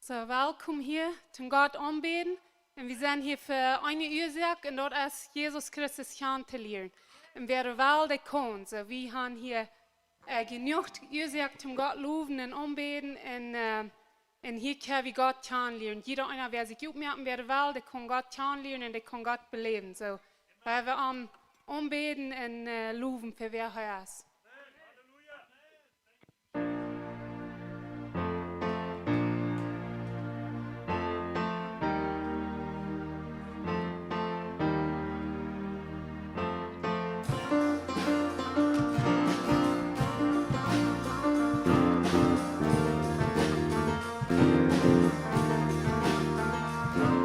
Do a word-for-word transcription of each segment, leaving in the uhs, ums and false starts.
Soo, welkom hia toom Gott aunbäden. Un wie sent hia fa eene Uasoak, un daut es Jesus Christus kjanen to lieren. Un wäa well, dee kaun. Soo, wie haben hia, äh, jenuach Uasoak toom Gott lowen un aunbäden. Un, äh, un hia kjenn wie Gott kjanen lieren. Jieda eena, wäa sikj oppmoaken, wäa well, dee kaun Gott kjanen lieren un dee kaun Gott beläwen. Soo, wie woaren aunbäden un, äh, lowen fa wäa hee es.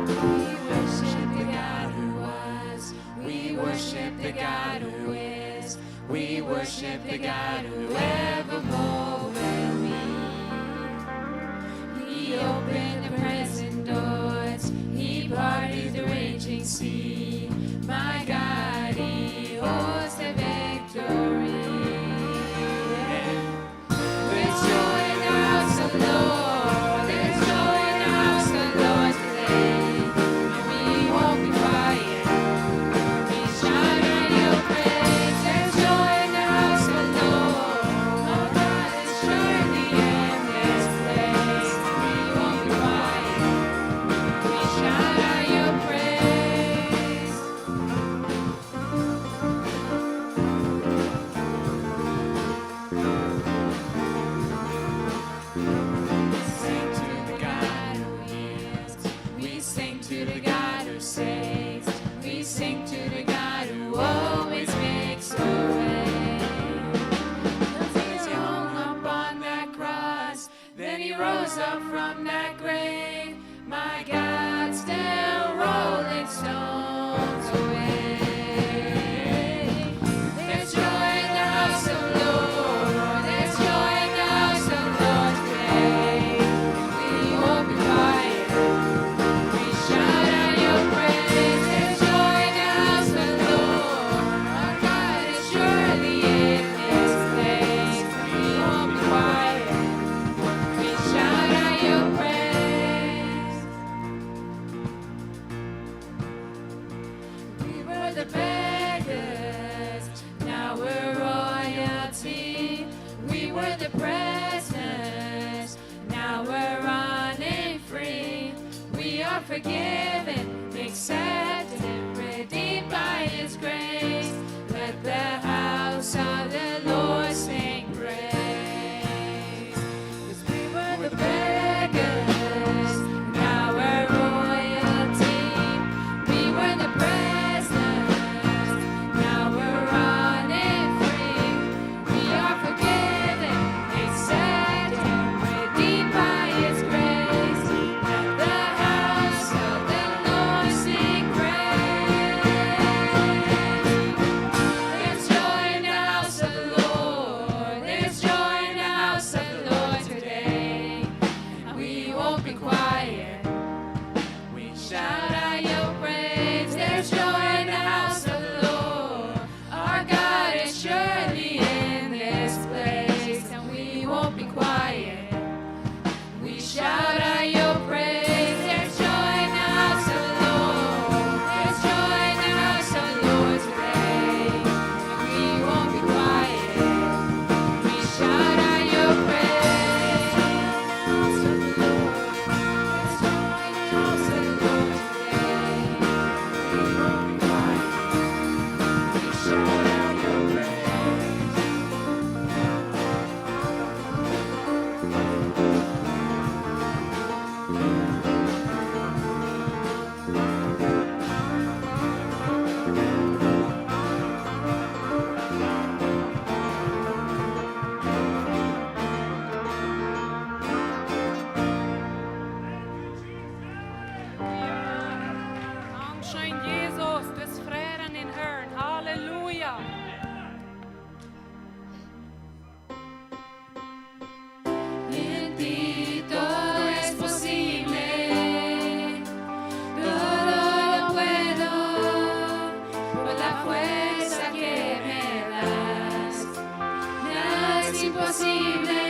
We worship the God who was. We worship the God who is. We worship the God who evermore will be. He opened the prison doors. He parted the raging sea. My God, He holds the victory. There's joy in the house of the Lord. There's joy in the house of the Lord today. And we won't be quiet. We shout out your praise. There's joy in the house of the Lord. Our God is surely in this place. We won't be quiet. We shout out your praise. We sing to the God who heals. We sing to the God who saves. We sing to the God who always makes a way. 'Cause He hung upon that cross, then He rose up from that grave. My God, still rolling stones away. There's joy in the house of the Lord. There's joy in the house of the Lord today. We won't be quiet. We shout out your praise. There's joy in the house of the Lord. Our God is surely in this place. We won't be quiet. We shout out your praise. We were the beggars, now we're royalty. We were the prisoners, now we're running free. We are forgiven, accepted, redeemed by His grace. Let the house of the Lord sing praise. 'Cause we were the beggars, now we're royalty. We were the prisoners, now we're running free. We are forgiven, accepted, redeemed by His grace. Let the house of the Lord sing praise. There's joy in the house of the Lord. There's joy in the house of the Lord today. And we won't be quiet. We shout out your praise. There's joy in the house of the Lord. Our God is surely in this place, and we won't be quiet. We shout out your praise. There's joy in the house of the Lord. There's joy in the house of the Lord today, and we won't be quiet. We shout out your praise. Dankscheen, Jesus, du best Fräd en dän Harn. Halleluja. En ti todo es posible, todo lo puedo por la fuerza que me das. Nada es imposible,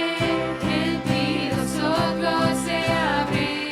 en ti los ojos se abren.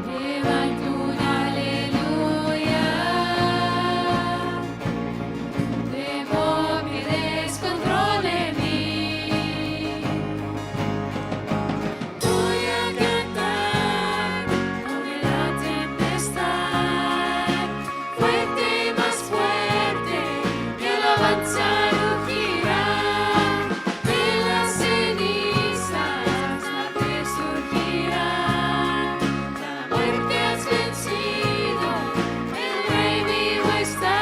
Levanta un aleluya. De boca descontrol en mí. Voy a cantar con la tempestad. Fuerte, más fuerte, que alabanza rugirá, que las cenizas resurgirán. La muerte has vencido, el Rey vivo está.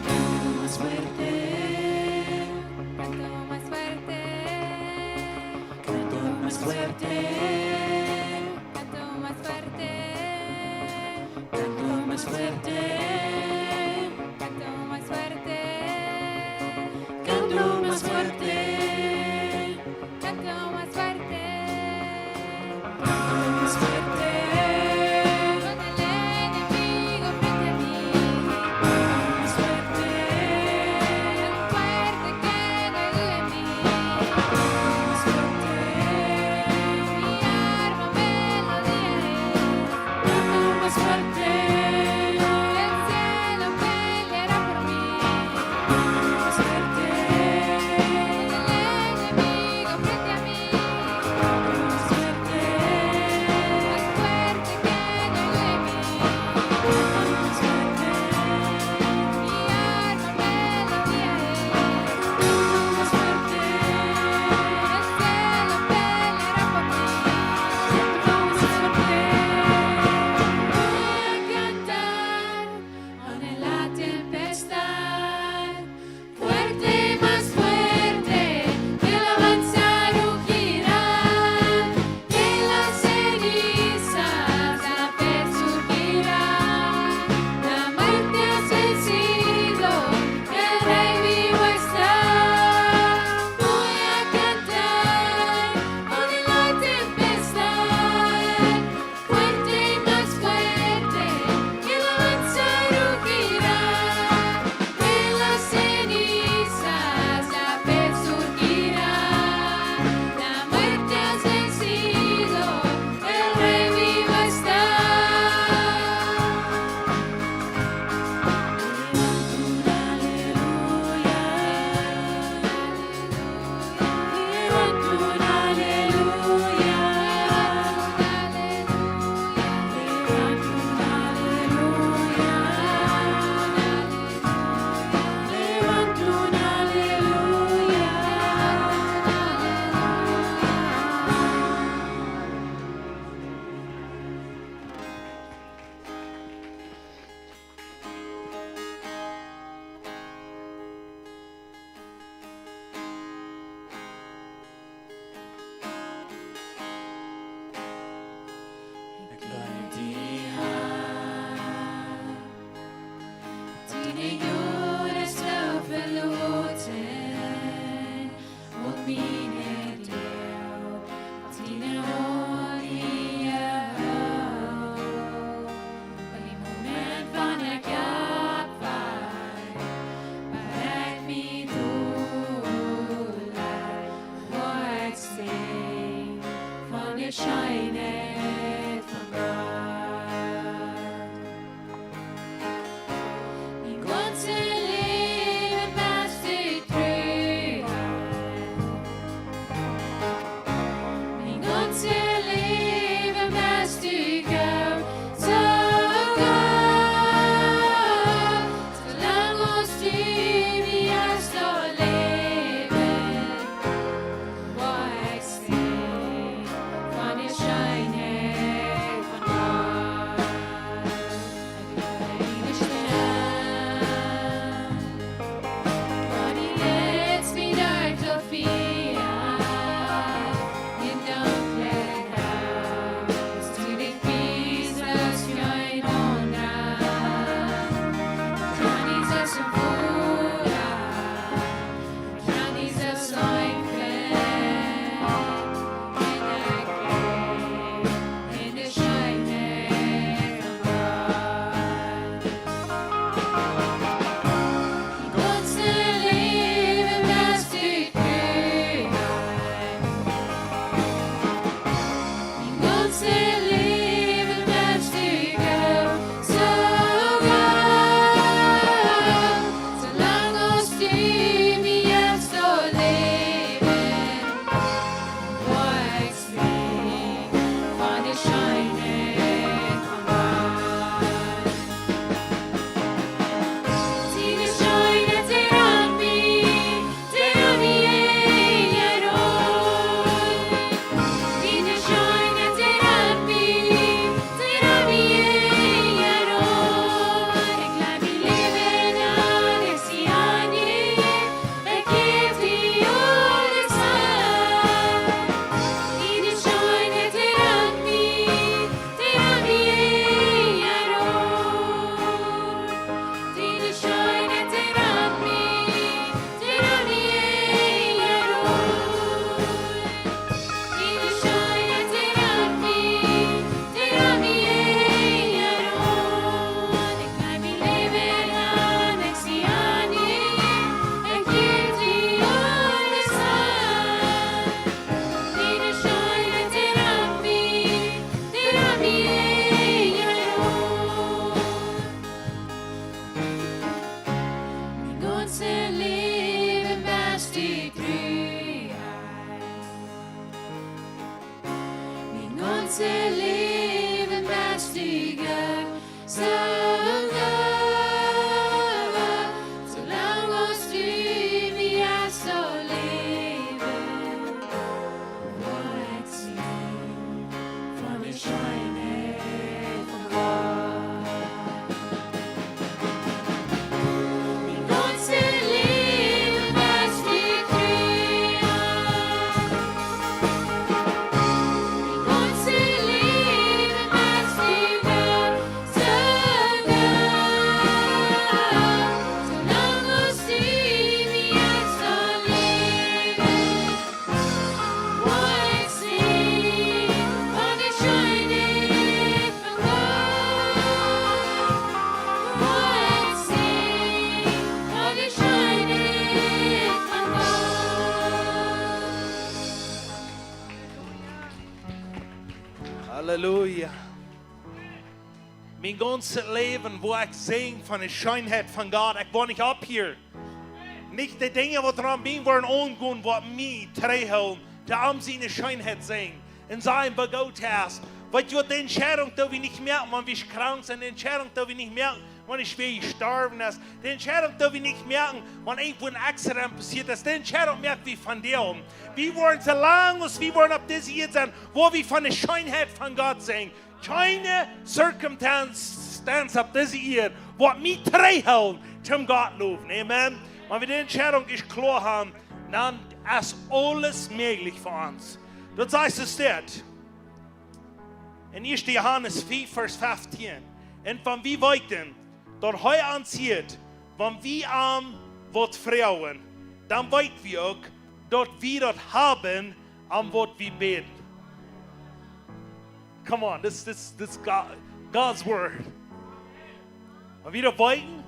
Canto más fuerte, canto más fuerte, canto más fuerte, canto más fuerte, canto más fuerte, canto más fuerte, canto más fuerte. Canto más fuerte. Canto más fuerte. Con el enemigo frente a mí. Canto más fuerte. Tan fuerte que no hay duda en mí. Canto más fuerte. Mi arma, melodía es. Canto más fuerte. El cielo peleará por mí. Más fuerte. El enemigo frente a mí. Más fuerte. Más fuerte que no hay en mí. Más fuerte. Mi arma, melodía es. Más fuerte. El cielo peleará por mí. Más fuerte. Voy a cantar. Ante la tempestad, fuerte, más fuerte, que alabanza rugirá, que las cenizas la fe surgirá. La muerte has vencido, el Rey vivo está. Voy a cantar ante la tempestad, fuerte y más fuerte, que alabanza rugirá, que las cenizas la fe surgirá. La muerte has vencido, el Rey vivo está. Aleluya. Ekj leew die, Har. Diene Jnod es too veloten, un miene Doag opp diene Haunt jeholt. Von dän Moment wan ekj oppwakj, bat ekj mie dolaj, woa ekj senjen von de Scheenheit von Gott. Mien gaunzet Läwen best du tru. Mien gaunzet Läwen best du goot, soo goot. Soo lang aus du mie hast doa läwen, woa ekj senjen von de Scheenheit Mien gaunzet Läwen, woo ekj sinj von de Scheenheit von Gott. Ekj woa nich opphieren. Nich de Dinja, waut rom mie woaren aungonen, waut mie trigjhoolen, de am siene Scheenheit sinjen. Un sajen, woo goot hee es. Weetst du waut, de Entscheidunk, dee wie nich moaken, wan wie krank sent, de Entscheidunk, dee wie nich moaken, wan wie schwoa jestorwen sent, de Entscheidunk, dee wie nich moaken, wan irjentwua een Accident passieet es, de Entscheidunk moak wie vondoag. Wie woaren, soo lang aus wie woaren opp dise Ieed sennen, woa wie von de Scheenheit von Gott sinjen. Kjeene Circumstance opp dise Ieed woat mie trigjhoolen toom Gott lowen. Amen. Wan wie de Entscheidunk ieescht kloa haben, dan es aules mäajlich fa ons. Daut sajcht soo steit en ieeschte Johanes fief, Varsch feftieen. Un wan wie weeten, daut hee ons hieet, wan wie am waut froagen, dan weet wie uk, daut wie daut haben, om waut wie bäden. Come on, this, this, this God, God's word. Wan wie daut weeten,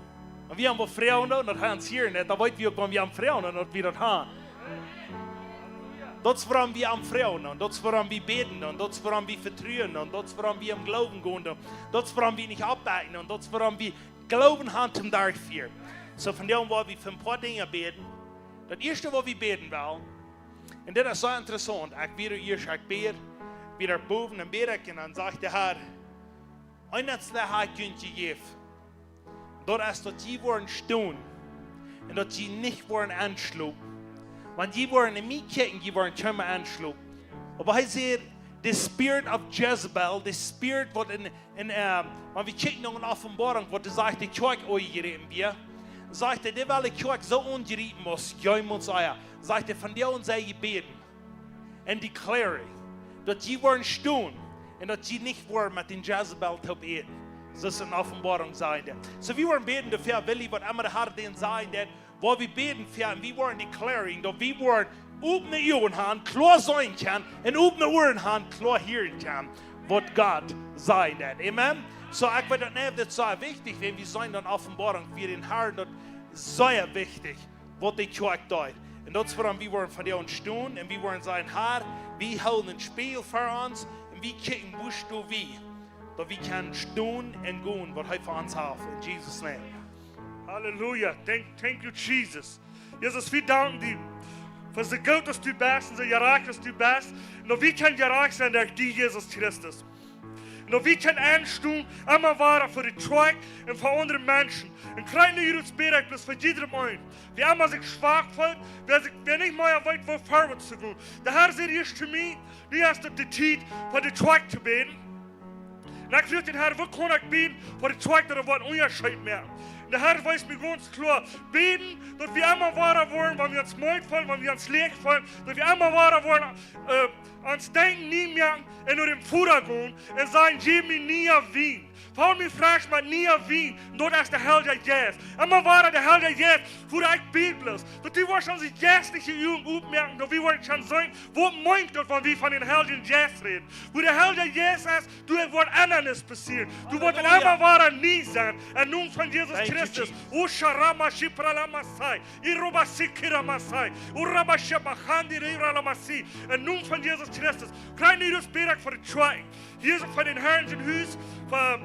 wan wie am waut froagen, daut hee ons hieet, dan weet wie uk, wan wie am froagen, daut wie daut haben. Daut es wuarom wie am froagen, daut es wuarom wie bäden, daut es wuarom wie vetruen, daut es wuarom wie em Gloowen gonen, daut es wuarom wie nich aufbakjen, daut es wuarom wie Gloowen haben toom derchfieren. Soo, vondoag woa wie fa een poa Dinja bäden. Daut ieeschte, waut wie bäden wellen, un dit es soo interessaunt, ekj wia ieescht, ekj bäd, wia doa bowen un bäd ekj, un dan sajcht de Herr, eent es daut hee junt jejäft. Daut es daut jie woaren stonen un daut jie nich woaren enschlopen. Wan jie woaren no mie kjikjen, jie woaren kjeenmol enschlopen. Oba hee sajcht, the spirit of Jezebel, the spirit waut en, en, äh, wan wie kjikjen no eene Openboarunk, waut doa sajcht, de Kjoakj aunjeräden wia, sajcht hee, dee well de Kjoakj soo aunjriepen aus jeemols ea. Sajcht hee, vondoag sent jie bäden un declaring, daut jie woaren stonen un daut jie nich woaren met dän Jezebel toop äten. Daut es eene Openboarunk, sajcht hee. Soo, wie woaren bäden doafäa, Willi, waut emma de Herr dän sajen deit, woa wie bäden fa, un wie woaren declaring, daut wie woaren opne Uagen haben, kloa seenen kjennen, un opne Uaren haben, kloa hieren kjennen, waut Gott sajen deit. Amen. Soo, ekj weet daut nich, daut es sea wichtich, wan wie seenen dan Openboarunk, wia dän Herrn daut sea wichtich, waut de Kjoakj deit. Un daut es wuarom wie woaren vondoag stonen un wie woaren sajen, Herr, wie hoolen een Spieejel fa ons un wie kjikjen, woo stonen wie, daut wie kjennen stonen un gonen, waut hee fa ons haft. In Jesus' name. Halleluja. Thank, thank you, Jesus. Jesus, wie danken die fa soo goot aus du best un soo jerajcht aus du best. Un daut wie kjennen jerajcht sennen derch die, Jesus Christus. Un daut wie kjennen enstonen, emma wada fa de Kjoakj un fa aundre Menschen. Un krakjt nu hia ut bäd ekj bloos fa jiedrem eenen, wäa emma sikj schwak feelt, wäa sikj, wäa nich mea weet, woo verwoats to gonen. De Herr säd ieescht to mie, nu es daut de Tiet, fa de Kjoakj to bäden. Un ekj fruach dän Herr, woo kaun ekj bäden, fa de Kjoakj, daut woat een Unjascheet moaken? Un de Herr wiest mie gaunz kloa, bäden, daut wie emma wada woaren, wan wie ons meed feelen, wan wie ons schlajcht feelen, daut wie emma wada woaren, äh, ons Denkjen nie moaken un no dän Voda gonen un sajen, jeff mie nieen Wien. Fell mie fresch met nieen Wien. Un daut es de Heilja Jeist. Emma wada de Heilja Jeist, Voda, ekj bäd bloos, daut du woascht onse jeistelje Uagen opmoaken, daut wie woaren kjennen seenen, waut meent daut, wan wie von dän Heiljen Jeist räden. Wua de Heilja Jeist es, doa woat Endanis passieren. Doa woat een Halleluja. Emma wada nie sennen. Em Nomen von Jesus Thank you, Christus. Jesus. O Sharama Shipra Lamasai. Iroba Sikira Masai. Uraba Sheba Handi Reira Lamasi. Em Nomen von Jesus Christus. Krakjt nu ut bäd ekj fa de Kjoakj. Hia es fa dän Herrn sien Hus, fa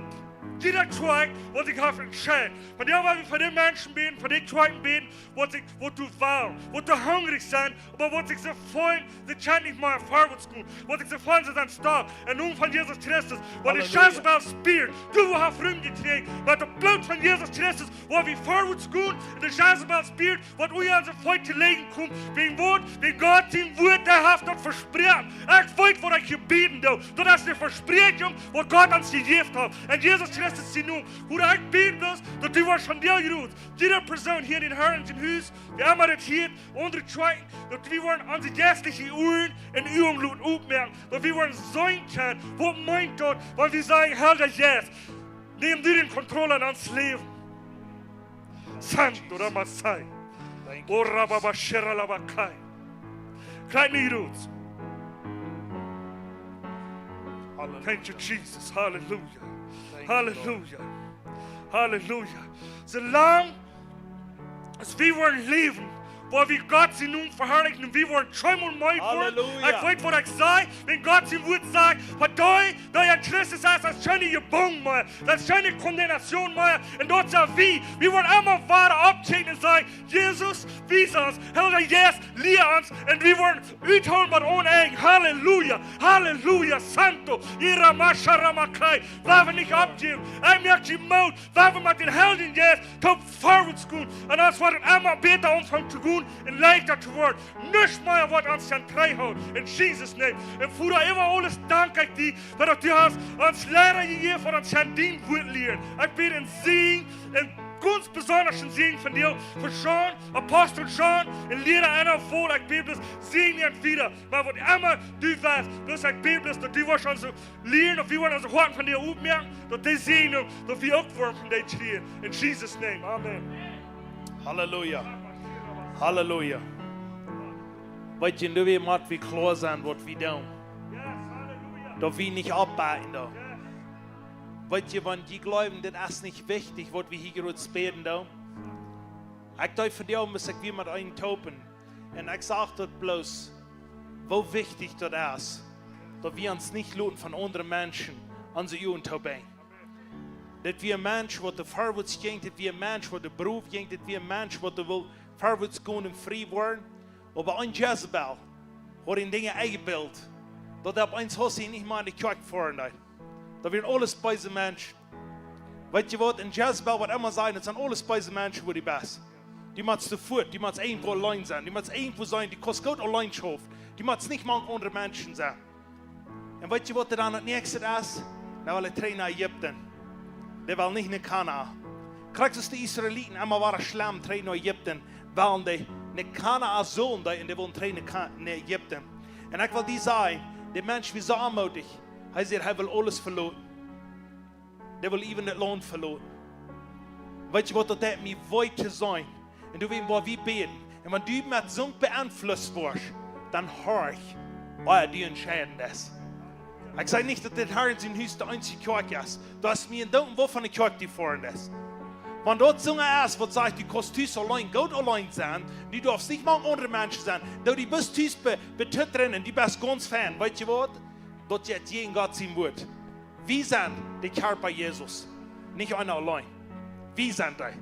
jieda Kjoakj, waut sikj haft entscheit. Vondoag woa wie fa dee Menschen bäden, fa dee Kjoakjen bäden, waut sikj, waut doa wellen, waut doa hungrich sent, oba waut sikj soo feelen, see kjennen nich mea verwoats gonen, waut sikj soo feelen, see sent stuck. Em Nomen von Jesus Christus, waut de Halleluja. Jezebel spirit, du woascht romjekjräajen, met daut Bloot von Jesus Christus, woa wie verwoats gonen, un de Jezebel spirit, waut unja onse Feet to lijen kjemt, wäajen waut, wäajen Gott sien Wort, dee haft daut vesproaken. Ekj weet, waut ekj hia bäden doo. Daut es de Vespräakjunk, waut Gott ons jejäft haft. En Jesus Christus sien Nomen. Wua ekj bäd, daut, daut du woascht vondoag rut. Jieda Persoon hia en dän Herrn sien Hus, wäa emma daut hieet, aundre Kjoakjen, daut wie woaren onse jeistelje Uaren un Uagen loten opmoaken. Daut wie woaren seenen kjennen, waut meent daut, wan wie sajen, Heilja Jeist, nemm du de Kontroll aun ons Läwen. Santo Ramasai. Thank you, Jesus. Orababashiralabakai. Krakjt nu rut. Halleluja. Thank you, Jesus. Halleluja. Thank you, Lord. Halleluja. Halleluja. Soo lang aus wie woaren läwen, Woa wie Gott sienen Nomen veharlichen un wie woaren kjeenmol meed woaren. Halleluja. Ekj weet waut ekj saj, wan Gott sien Wuat sajcht, fa dee, dee en Christus es, daut es kjeene Jebungenheit, daut es kjeene Condemnation mea. Un daut sent wie. Wie woaren emma wieda oppkjikjen un sajen: Jesus, wies ons, Heilja Jeist, lia ons. Un wie woaren uthoolen waut ons enjt. Halleluja, halleluja, santo, ira masha ramakai. Lot wie nich oppjäwen. Ekj moak die Moot, lot wie met dän Heiljen Jeist toop verwoats gonen. Un daut woat emma bäta aunfangen to gonen un leichta to woaren. Nuscht mea woat ons kjennen trigjhoolen. En Jesus' name. Un Voda, äwa aules dank ekj die, daut du hast ons Liera jejäft, waut ons kjennen dien Wuat lieren. Ekj bäd een Säajen, een gaunz besondren Säajen von die, fa John, Apostel John, un Liera Anna Voda, ekj bäd bloos Säajen un wieda. Oba waut emma du west, bloos ekj bäd bloos, daut du woascht ons lieren, daut wie woaren onse Hoaten von die opmoaken, daut dee Säajen, daut wie uk woaren von die kjrieen. In Jesus' name, amen. Halleluja. Halleluja. Weet jie, nu wie motten wie kloa sennen, waut wie doonen. Daut wie nich aufbakjen doonen. Weet jie, wan jie jleewen, dit es nich wichtich, waut wie hia jrods bäden doonen. Ekj deed vondoag, must ekj wia met eenen toop. Un ekj sach daut bloos, woo wichtich daut es, daut wie ons nich loten von aundre Menschen onse Uagen toobinjen. Dit wia een Mensch, waut doa verwoats jinkj, dit wia een Mensch, waut doa brow jinkj, dit wia een Mensch, waut doa wull verwoats gonen un frie woaren. Oba een Jezebel haud een Dinj enjebilt, daut opp eemol hia nich mea en de Kjoakj foaren deed. Daut wieren aules beese Menschen. Weet jie waut, een Jezebel, waut emma sent, daut sent aules beese Menschen, wua du best. Du motst fuat, du motst irjentwua auleen sennen, du motst irjentwua sennen, du kaust goot auleen schaufen, du motst nich mank aundre Menschen sennen. Un weet jie waut dan daut näakjste es? Dan well hee trigj no Ägipten. Dee well nich no Kanaan. Krakjt soo aus de Israeliten emma wieren schlem trigj no Ägipten, wellen dee no Kanaan sullen, dee, un dee wullen trigj no Ka-, no Ägipten. Un ekj well die sajen, de Mensch wia soo aunmootich, hee säd, hee well aules veloten. Dee well äwen daut Launt veloten. Weet jie waut, daut deit mie wee to seenen. Un doawäajen woa wie bäden. Un wan du met soont beenflusst woascht, dan horch, ea du entscheiden deist. Ekj saj nich, daut dit Herr sien Hus de eensje Kjoakj es. Du hast mie en Doten, woo von de Kjoakj du foaren deist. Wan daut soont es, waut sajcht, du kaust tus auleen, goot auleen sennen, du darfst nich mank aundre Menschen sennen, daut du best tus be-, betut drinnen, du best gaunz fein, weet jie waut? Daut jeit jäajen Gott sien Wuat. Wie sent de Kjarpa Jesus, nich eena auleen. Wie sent dee.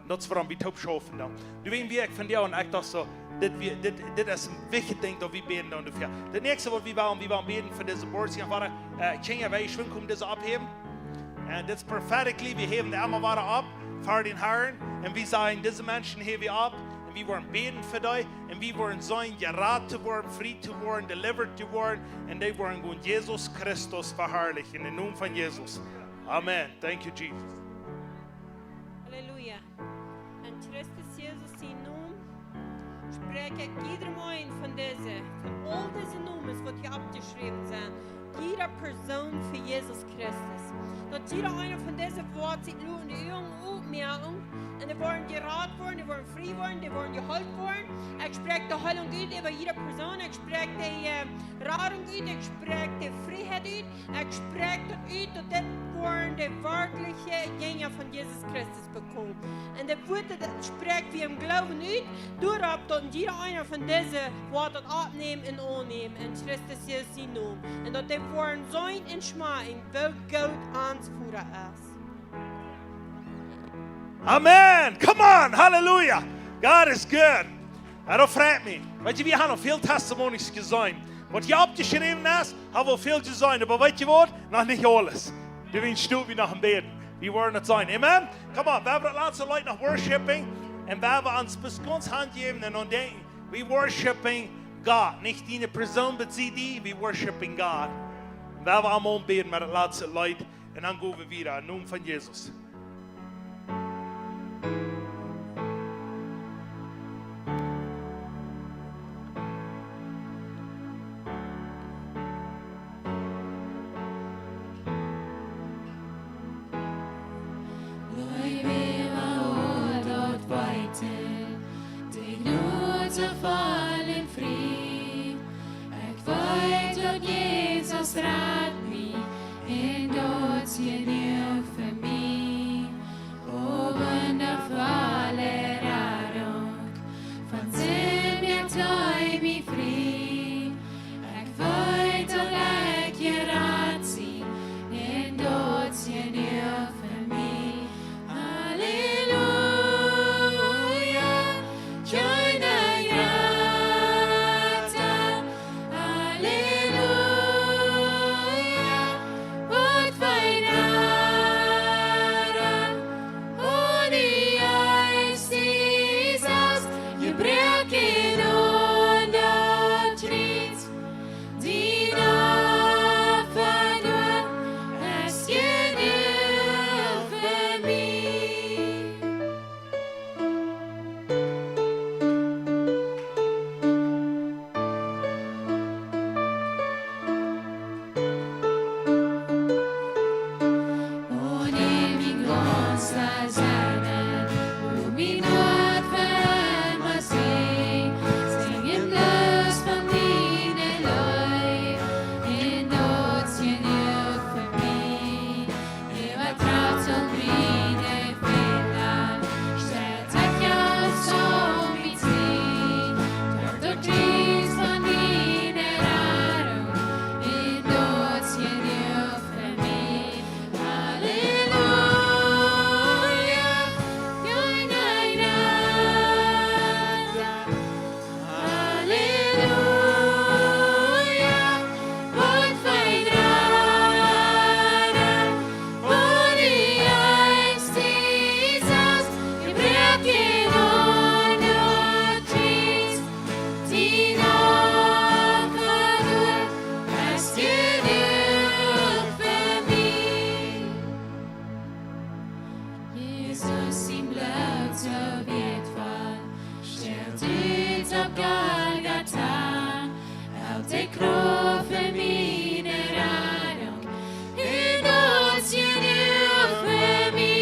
Un daut es wuarom wie toop schaufen dan. Doawäajen wia ekj vondoag un ekj docht soo, dit, wie, dit, dit es een wichtjet Dinj, daut wie bäden dan doafäa. Daut näakjste, waut wie wellen, wie wellen bäden fa dise Boards hia, wua, äh, Kjinja, wie schwind komen dise opphäwen. Un dit es prophetically, wie häwen dee emma wada opp, fa dän Herrn. Un wie sajen, dise Menschen häw wie opp. Un wie woaren bäden fa dee. Un wie woaren seenen, jerat to woaren, frie to woaren, delivered to woaren. Un dee woaren gonen Jesus Christus veharlichen. En dän Nomen von Jesus. Amen. Thank you, Jesus. Halleluja. En Christus Jesus sienen Nomen spräakj ekj jiedrem eenen von dise, von aul dise Nomes, waut hia oppjeschräwen sent, jieda Persoon fa Jesus Christus. Daut jieda eena von dise woat sikj nu en de Uagen opmoaken un dee woaren jerat woaren, dee woaren frie woaren, dee woaren jeheelt woaren. Ekj spräakj de Heilunk ut äwa jieda Persoon. Ekj spräakj de, äh, Radunk ut. Ekj spräakj de Frieheit ut. Ekj spräakj daut ut, daut dit woaren de werkjliche Jinja von Jesus Christus bekomen. Un daut Wuat, daut spräakj wie em Gloowen ut, doaropp daut jieda eena von dise woat daut oppnämen un aunnämen en Christus Jesus sienen Nomen. Un daut dee woaren seenen un schmakjen, woo goot ons Voda es. Amen. Come on. Hallelujah. God is good. Daut freit mie. Weet jie, wie haben aul väl Testimonies jeseenen. Waut hia oppjeschräwen es, haben wie väl jeseenen. Oba weet jie waut? Noch nich aules. Wie sent stell, wie noch aum Bäden. Wie woaren daut seenen. Amen? Come on, wie woaren daut latste Leet noch worshipen. Un wie woaren ons bloos gaunz hanjäwen un dan denkjen, we worshiping God. Nich diene Persoon, but see die, we worshiping God. Un wie woaren aul bäden met daut latste Leet. Un dan go wie wieda. En Nomen von Jesus. Leew mie mau daut weeten, de Jnod soo voll un frie. Ekj weet, daut Jesus rat mie, un daut es jenuach fa mie. O wundafolle Radunk, von Genade, Tritt, die Opfer nur, es genug für mich. Halleluja, Gott, wie danken, o die Geist, Jesus, wir brechen an, o Christ, die Opfer nur, es genug für mich. Jesus sien Bloot soo wieetvoll, stelt ut opp Golgatha, hält de Krauft fa miene Radunk, un daut es jenuach fa mie.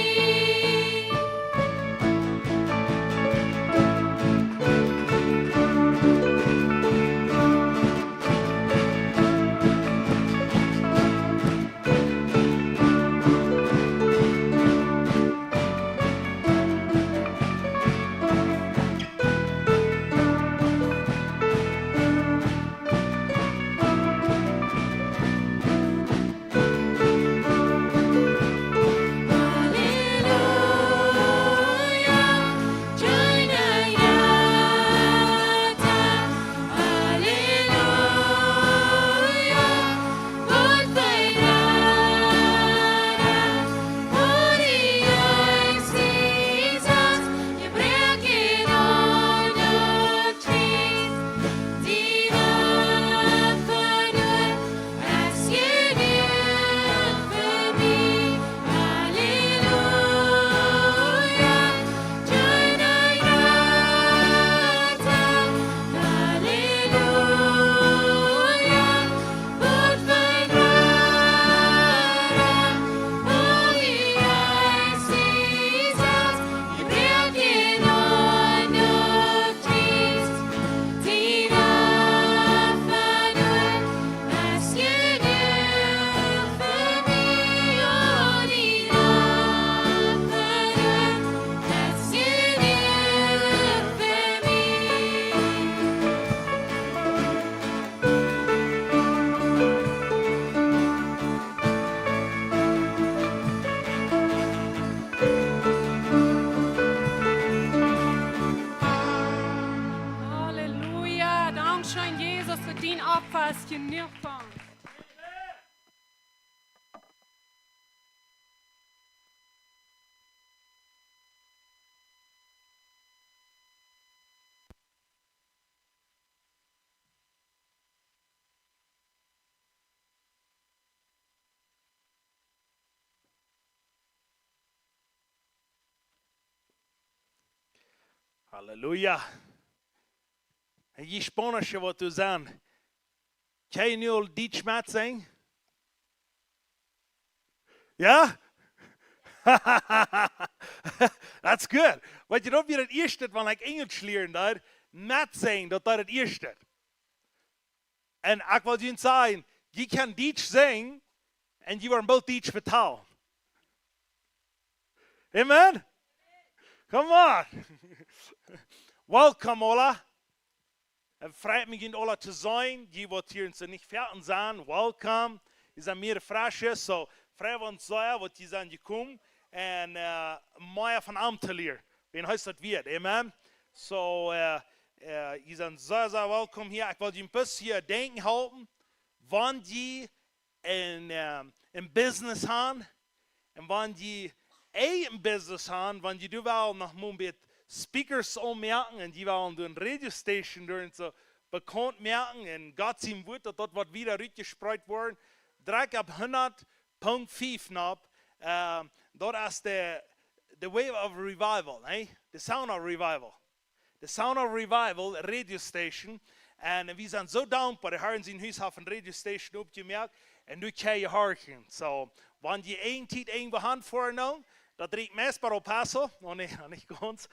Halleluja. Dankscheen, Jesus, fa dien Opfa es jenuach fa ons. Halleluja. Jie Spaunische, waut doa sent, kjenn jie nu aul Dietsch metsinjen? Jo? That's good. Weetst du, daut wia daut ieeschte, wan ekj Enjlisch lieren deed, metsinjen, daut wia daut ieeschte. Un ekj well junt sajen, jie kjennen Dietsch sinjen un jie woaren boolt Dietsch vetalen. Amen? Come on. Welcome, aula. Et freit mie, junt aula to seenen. Jie, waut hia sent, nich veloaren sent, welcome. Jie sent mea fresh, soo frei wie ons sea, waut jie sent jekomen. Un, äh, mea von am to lieren. Wan hee daut wieet. Amen. Soo, äh, äh, jie sent sea, sea welkom hia. Ekj well junt bloos hia denkjen halpen, wan jie een, ähm, een Business han, un wan jie een Business han, wan jie doa well noch mol een bät Speakers aunmoaken un dee wellen doa ne Radio Station doa un soo bekaunt moaken un Gott sien Wort, daut daut woat wieda rutjespreet woaren. Drekj opp hundat Punkt fief nopp, äh, daut es de, de Wave of Revival, ne? De Sound of Revival. De Sound of Revival Radio Station. Un wie sent soo dankboa, de Har en sien Hus haft ne Radio Station oppjemoakt un nu kjenn jie horchen. Soo, wan jie eene Tiet irjentwua han foaren, daut rieekjt meist bie El Paso. Oh nä, nich gaunz.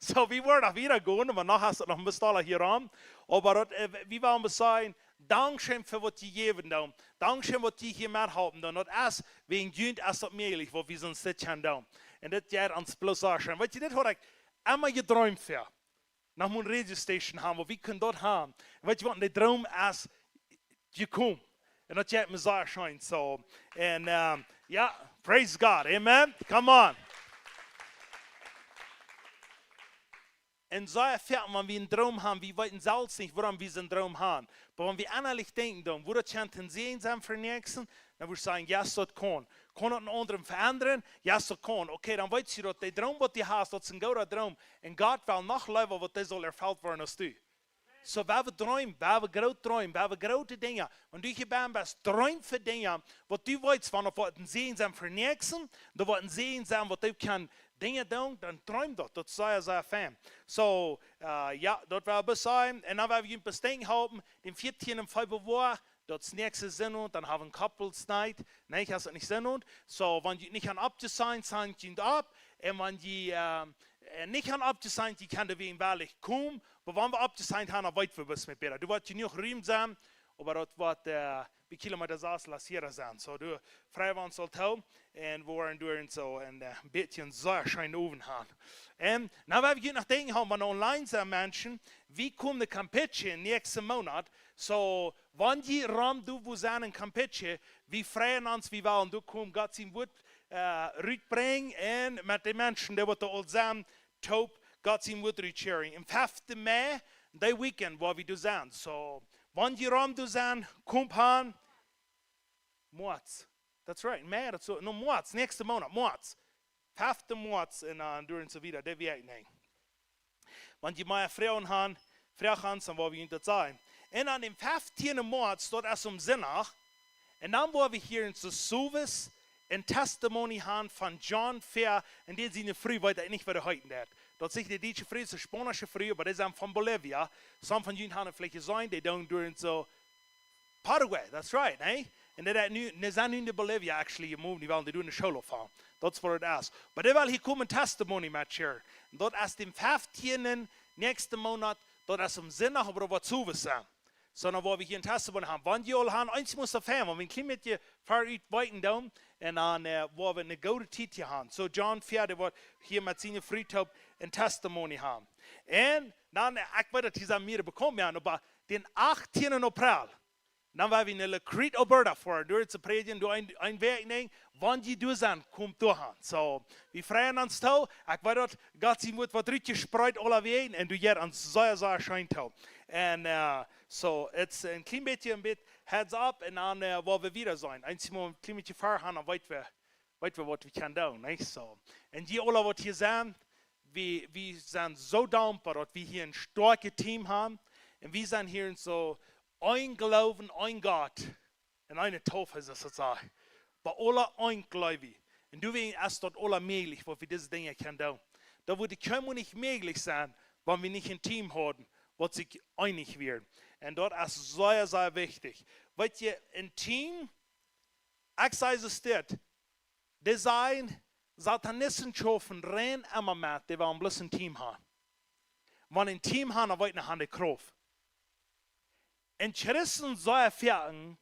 Soo, wie woaren noch wieda gonen, oba noch es daut noch een bät stella hia rom. Oba daut, äh, wie wellen bloos sajen, dankscheen fa waut jie jäwen doonen. Dankscheen waut jie hia methalpen doonen. Daut es, wäajen junt es daut mäajlich, waut wie sent dit kjennen doonen. Un dit jeit ons bloos soo scheen. Weetst du, dit haud ekj emma jedreemt fa. Noch mol ne Radio Station haben, wua wie kunnen daut haben. Un weetst du waut, de Droom es jekomen. Un daut jeit mie soo scheen, soo. Un, ähm, jo, praise God, amen, come on. Un soo foaken, wan wie eenen Droom haben, wie weeten selfst nich, wuarom wie soon Droom haben. Oba wan wie ennalich denkjen doonen, woo daut kjemt een Säajen sennen fa dän Näakjsten, dan woa ekj sajen, yes, daut kaun. Kaun daut eenen aundren veendren? Yes, daut kaun. Okay, dan weetst du daut de Droom waut du hast, daut es een gooda Droom. Un Gott well noch leewa waut dee saul erfelt woaren aus du. Soo, wie haben Droom, wie haben groote Droom, wie haben groote Dinja. Wan du hia best, dreem fa Dinja, waut du weetst, wan daut woat een Säajen sennen fa dän Näakjsten, daut woat een Säajen sennen, waut du kaust Dinja doonen, dan dreem daut. Daut es sea, sea fein. Soo, äh, jo, daut well wie sajen. Un dan well wie junt bie Denkjen halpen, dän vieetieenden Februar, daut es näakjsten Sindach, dan haben wie Couples Night. Nä, ekj hab daut nich Sindach. Soo, wan jie nich haben aufjesajent, sajent jie auf. Un wan jie, äh, äh, nich haben aufjesajent, jie kjennen doawäajen wellich komen. Oba wan wie aufjesajent haben, dan weeten wie waut met bäta. Doa woat jenuach Rum sennen, oba daut woat, äh, bie Kilometa sas La Sierra sennen. Soo, doa freien wie ons aul too. Un wie woaren doa un soo een, äh, bät sea scheenen Owent haben. Un nu well wie noch Denkjen haben, wan online sent Menschen, wie komen no Campeche näakjsten Moonat. Soo, wan jie rom doa wua sent en Campeche, wie freien ons, wie wellen doa komen, Gott sien Wort, äh, rutbrinjen un met de Menschen, dee waut doa aul sent, toop Gott sien Wort rut sharen. Aum feften Mei, dee Weekend, woa wie doa sent. Soo, wan jie rom doa sent, komt han. Moaz. That's right, Mei, daut es soo, no, Moaz, näakjsten Moonat, Moaz. Feften Moaz un, äh, doa un soo wieda, dee Wäakj, nä. Wan jie mea Froagen haben, froagt ons, dan woa wie junt daut sajen. Un aun dän fefteenden Moaz, daut es een Sindach, un dan woa wie hia en Sosuvas een Testimony haben von John Fair, un dee siene Fru, weet ekj nich, woo dee heet. Daut es nich de dietsche Fru, es ne spaunische Fru, oba dee sent von Bolivia. Some von junt haben veleicht jeseenen, dee doonen doa un soo Paraguay, that's right, ne? Un dee, dee nu, dee sent nu en Bolivia, actually, jemoven, dee wellen doa ne School oppfangen. Daut es waut daut es. Oba dee well hia komen Testimony met share. Un daut es dän fefteenden näakjsten Moonat, daut es een Sindach, oba daut woat Sosuvas sennen. Soo, dan woa wie hia een Testimony haben. Wan jie aul haben, eent mott doa fein, wan wie een kjlien bät ver ut weeten doonen, un dan, äh, woa wie ne goode Tiet hia haben. Soo, John Fair, dee woat hia met siene Fru toop een Testimony haben. Un dan, äh, ekj weet daut dee sent mea bekaunt, oba dän achtteenden April, dan woa wie no La Crete, Alberta foaren, doa to prädjen, doa een, een Wäakj, nä, wan jie doa sent, komt doa han. Soo, wie freien ons too. Ekj weet daut Gott sien Wort woat rutjespreet aulawäajen un doa jeit ons sea, sea scheen too. Un, äh, soo, daut es een kjlien bät, een bät heads up un dan, äh, woa wie wieda seenen. Eent mott een kjlien bät ver haben, dan weeten wie, weeten wie waut wie kjennen doonen, nich? Soo. Un jie aula waut hia sent, wie, wie sent soo dankboa daut wie hia een stoakjet Team haben. Un wie sent hia en soo een Gloowen, een Gott. Un eene Taufe, soo to sajen. Bie aula een Gloowen. Un doawäajen es daut aula mäajlich, waut wie dise Dinja kjennen doonen. Daut wudd kjeenmol nich mäajlich sennen, wan wie nich een Team hauden, waut sikj eenich wieren. Un daut es sea, sea wichtich. Weetst du, een Team, ekj saj soo dit, dee sajen, Satanisten schaufen rein emma met, dee wellen bloos een Team haben. Wan een Team haben, dan weeten see, han dee Krauft. Un Christen soo foaken,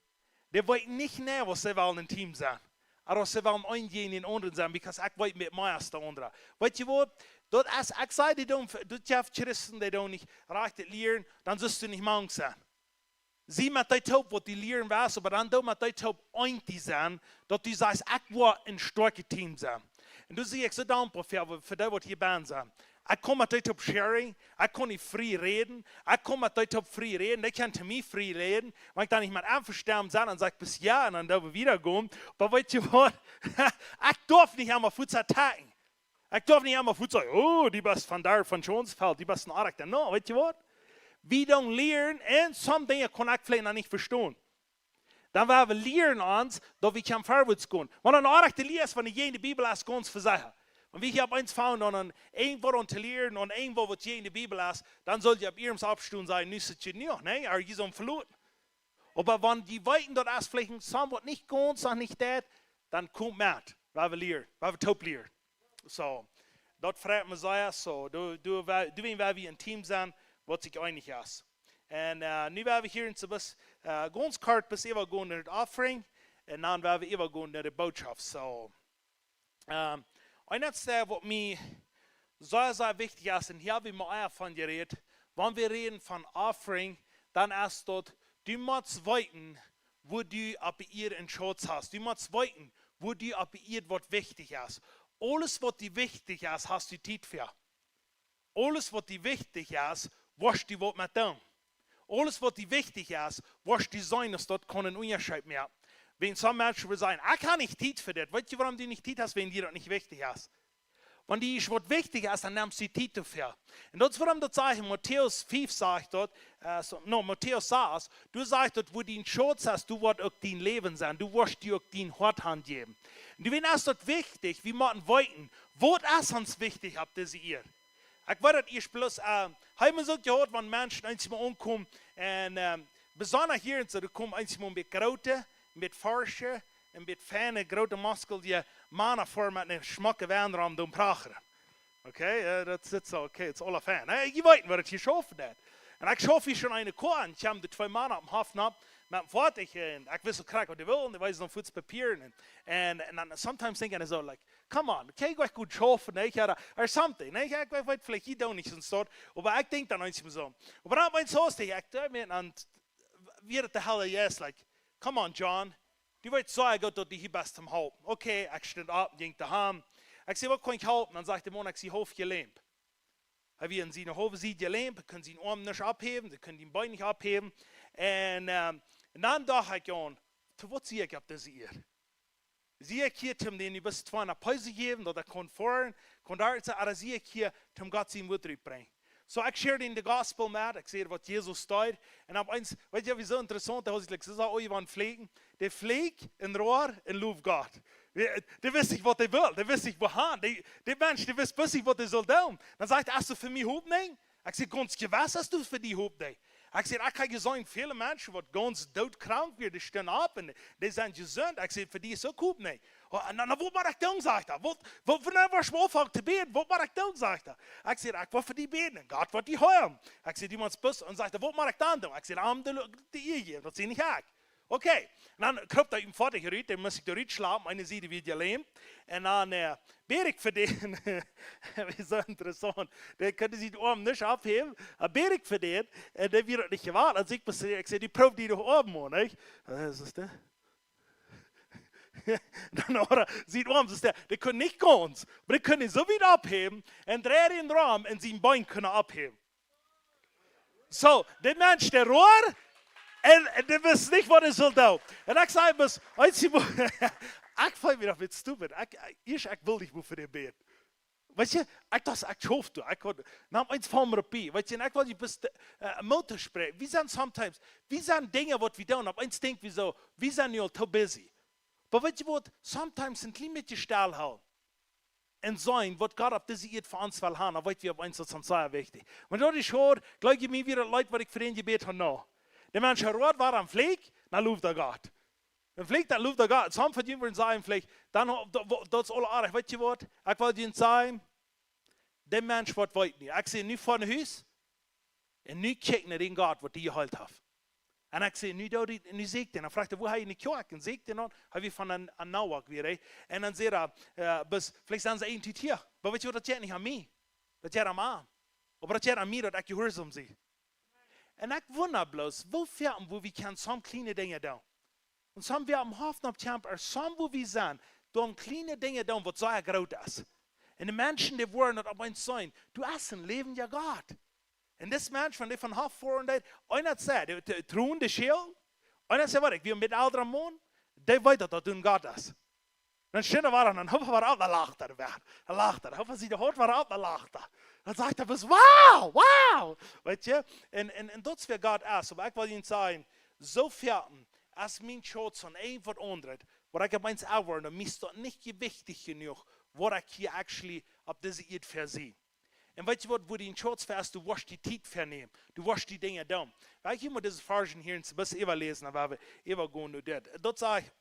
dee weeten nich, nä, waut see wellen een Team sennen. Ooda waut see wellen een jäajen dän aundren sennen, because ekj weet mea aus de aundre. Weetst du waut? Daut es, ekj saj, dee doonen, daut jeft Christen, dee doonen nich rajcht lieren, dan sust du nich mank sennen. Sie met dee toop, waut du lieren west, oba dan doo met dee toop eent sennen, daut du sajst, ekj woa een stoakjet Team sennen. Un doa sie ekj soo dankboa fa, fa dee, waut hia bie sent. Ekj kaun met dee toop sharing, ekj kaun nich frie räden, ekj kaun met dee toop frie räden, dee kjennen to mie frie räden, wan ekj dan nich met envestonen sie, dan saj ekj bloos jo, un dan doo wie wieda gonen. Oba weetst du waut? Ekj darf nich emma fuaz attacken. Ekj darf nich emma fuaz sajen: "Oh, du best von doa, von Schonsfeld, du best een Oaja." No, weetst du waut? Wie doonen lieren, un some Dinja kaun ekj veleicht noch nich vestonen. Dan woa wie lieren ons, daut wie kjennen verwoats gonen. Wan een Oaja lia es, wan dee jäajen de Bibel es, gaunz vesechat. Wan wie hia opp eent fungen, dan een, irjentwaut aun to lieren, un irjentwaut waut jäajen de Bibel es, dan saul jie opp iernst oppstonen un sajen: "Nu es et jenuach, nä? Oba jie sent veloaren." Oba wan jie weeten, daut es veleicht een Psalm waut nich gaunz, noch nich daut, dan komt met. Woa wie lieren, woa wie toop lieren. So, daut freit mie sea. So, doa, doa woa, doa woa wie een Team sennen, waut sikj eenich es. Un, äh, nu woa wie hia en soo bat, äh, gaunz kort bat äwa gonen no de Offering, un dan woa wie äwa gonen no de Bootschoft. So, ähm, eent waut mie sea, sea wichtich es, un hia hab wie mau von jerät, wan wie räden von Offering, dan es daut, du motst weeten, wua du opp de Ieed een Schauz hast. Du motst weeten, wua du opp de Ieed waut wichtich es. Aules waut die wichtich es, hast du Tiet fa. Aules waut die wichtich es, woascht du waut met doonen. Aules waut die wichtich es, woascht du seenen, daut daut kaun een Unjascheet moaken. Wan some Menschen wudden sajen: "Ekj hab nich Tiet fa dit." Weetst du, wuarom du nich Tiet hast? Wan die daut nich wichtich es. Wan die es waut wichtich es, dan nemst du Tiet doafäa. Un daut es wuarom daut sajcht en Matäus fief, sajcht daut, äh, so, no, Matäus sas, doa sajcht daut, wua dien Schauz es, doa woat uk dien Läwen sennen, doa woascht du uk dien Hoat hanjäwen. Un du, wan es daut wichtich, wie motten weeten, waut es ons wichtich opp dise Ieed. Ekj weet daut ieescht bloos, äh, hab mau soo jehoat, wan Menschen eemol aunkomen un, ähm, besonda hia en soo, doa komen eemol een bät groote, een bät farsche, een bät feine, groote Muskel, dee Mana fa met een schmocke Wenrom doonen prachren. Okay, äh, daut sitt soo, okay, it's all a fan. Hey, jie weeten, waut et hia schaufen deit. Un ekj schauf hia schon eene Koa, un kjeem de twee Mana opp dän Hoff nopp met een Foatich, un ekj wist uk krakjt, waut dee wullen, dee weisen dan fuaz Papieren. Un, un, un dan sometimes denkj ekj soo, like, come on, okay, ekj woa goot schaufen, nä, or, or something, nä, ekj, ekj weet veleicht, jie doonen nich soo, oba ekj denkj dan eemol soo. Oba dan opp eemol soo, ekj denkj, ekj denkj mie, un wia daut de Heilje Jeist, like, come on, John, du weetst soo goot, daut du hia best toom halpen. Okay, ekj stunt opp, jinkj no Hus. Ekj säd: "Waut kaun ekj halpen?" Dan sajcht de Maun: "Ekj sie haulf jelämt." Hee wia aun siene haulwe Sied jelämt, hee kunn sienen Oarm nich opphäwen, hee kunn sien Been nich opphäwen. Un, ähm, un dan docht ekj aun, to waut sie ekj opp dise Ieed? Sie ekj hia, om dän nu bloos tweehundat Pesos jäwen, daut hee kunn foaren, kunn doa sennen, ooda sie ekj hia, om Gott sien Wuat rutbrinjen? So, ekj share dän de Gospel met, ekj säd, waut Jesus deed. Un opp eemol, weetst du, wia soo interessaunt, doa haud ekj, like, soo, soo, oh, jie wieren flieen. Dee fleeg un roat un loowd Gott. Dee, dee wist nich, waut hee wull. Dee wist nich, wua han. Dee, dee Mensch, dee wist bloos nich, waut hee sull doonen. Dan sajcht hee: "Hast du fa mie Hopninj?" Ekj säd: "Gaunz jewess hast du fa die Hopninj." Ekj säd: "Ekj hab jeseenen väle Menschen, waut gaunz doodkrank wieren, dee stunden opp un dee sent jesunt." Ekj säd: "Fa die es uk Hopninj." Oh, un dan, waut mott ekj doonen, sajcht hee. Waut, waut, wan ekj aunfang to bäden, waut mott ekj doonen, sajcht hee. Ekj säd: "Ekj woa fa die bäden un Gott woat die heelen." Ekj säd: "Du motst bloos," un sajcht hee: "Waut mott ekj dan doonen?" Ekj säd: "Am de, de Iea jäwen, daut sie nich ekj." Okay. Un dan kroop hee ut dän Foatich rut, dee must sikj doa rutschlapen, eene Sied wia jelämt. Un dan, äh, bäd ekj fa dän. Wia soo interessaunt. Dee kunn sienen Oarm nich opphäwen, oba bäd ekj fa dän. Un dee wia daut nich jewant. Aus ekj passieren, ekj säd: "Du, proow die doch Oarm, Maun, nich?" Waut es daut? Dan, ooda, sien Oarm, soo es dee, dee kunn nich gaunz, oba dee kunn dän soo wiet opphäwen un dreien dän rom un sien Been kunn hee opphäwen. So, dee Mensch, dee roat, un, un dee wist nich, waut hee sull doonen. Un ekj säd bloos, weetst du, ekj feeld mie noch een bät stupid. Ekj, ekj, ieescht, ekj wull nich, wua fa dän bäden. Weetst du, ekj docht, ekj schauf doa, ekj haud, no eent von mien Papier, weetst du, un ekj wull die bloos, äh, Moot toospräakjen. Wie sent sometimes, wie sent Dinja, waut wie doonen, opp eemol denkj wie soo, wie sent nu aul too busy. Oba weetst du waut, sometimes een kjlien bät stell hoolen un seenen, waut Gott opp dise Ieed fa ons well han, dan weet wie opp eemol, daut es sea wichtich. Wan daut es, jleew mie, wia daut Leet, waut ekj fa dän jebät hab, no. Dee Mensch, hee roat, wia aum fleeg, dan loowd hee Gott. Un veleicht dan loowd hee Gott. Some von junt wudden sajen veleicht, dan, daut, daut es aul oajch, weetst du waut? Ekj well junt sajen, dee Mensch, waut weet nich. Ekj sie nu von Hus, un nu kjikj no dän Gott, waut die jeheelt haft. Un ekj sie nu doa, nu see ekj dän. Dan fruach hee, wua hee en de Kjoakj, un see ekj dän dan, hee wia von een, een Noah wia, hee. Un dan säd hee, äh, bloos, veleicht sent see eene Tiet hia. Oba weetst du waut, daut jeit nich aun mie. Daut jeit aun am. Oba daut jeit aun mie, daut ekj jehuarsom sie. Un ekj wunda bloos, woo väl, wua wie kjennen some kjliene Dinja doonen. Un some wea aum Hoff no Camp, ooda some wua wie sent, doonen kjliene Dinja doonen, waut sea groot es. Un de Menschen, dee woaren daut opp eemol seenen, du hast een läwendja Gott. Un dis Mensch, wan dee von Hoff foaren deed, eena säd, dee, dee truend de Schäl, eena säd, waut, ekj well met aundre Maun, dee weet, daut daut een Gott es. Dan steit hee wada, dan hoof hee wada opp, dan lacht hee wada. Dan lacht hee, dan hoof hee sikj de Hoat wada opp, dan lacht hee. Dan sajcht hee bloos: "Wow, wow!" Weetst du? Un, un, un daut es wäa Gott es. Oba ekj well junt sajen, soo foaken es mien Schauz aun irjent waut aundret, waut ekj opp eemol erwoaren, dan es daut nich jewichtich jenuach, waut ekj hia actually opp dise Ieed fa sie. Un weetst du waut, wua dien Schauz fa es, du woascht die Tiet fa nämen, du woascht die Dinja doonen. Well ekj hia mol dise Varschen hia een bät äwaläsen, dan woa wie äwagonen no dit. Daut sajcht,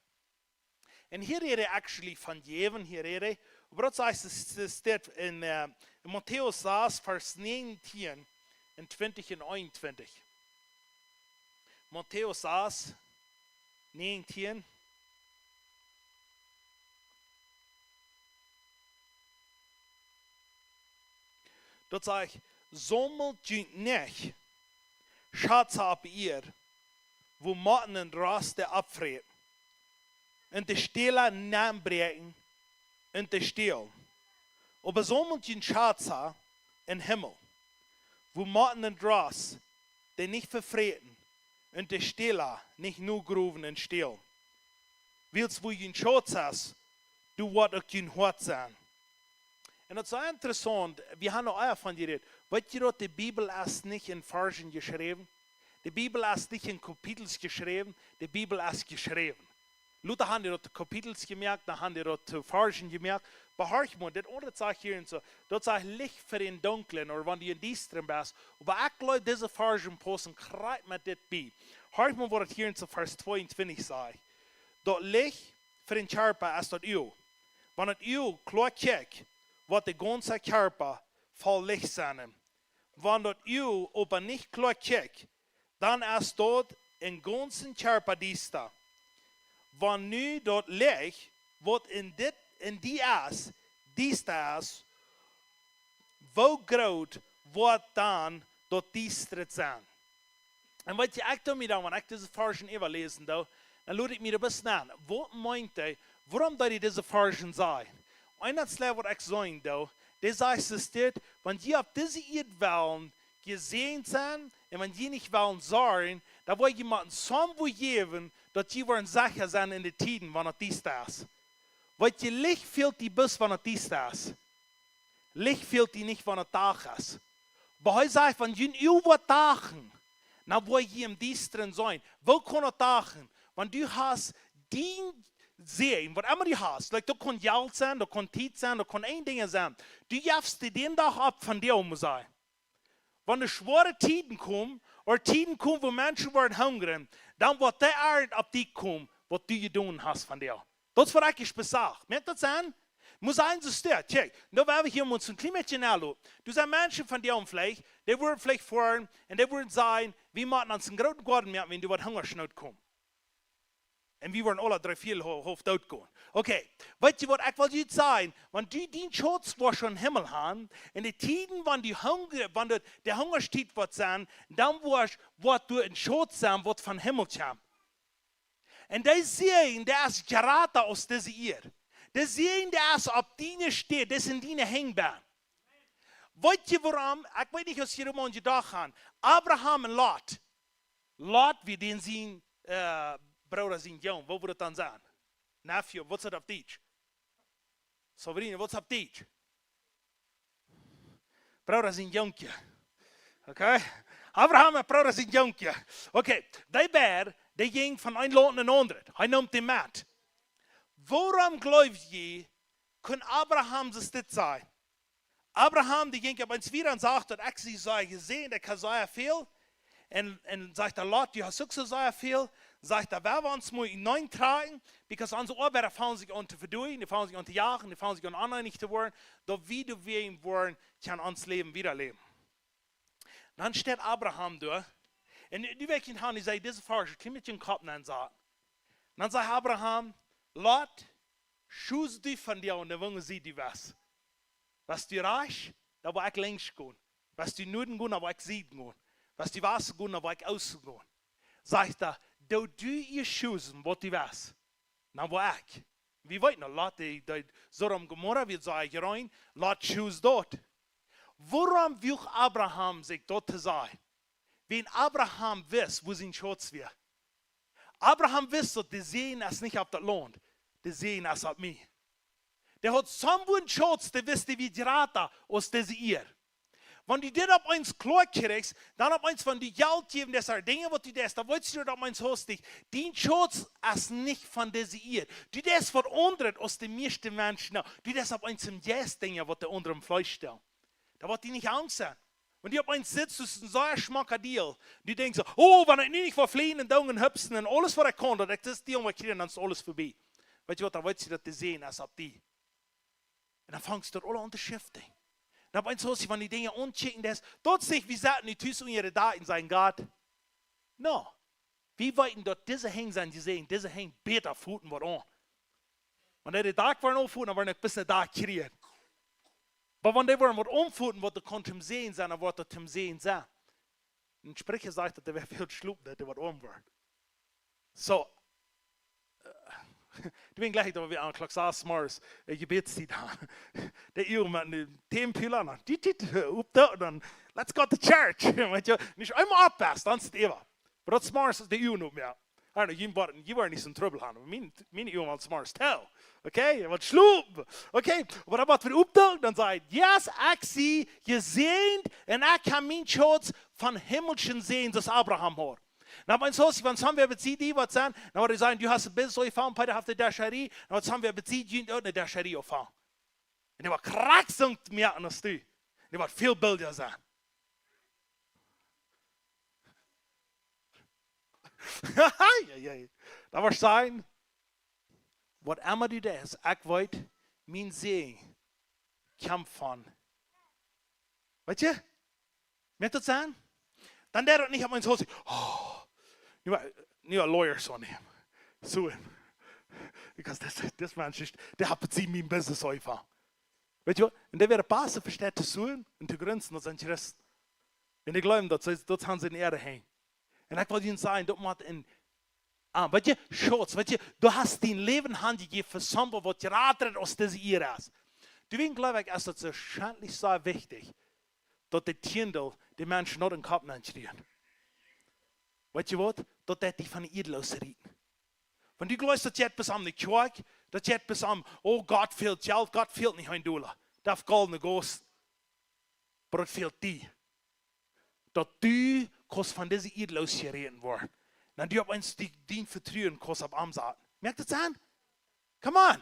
un hia rät hee actually von jäwen, hia rät hee, oba daut sajcht, es, es steit en, äh, en Matäus sas, Varsch näajentieen un twintich un eenuntwintich. Matäus sas, näajentieen. Daut sajcht: "Saumelt junt nich Schaza opp Ieed, wua Motten un Rost dee oppfräten, un de Stäla nenbräakjen un dee stälen. Oba saumelt junt Schaza em Himmel, wua Motten un Rost dee nich vefräten, un de Stäla nich nogrowen un stälen. Wiels wua jun Schauz es, doa woat uk jun Hoat sennen." Un daut es soo interessaunt, wie haben aul doavon jerät. Weetst du daut, de Bibel es nich en Varschen jeschräwen? De Bibel es nich en Kapitels jeschräwen, de Bibel es jeschräwen. Lota haft daut Kapitels jemoakt, dan haft daut Varschen jemoakt. Oba horch mol, dit aundre sajcht hia un soo, daut sajcht Licht fa dän Dunklen, ooda wan du em Diestren best. Oba ekj jleew, dise Varschen paussen krakjt met dit bie. Horch mol, waut daut hia en soo Varsch tweeuntwintich sajcht. Daut Licht fa dän Kjarpa es daut Uag. Wan daut Uag kloa kjikjt, woat de gaunze Kjarpa voll Licht sennen. Wan daut Uag oba nich kloa kjikjt, dan es daut dän gaunzen Kjarpa diesta. Wan nu daut Licht, waut en dit, en die es, diesta es, woo groot woat dan daut Diestren sennen? Un weetst du, ekj doo mie dan, wan ekj dise Varschen äwaläsen doo, dan lot ekj mie daut bes aun. Waut meent hee? Wuarom deed hee dise Varschen sajen? Eent es waut ekj sajen doo, dee sajcht, es dit, wan jie opp dise Ieed wellen jesäajent sennen, un wan jie nich wellen sorjen, dan woa jie motten soo väl jäwen, daut jie woaren secha sennen en de Tieden, wan daut diesta es. Weetst du, Licht fält die bes, wan daut diesta es. Licht fält die nich, wan daut Dach es. Oba hee sajcht, wan jun Uag woat dachen, dan woa jie em Diestren sennen. Woo kaun daut dachen? Wan du hast dien Säajen, waut emma du hast, like, daut kaun Jelt sennen, daut kaun Tiet sennen, daut kaun een Dinj sennen. Du jefst die dän Dach opp von die, mott sajen. Wan de schwoare Tieden komen, ooda Tieden komen, wua Menschen woaren hungren, dan woat dee Arnt opp die komen, waut du jedonen hast von die. Daut es waut ekj jespesacht. Moakt daut Senn? Mott sennen, soo steit. Kjikj, nu woa wie hia mol een kjlien bät naloten. Doa sent Menschen von die veleicht, dee woaren veleicht foaren un dee woaren sajen, wie motten ons eenen grooten Goaden moaken, wan doa waut Hungasnoot kjemt. Un wie woaren aula dree, vea hau-, haulf doot gonen. Okay, weetst du waut ekj well junt sajen? Wan du dien Schauz woascht em Himmel haben, en de Tieden, wan du hungr-, wan de, de Hungastiet woat sennen, dan woascht, woat doa een Schauz sennen, waut vom Himmel kjemt. Un dee Säajen, dee es jrata aus dise Ieed. Dee Säajen, dee es opp diene Städ, dee es en diene Henj benn. Weetst du wuarom? Ekj weet nich, aus jie doaraun jedocht haben. Abraham un Lot. Lot, wia dän sien, äh, Brooda sien Jung. Waut wudd daut dan sennen? Nephew, waut es daut opp Dietsch? Sobrino, waut es daut opp Dietsch? Brooda sien Jungkje. Okay? Abraham un Brooda sien Jungkje. Okay, dee beid, dee jinjen von een Launt en een aundret. Hee neem dee met. Wuarom jleew jie, kunn Abraham soo dit sajen? Abraham, dee jinkj opp eemol wieda un sajcht, daut ekj sie sea jesäajent, ekj hab sea väl. Un, un sajcht de Lot, du hast uk soo sea väl. Sajcht hee, wie woaren ons mol nenn trakjen, because onse Oabeida fangen sikj aun to vedoagen, dee fangen sikj aun to jagen, dee fangen sikj aun oneenich to woaren, daut wie doawäajen woaren, kjennen ons Läwen wieda läwen. Dan steit Abraham doa. Un nu, nu weet jie, hee säd, dise Varsch, kjeen bät en Kopp nenn sajen. Dan sajcht Abraham, Lot, schus die von die aun de Wungen, sie die west. West du rajchts, dan woa ekj linkjs gonen. West du Nuaden gonen, dan woa ekj Sieden gonen. West du Wasten gonen, dan woa ekj Oosten gonen. Sajcht hee, doo du ieescht schoosen, waut du west. Dan woa ekj. Wie weeten aul, Lot, dee, dee Sodom Gomorra, wia sea jrein, Lot schuus doa. Wuarom wuag Abraham sikj daut to sajen? Wiels Abraham wist, wua sien Schauz wia. Abraham wist, daut de Säajen es nich opp daut Launt, de Säajen es opp mie. Dee haud so'n Schauts, dee wist, dee wia jrata aus dise Ieed. Wan du dit opp eemol kloa kjrichst, dan opp eemol, wan du Jelt jäwen deist, Dinja waut du deist, dan weetst du daut opp eemol hastich. Dien Schauts es nich von dise Ieed. Du deist waut aundret aus de mieeschte Menschen. Na, du deist opp eemol soo Jeist Dinja waut de aundre em Fleesch stalen. Dan woat die nich angst sennen. Wan du opp eemol sitst, daut es een sea schmocka Deal. Du denkjst soo: "Oh, wan ekj nu nich woa fleajen un doonen un hupsen un aules waut ekj kaun, daut ekj dit Deal woa kjrieen, dan es aules verbie." Weetst du waut, dan weetst du daut de Säajen es opp die. Un dan fangst du daut aula aun to shiften. Un opp eemol, soo aus du wan die Dinja aunkjikjen deist, daut sajcht, wie saten nu tus unja de Dakj un sajen: "Gott, no, wie weeten daut dise Henj sent jesäajent, dise Henj bäta foten waut aun." Wan dee de Dakj woaren aunfoten, dan woaren ekj bloos een Dakj kjrieen. Oba wan dee woaren waut aunfoten, waut doa kaun tom Säajen sennen, dan woat daut tom Säajen sennen. Un Spricha sajcht, daut dee wäa väl schlopt, daut dee waut aun woat. Soo, äh, ekj sie jlikj, daut wie aun Klock sas zemorjes, äh, Jebädstiet haben. De Uhr met de Tempel aun, dit, dit, äh, opp doa, dan, let's go to church. Weetst du, nich eemol oppaussen, dan es et äwa. Oba daut zemorjes es de Uhr nich mea. I don't know, jie woaren, jie woaren nich soon Trubbel haben. Mien, miene Uhr woaren zemorjes tell. Okay, waut schlopen. Okay, oba dan waut wie oppdoonen, dan saj: "Yes, ekj sie jesäajent un ekj hab mienen Schauts von himmlischen Säajen, soo aus Abraham haud." Na, wan soo es, wan somebody bie die waut sent, dan woat hee sajen: "Du hast een Business aunjefongen, Peter haft eene Descherie." Na, wan somebody bie die, du hast eene Descherie aunjefongen. Un dee woat krakjt soo moaken aus du. Un dee woat väl Bilda sennen. Ai, ai, ai. Daut woat sennen, waut emma du deist, ekj weet, mien Säajen kjemt von. Weetst du? Moakt daut Senn? Dan deist du nich opp eemol soo: "Oh, nu, nu een Lawyer soo nämen. Soo, because this, this man, dee haft bie mie mien Business aunjefongen." Weetst du waut? Un dee woaren passen, vesteist du, soo un to grunzen, daut sent Christen. Un ekj jleew, daut see, daut haben see en äare Henj. Un ekj well junt sajen, daut mott een, ah, weetst du, Schauts, weetst du, du hast dien Läwen hanjejäft fa somebody waut jrata es aus dise Ieed es. Doawäajen jleew ekj, es daut soo schrakjlich soo wichtich, daut de Tieendel de Menschen nich em Kopp nenn kjrieen. Weetst du waut? Daut deit die von de Ieed loosrieten. Wan du jleefst, daut jeit bat aun de Kjoakj, daut jeit bat aun, oh, Gott fält Jelt, Gott fält nich een Dolla. Dee haft Golt un Goos. Oba daut fält die. Daut du kaust von dise Ieed loosjeräten woaren. Dan du opp eemol die, dien Vetruen kaust opp am saten. Moakt daut Senn? Come on.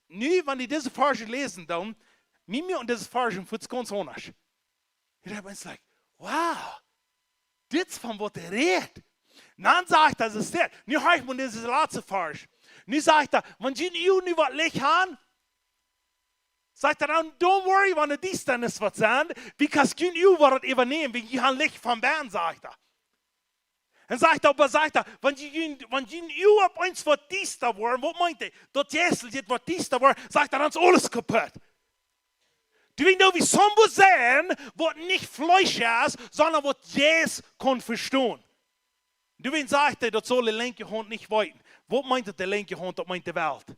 Nu, wan du dise Varsch läsen, dan, mie, mie un dise Varsch fuats gaunz aundasch. Un dan best du like: "Wow, dit es von waut hee rät." Dan sajcht hee, daut es dit. Nu hab ekj mau dise latste Varsch. Nu sajcht hee: "Wan june Uagen nu waut Licht haben," sajcht hee dan, "don't worry, wan de Diestanis woat sennen, because june Uagen woaren daut äwanämen, wan jie haben Licht von bennen," sajcht hee. Un sajcht hee, oba sajcht hee, wan jie, wan june Uagen opp eemol waut diesta woaren, waut meent hee? Daut Jeist woat diesta woaren, sajcht hee, dan es aules kaput. Du weetst, wie somebody sennen, waut nich Fleesch es, sonda waut Jeist kaun vestonen. Du weetst, sajcht hee, daut saul de linkje Haunt nich weeten. Waut meent daut, de linkje Haunt? Daut meent de Welt.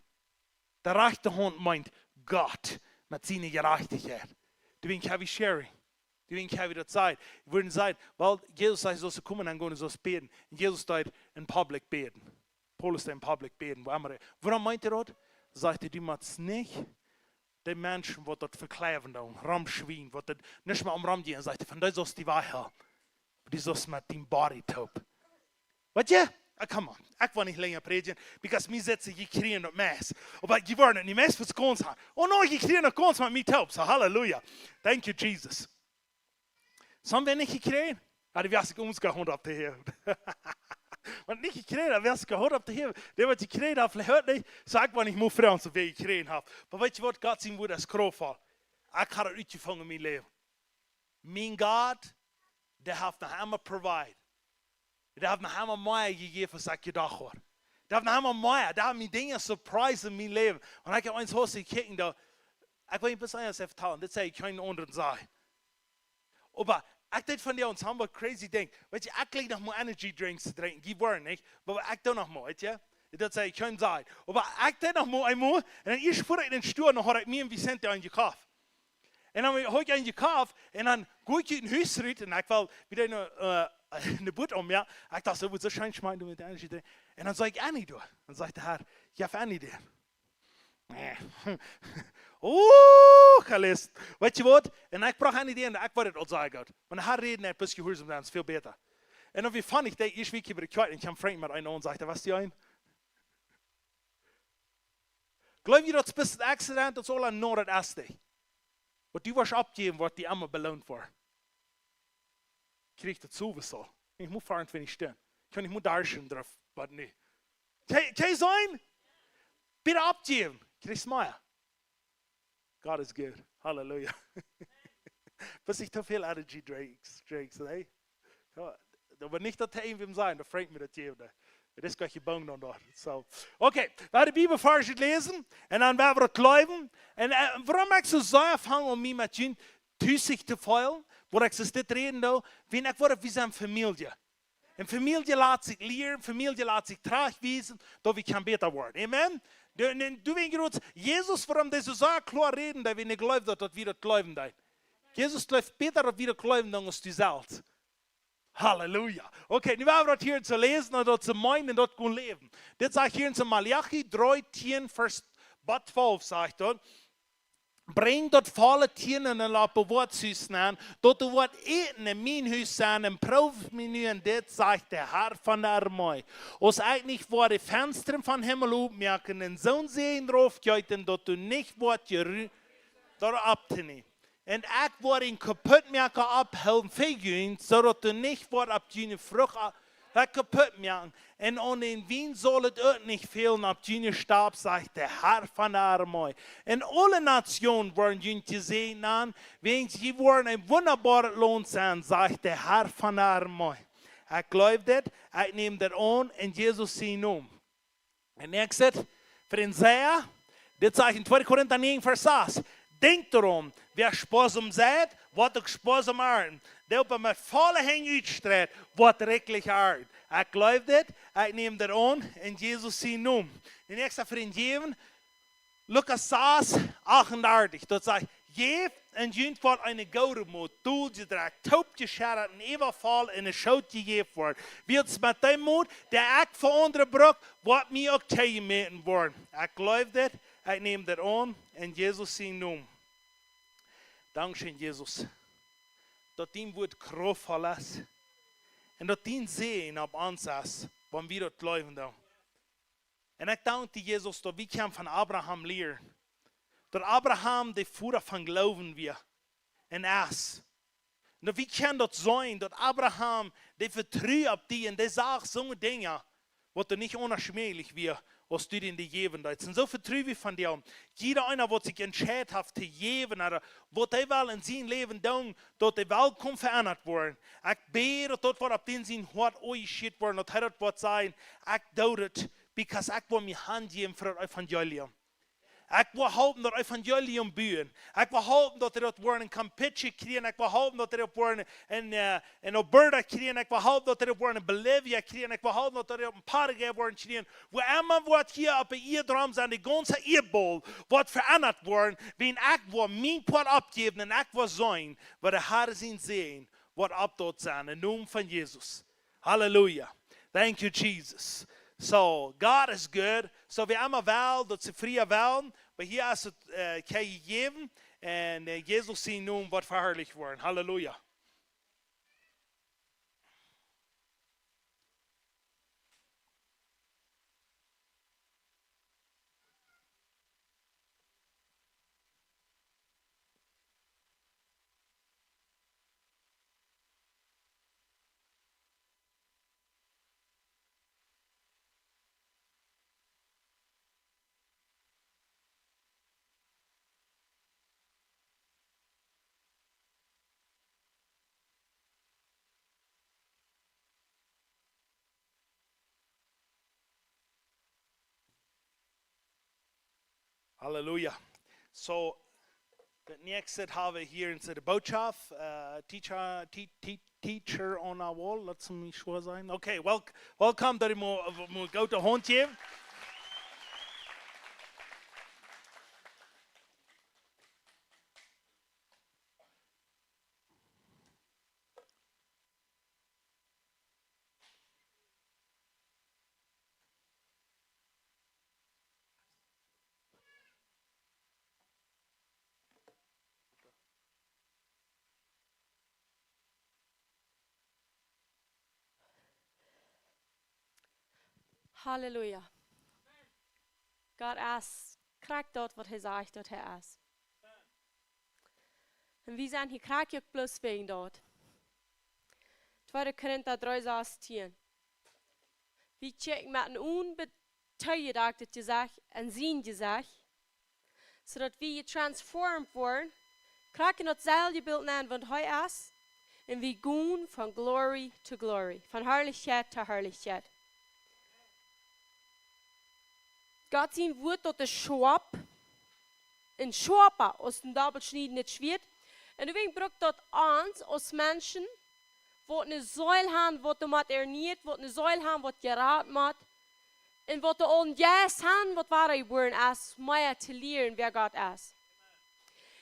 De rajchte Haunt meent Gott met siene Jerajchtichkjeit. Du weetst, heavy sharing. Du weetst, heavy daut sajcht. Wua daut sajcht, well, Jesus säd, soo to komen un gonen, soo bäden. Un Jesus deed en public bäden. Paulus deed en public bäden, wua emma hee. Wuarom meent hee daut? Sajcht hee, du motst nich de Menschen, waut daut vekjleewen doonen, romschwienen, waut daut nich mea omrom gonen, sajcht hee, von dee saust du wajchhoolen. Du saust met dien body toop. Weetst du? Ah, come on. Ekj well nich lenja prädjen, because mie sitt soo, jie kjrieen daut meist. Oba jie woaren daut nich meist fuats gaunz haben. Oh no, jie kjrieen daut gaunz met mie toop. So, hallelujah. Thank you, Jesus. Soo haben wie nich jekjräajen? Ah, dee wia sikj ons gehoolt opp de Hecht. Wan nich jekjräajen, dan wia sikj gehoolt opp de Hecht. Dee waut jekjräajen haft, veleicht hieet nich. Soo, ekj woa nich mea froagen, soo wäa jekjräajen haft. Oba weetst du waut? Gott sien Wuat es krauftvoll. Ekj hab daut utjefungen en mien Läwen. Mien Gott, dee haft noch emma provide. Dee haft noch emma mea jejäft aus ekj jedocht haud. Dee haft noch emma mea. Dee haft mie Dinja surprised en mien Läwen. Un ekj hab eent, aus ekj kjikj, doa, ekj well nich bloos eent vetalen. Dit saj ekj kjeen aundren saj. Oba ekj deed von dee aun, soo een crazy Dinkj. Weetst du, ekj jlikj noch mau Energy Drinks to drinkjen. Jie woaren nich, oba ekj doo noch mau, weetst du? Daut saj ekj kjeen saj. Oba ekj deed noch mau eemol, un dan ieescht fua ekj en dän Stua, dan haud ekj mie un Vicente eenen jekoft. Un dan haud ekj eenen jekoft, un dan jinkj ekj ut Hus rut, un ekj well wada ne, äh, ne Butt om, jo. Ekj docht, daut wudd soo scheen schmakjen met Energy Drink. Un dan sach ekj Annie doa. Dan sajcht de Herr, jeff Annie dän. Oh, gelesen. Weetst waut? Un ekj bruck eene Idee, un ekj wull daut aul sajen, Gott. Wan hee räden deit, bloos jehuarsom sennen, es väl bäta. Un dan wia funny, ekj deed ieescht wia ekj bie de Kjoakj un kjeem Frank met eenen aun un säd: "Waut es daut?" Jleew jie daut es bloos een Accident, daut es aul een Noord Este? Waut du woascht aufjäwen, woat die emma beloont fa. Kjrichst du sowieso. Ekj mott vea un twintich Stunden. Ekj kaun nich mea doa sennen, waut nu. Kje-, kje sennen? Bitte aufjäwen. Kjrichst mea. God is good. Halleluja. Best du too väl Energy Drinks, Drinks, ne? Jo, daut woat nich daut irjentwäm sennen, daut Frank mie daut jäwen. Daut es jlikj jebungen aun doa. So. Okay, wie woaren de Bibelvarsch läsen un dan woaren wie daut jleewen. Un, äh, wuarom ekj soo sea fang aun mie met junt tusich to feelen, wua ekj soo dit räden doo, wan ekj woa, wie sent Famielje. Un Famielje lat sikj lieren, Famielje lat sikj trajchtwiesen, daut wie kjennen bäta woaren. Amen? De, de, du weetst, Jesus, wuarom dee soo sea kloa räden, daut wie nich jleewen, daut, daut wie daut jleewen deeden. Jesus jleeft bäta, daut wie daut jleewen, dan aus du selfst. Halleluja. Okay, nu woaren wie daut hia soo läsen un daut soo meenen un daut gonen läwen. Dit sajcht hia en Maleachi dree, tieen, Varsch bat twalf, sajcht daut: "Brinjt daut volle Tieen un lopp Woatshus nenn, daut doa woat Äten en mien Hus sennen, un proowt mie nu en dit, sajcht de Herr von de Armee. Aus ekj nich woa de Fenstren vom Himmel opmoaken un soon Säajen raufjeeten, daut doa nich woat jeru-, daut opptonämen. Un ekj woa een Kaputtmoaka oppholen fa junt, soo daut doa nich woat opp june Frucht a-, daut kaputt moaken. Un aun dän Wien saul et uk nich fälen opp june Stap, sajcht de Herr von de Armee. Un aule Natsjoonen woaren junt jesäajent nanen, wiels jie woaren een wundaboaret Launt sennen, sajcht de Herr von de Armee." Ekj jleew dit, ekj näm dit aun en Jesus sienen Nomen. Un näakjstet, Frint, saj, dit sajcht en tweede Korinta näajen, Varsch sas: "Denkjt doaraun, wäa spoasom seit, woat uk spoasom arnten. Dee oba met volle Henj utstreit, woat rikjlich arnten." Ekj jleew dit, ekj näm dit aun en Jesus sienen Nomen. De näakjste, Frint, jäwen, Lukas sas, achtundartich, daut sajcht: "Jäft un junt woat eene goode Mot, dol jedrekjt, toop jescheddat un äwavoll en de Schoot jejäft woaren. Wiels met dee Mot, dee ekj fa aundre bruck, woat mie uk toojemäten woaren." Ekj jleew dit, ekj näm dit aun en Jesus sienen Nomen. Dankscheen, Jesus, daut dien Wuat kraftvoll es un daut dien Säajen opp ons es, wan wie daut jleewen doonen. Un ekj dank die, Jesus, daut wie kjennen von Abraham lieren. Daut Abraham de Voda von Gloowen wia un es. Un daut wie kjennen daut seenen, daut Abraham, dee vetrud opp die un dee sach soone Dinja, waut doa nich onschmäajlich wia, aus du dän dee jäwen deetst. Un soo vetruen wie von die aun. Jieda eena, waut sikj entscheit haft to jäwen, ooda waut hee well en sien Läwen doonen, daut hee well kaun veendat woaren. Ekj bäd, daut daut woat opp dän sien Hoat aunjeschieet woaren, daut hee daut woat sajen: "Ekj doo daut, because ekj well mie hanjäwen fa daut Evangelium. Ekj well halpen daut Evangelium buen. Ekj well halpen daut dee daut woaren en Campeche kjrieen. Ekj well halpen daut dee daut woaren en, äh, en Alberta kjrieen. Ekj well halpen daut dee daut woaren en Bolivia kjrieen. Ekj well halpen daut dee daut en Paraguay woaren kjrieen. Wua emma waut hia opp de Ieed rom sent, de gaunze Ieedbaul woat veendat woaren, wan ekj woa mien Poat oppjäwen un ekj woa seenen, waut de Herr sien Säajen woat opp daut sennen, en Nomen von Jesus." Hallelujah. Thank you, Jesus. So, God is good. So, wie emma well, daut see frie wellen, oba hia es et, äh, kjeen jejäwen. Un, äh, Jesus sien Nomen woat veharlicht woaren. Hallelujah. Hallelujah. So, daut näakjste hab wie hia en de Botschaft, äh, teacher, te-, te-, teacher on a wall, lot mie sure sennen. Okay, wel-, welcome, daut jie mol, mol goot de Haunt jäwen. Halleluja. Gott es krakjt daut, waut hee sajcht, daut hee es. Un wie sent hia krakjt uk bloos wäajen daut. Tweede Korinta dree sastieen. Wie checken met een onbeteiligtet Jesecht un sien Jesecht, soo daut wie getransformed woaren, krakjt en daut selwje Bilt nenn, waut hee es, un wie gonen von glory to glory, von Harlichkjeit to Harlichkjeit. Gott sien Wort, daut es schoap, un schoapa aus een dobbelschniedendet Schwieet. Un doawäajen brukt daut ons aus Menschen, waut eene Seel haben, waut doamet ernieet, waut eene Seel haben, waut jerat woat, un waut doa aul een Jeist haben, waut wadajebuaren es, mea to lieren, wäa Gott es.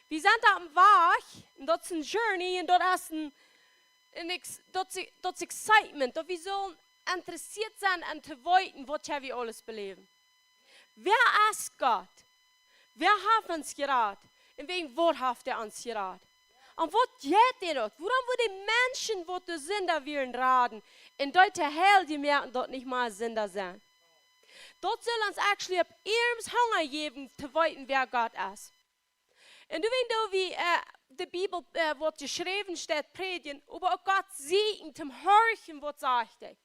Wie sent opp een Wajch, un daut es een journey, un daut es een, een ex-, daut es, daut es excitement, daut wie sellen interessieet sennen un to weeten, waut hab wie aules beläft. Wäa es Gott? Wäa haft ons jerat? Un wäajen waut haft hee ons jerat? Un waut jeit hee daut? Wuarom woat hee Menschen, waut de Sinda wieren, raden, un dee to heiljen, moaken, daut nich mea Sinda sent? Daut saul ons actually opp ieescht Hunga jäwen, to weeten, wäa Gott es. Un doawäajen doo wie, äh, de Bibel, äh, waut jeschräwen steit, prädjen, oba uk Gott sieekjen, toom horchen, waut sajcht hee.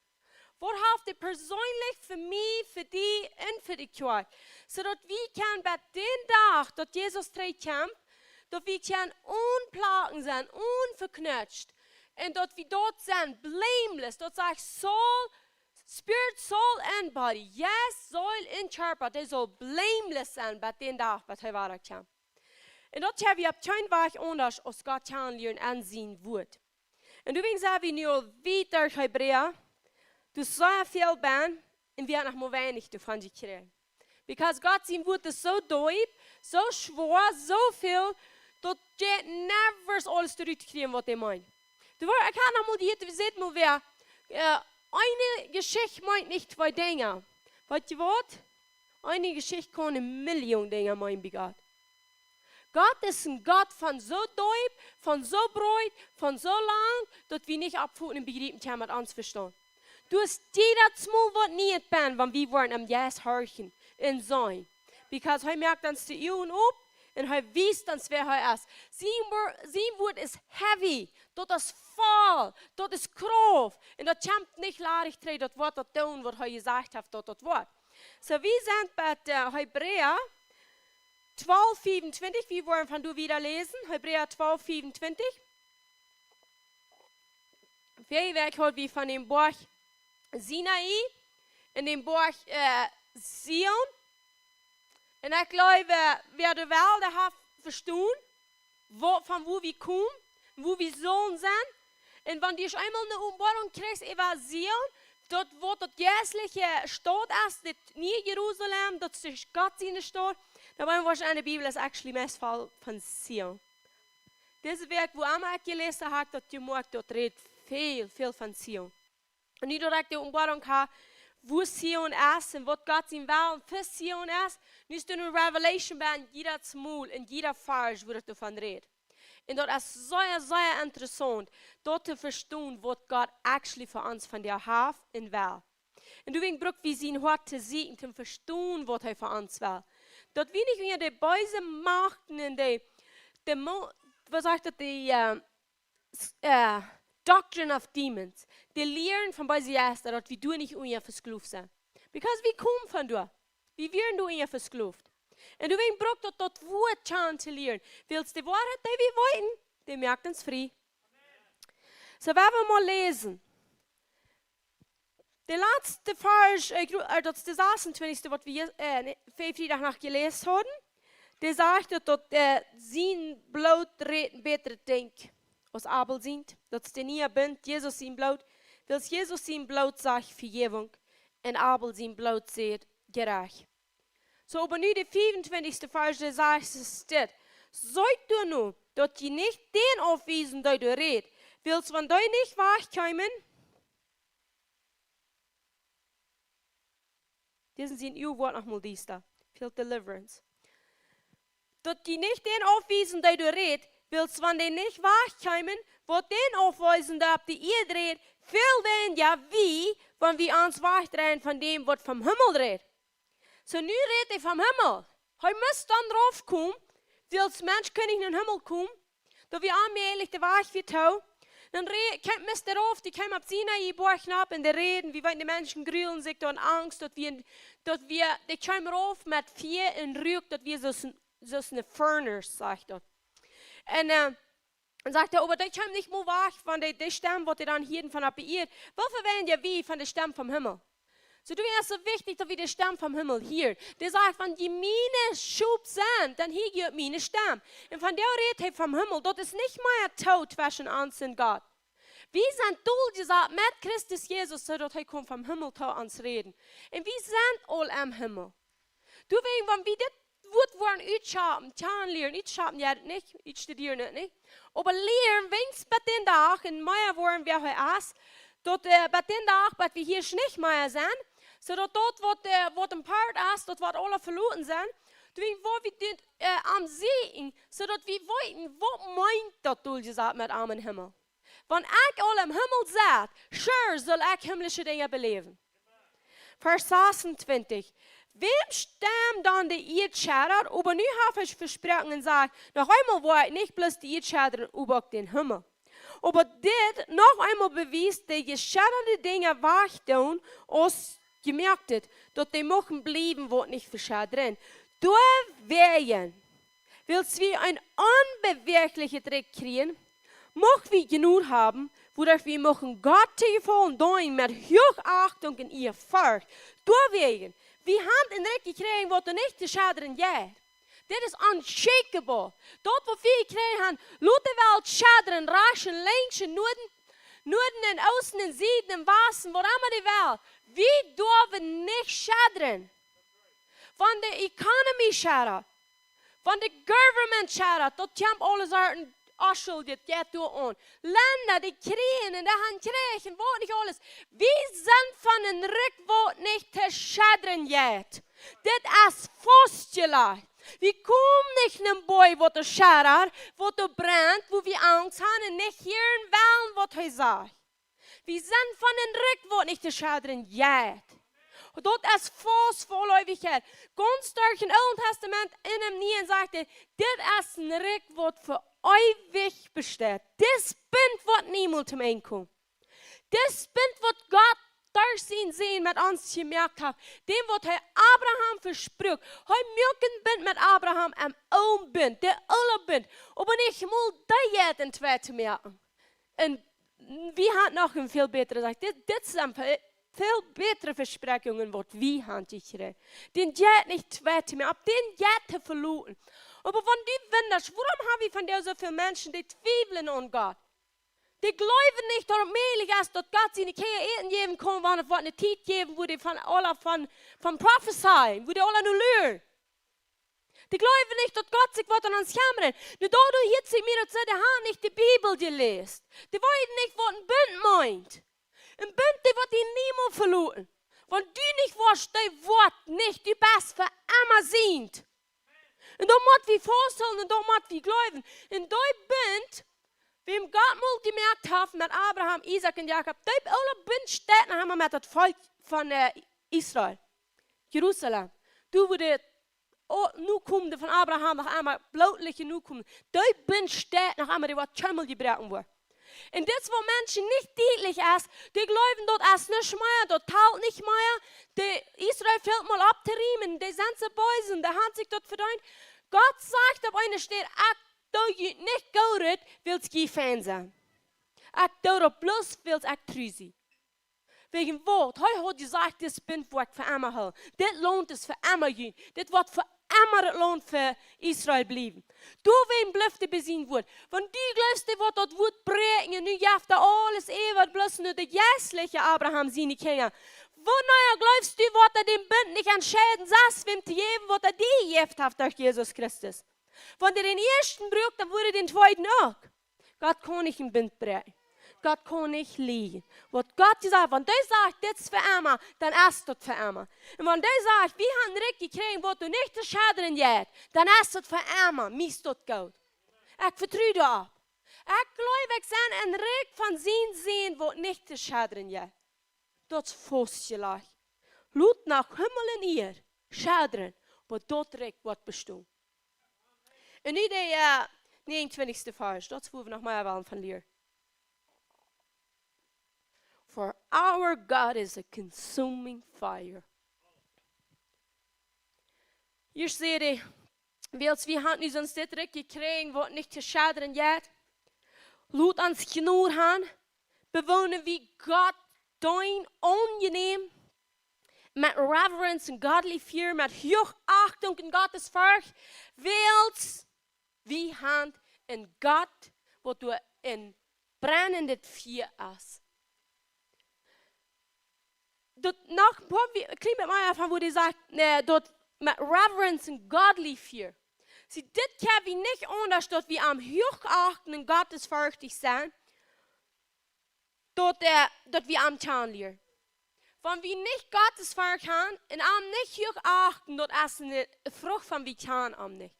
Waut haft hee perseenlich fa mie, fa die un fa de Kjoakj? Soo daut wie kjennen bat dän Dach, daut Jesus trigjkjemt, daut wie kjennen onplagg sennen, onveknutscht. Un daut wie doa sent, blameless. Daut sajcht soul, spirit, soul and body. Yes, Seel un Kjarpa, dee saul blameless sennen bat dän Dach, waut hee wadakjemt. Un daut hab wie opp kjeen Wajch aundasch aus Gott kjanen lieren aun sien Wort. Un doawäajen sent wie nu aul wieda Hebräa. Doa es sea väl bie, un wie haben noch mau weinich doavon jekjräajen. Because Gott sien Wort es soo deep, soo schwoa, soo väl, daut jie never aules trigj kjrieen, waut hee meent. Doa woat, ekj hab noch mau die, wie sent mau wäa, äh, eene Jeschicht meent nich twee Dinja. Weetst du waut? Eene Jeschicht kaun eene Million Dinja meenen bie Gott. Gott es een Gott von soo deep, von soo breet, von soo lang, daut wie nich oppfoten un bejriepen kjennen met ons Vestaunt. Doa es jiedet Mol waut nieet bie, wan wie woaren am Jeist horchen un seenen. Because hee moakt ons de Uagen op un hee wiest ons, wäa hee es. Sien Wo-, sien Wort es heavy, daut es voll, daut es Krauft. Un daut kjemt nich ladich trigj, daut woat daut doonen, waut hee jesajcht haft, daut daut woat. Soo, wie sent bie, äh, Hebräa twalf vierundzwanzig, wie woaren von doa wieda läsen, Hebräa twalf vierundzwanzig. Väaje Wäakj haud wie von dän Boajch Sinai un dän Boajch, äh, Zion. Un ekj jleew, äh, wäa de Welt haft vestonen, wua, von wua wie komen, wua wie sellen sennen. Un wan du eemol eene Openboarunk kjrichst äwa Zion, daut waut daut jeistliche Staut es, daut niee Jerusalem, daut es Gott siene Staut, dan woascht du en de Bibel es actually meist voll von Zion. Dise Wäakj, wua emma ekj jeläsen hab, daut jemoakt, daut rät väl, väl von Zion. Un nu daut ekj de Openboarunk hab, wua Zion es un waut Gott sien Wellen fa Zion es, nu es doa eene Revelation bie en jiedet Mol, en jieda Varsch, wua daut doavon rät. Un daut es sea, sea interessaunt, daut to vestonen, waut Gott actually fa ons vondoag haft un well. Un doawäajen bruck wie sien Hoat to sieekjen, to vestonen, waut hee fa ons well. Daut wie nich unja de beese Machten un de, de Mo-, waut sajcht daut, de, äh, s-, äh, Doctrine of Demons, de Lieren von beese Jeista, daut wie doa nich unja vesklooft sent. Because wie komen von doa. Wie wieren doa unja vesklooft. Un doawäajen bruck daut, daut Wort kjanen to lieren. Wiels de Woarheit, dee wie weeten, dee moakt ons frie. Soo, wie woaren mol läsen. De latste Varsch, äh, gru-, äh, daut es de sasuntwintichste, waut wie, äh, ne, ver Friedach noch jeläst hauden. Dee sajcht, daut, daut, äh, sien Bloot rät een bätret Dinkj aus Abel sient. Daut es de niee Bunt, Jesus sien Bloot. Wiels Jesus sien Bloot sajcht Vejäwunk un Abel sien Bloot sajcht Jerecht. Soo, oba nu de vierundzwantichste Varsch, dee sajcht es dit: Seet doano, daut jie nich dän aufwiesen, dee doa rät, wiels wan dee nich wajchkjeemen, dise sien Uagen woat noch mol diesta, fält deliverance. Daut jie nich dän aufwiesen, dee doa rät, Wiels wan dee nich wajchkjeemen, waut dän aufwiesen, dee opp de Ieed rät, väl weinja wie, wan wie ons wajchdreien von däm, waut vom Himmel rät. Soo, nu rät hee vom Himmel. Hee must dan raufkomen, wiels Mensch kunn nich nom Himmel komen. Daut wia onmäajlich, de Wajch wia too. Dan re-, kjeem, must hee rauf, dee kjeem opp Sinai Boajch nopp un dee räden, wie weeten, de Menschen grulen sikj doa en Angst, daut wia, daut wia, dee kjeem rauf met Fia un Ruak, daut wia soo aus een, soo aus een furnace, sajcht daut. Un, äh, dan sajcht hee, oba dee kjeem nich mol wajch von de, de Stemm, waut dee dan hieeden von opp de Ieed. Woo väl weinja wie von de Stemm vom Himmel? Soo, doawäajen es et soo wichtich, daut wie de Stemm vom Himmel hieren. Dee sajcht, wan jie miene Schop sent, dan hia jie miene Stemm. Un von doa rät hee vom Himmel, daut es nich mea too tweschen ons un Gott. Wie sent doljasat met Christus Jesus, soo daut hee kaun vom Himmel to ons räden. Un wie sent aul em Himmel. Doawäajen, wan wie dit Wuat woaren utschapen, kjanen lieren, utschapen, jo, nich, utstudieren, nich. Oba lieren, weens bat dän Dach, un mea woaren, wäa hee es, daut, äh, bat dän Dach, bat wie hia nich mea sent, soo daut daut, waut, äh, waut een Poat es, daut woat aules veloaren sennen, doawäajen woa wie dit, äh, aun seenen, soo daut wie weeten, waut meent daut doljasat met am em Himmel. Wan ekj aul em Himmel sie, sure saul ekj himmlische Dinja beläwen. Varsch sasuntwintich. Wäm Stemm dan de Ieed schadat, oba nu haft hee vesproaken un sajcht, noch eemol woa ekj nich bloos de Ieed schadren, oba uk dän Himmel. Oba dit noch eemol bewiest, dee jeschadade Dinja wajchdoonen, aus jemoakt, daut dee muchten bliewen, waut nich veschadren. Doawäajen, wiels wie een onbewäajlichet Rikj kjrieen, mucht wie Jnod haben, wuaderch wie muchten Gott to jefaulen doonen met Huachachtunk un Ehrfurcht. Doawäajen, wie haben een Rikj jekjräajen, waut doa nich to schadren jeit. Dit es unshakable. Daut, waut wie jekjräajen haben, lot de Welt schadren, rajchts un linkjs, Nuaden, Nuaden un Oosten un Sieden un Wasten, waut emma dee well. Wie derwen nich schadren. Wan de economy schadat, wan de government schadat, daut kjemt aules ut een Oschel, dit jeit doa aun. Lenda, dee kjrieen un dee han Kjrich un waut nich aules. Wie sent von een Rikj, waut nich to schadren jeit. Dit es faustjelajcht. Wie komen nich en een Boajch, waut doa schadat, waut doa brent, wua wie Angst haben un nich hieren wellen, waut hee sajcht. Wie sent von een Rikj, waut nich to schadren jeit. Daut es faust fa Eewichkjeit. Gaunz derch daut Oole Tastament un em Niee sajcht hee, dit es een Rikj, waut fa eewich besteit. Dit Bunt woat niemols tom Enj komen. Dit Bunt, waut Gott derch sienen Sän met ons jemoakt haft. Däm, waut hee Abraham vespruak. Hee muak een Bunt met Abraham, een oolen Bunt, dän oolen Bunt. Oba nich mol dee jeit enn twee to moaken. Un wie haben noch een väl bätret, sajcht, dit, dit sent väl, väl bätre Vespräakjungen, waut wie haben jekjräajen. Dän jeit nich twee to moaken, opp dän jeit to veloten. Oba wan du wundasch, wuarom haben wie vondoag soo väl Menschen, dee twiewlen aun Gott? Dee jleewen nich, daut et mäajlich es, daut Gott siene Kjinja Äten jäwen kaun, wan et woat eene Tiet jäwen, wua dee von aula von, von prophecy, wua dee aula no luren. Dee jleewen nich, daut Gott sikj woat om ons kjemren. Nu, doaderch hieet sikj mie daut see, dee haben nich de Bibel jeläst. Dee weeten nich, waut een Bunt meent. Een Bunt, dee woat die niemols veloten. Wan du nich woascht, dee woat nich, du best fa emma sient. Un daut mott wie fausthoolen un daut mott wie jleewen. Un dee Bunt, wäm Gott mol jemoakt haft met Abraham, Isaak un Jakob, dee oola Bunt steit noch emma met daut Volkj von, äh, Israel. Jerusalem. Doa wua de, o, Nokomende von Abraham noch emma, blootliche Nokomende. Dee Bunt steit noch emma, dee woat kjeenmol jebroaken woaren. Un dit es, waut Menschen nich dietlich es, dee jleewen, daut es nuscht mea, daut talt nich mea. De Israel fält mol opptorieemen, dee sent soo bees, dee haben sikj daut vedeent. Gott sajcht opp eene Städ, ekj doo junt nich Goodet, wiels jie fein sent. Ekj doo daut bloos, wiels ekj tru sie. Wäajen waut? Hee haud jesajcht, dit Bunt woa ekj fa emma hoolen. Dit Launt es fa emma junt. Dit woat fa emma daut Launt fa Israel bliewen. Doawäajen blift hee bie sien Wuat. Wan du jleefst, dee woat daut Wuat bräakjen un nu jeft hee aules äwa, bloos no de jeistliche Abraham siene Kjinja. Wanea jleefst du, woat hee dän Bunt nich entscheiden, sest wäm to jäwen, waut hee die jejäft haft derch Jesus Christus? Wan hee dän ieeschten bruak, dan woat hee dän tweeden uk. Gott kaun nich een Bunt bräakjen. Gott kaun nich lieejen. Waut Gott jesajcht, wan dee sajcht, dit es fa emma, dan es daut fa emma. Un wan dee sajcht, wie haben een Rikj jekjräajen, waut doa nich to schadren jeit, dan es daut fa emma, mie es daut goot. Ekj vetru doaropp. Ekj jleew, ekj sie een Rikj von sien Sän, waut nich to schaddren jeit. Daut es faustjelajcht. Lot noch Himmel un Ieed schaddren, oba daut Rikj woat bestonen. Un nu de, äh, negenundzwanzigste Varsch, daut es, wua wie noch mea wellen von lieren. For our God is a consuming fire. Hia sajcht hee, wiels wie haben nu ons dit Rikj jekjräajen, waut nich to schaddren jeit, lot ons Jnod haben, bewäajen wie Gott deenen aunjenäm, met reverence un godly fear, met Huachachtunk un Gottesfurcht, wiels wie haben een Gott, waut doa een brennendet Fia es. Daut noch een poa, wie, kjlien bät mea von, wua hee sajcht, äh, daut met reverence un godly fear. See, dit kjenn wie nich aundasch, daut wie am huachachten un gottesfürchtich sent, daut, äh, daut wie am kjanen lieren. Wan wie nich Gottesfurcht haben un am nich huachachten, daut es eene Frucht von, wie kjanen am nich.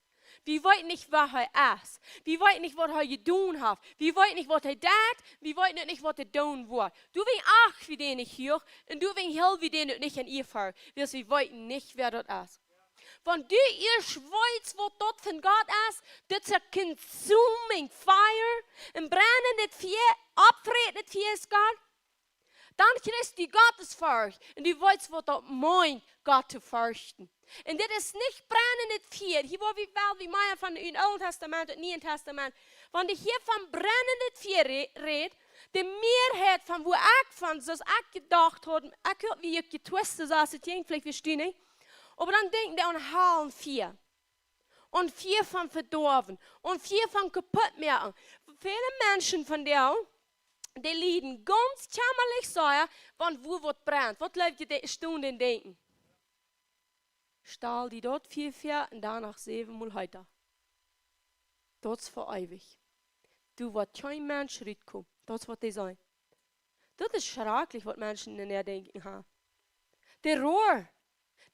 Wie weeten nich, wäa hee es. Wie weeten nich, waut hee jedonen haft. Wie weeten nich, waut hee deed. Wie weeten nich, waut hee doonen woat. Doawäajen acht wie dän nich huach un doawäajen hilt wie dän uk nich en Ea, wiels wie weeten nich, wäa daut es. Wan du ieescht weetst, waut daut von Gott es, daut es een consuming fire, een brennendet Fia, oppfrätendet Fia es Gott, dan kjrichst du Gottesfurcht un du weetst, waut daut meent, Gott to ferchten. Un dit es nich brennendet Fia. Hia woa wie, well wie mea von em Oolen Tastament un Nieen Tastament. Wan hee hia von brennendet Fia rä-, rät, de Mearheit von wua ekj von, soo aus ekj jedocht haud, ekj haud, wie ekj jetwist, soo aus et jinkj, veleicht wist du nich. Oba dan denkjen dee aun Hal un Fia. Un Fia von vedoawen. Un Fia von kaputtmoaken. Väle Menschen vondoag, dee lieden gaunz kjammalich sea, wan wua waut brent. Waut jleeft jie, dee stonen un denkjen? Stal die daut Fia väa un doano säwen mol heeta. Daut es fa eewich. Doa woat kjeen Mensch rutkomen. Daut es waut dee sajen. Daut es schrakjlich, waut Menschen en äa Denkjen haben. De Rohr,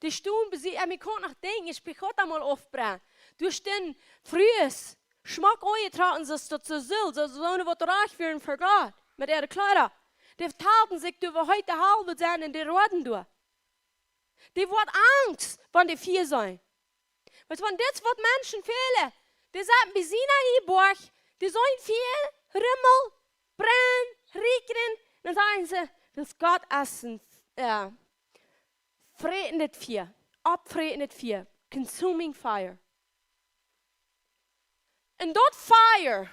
dee stonen bie sikj, un ekj kaun noch denkjen, ekj bie Gott emol aufbrennt. Doa stunden Frues, schmock aunjetrocken, soo aus daut soo sull, soo, soone waut rajcht wieren fa Gott, met äare Kjleeda. Dee vetalden sikj, doa wia heet de Hal, waut sent en de Rohren doa. Dee woat angst, wan dee Fia seenen. Weetst, wan dit es waut Menschen fälen, dee sitten bie Sinai en de Borch, dee seenen Fia, Rummel, brennen, rieekjren, dan sajen see, daut Gott es een, äh, frätendet Fia, oppfrätendet Fia, consuming fire. Un daut Fia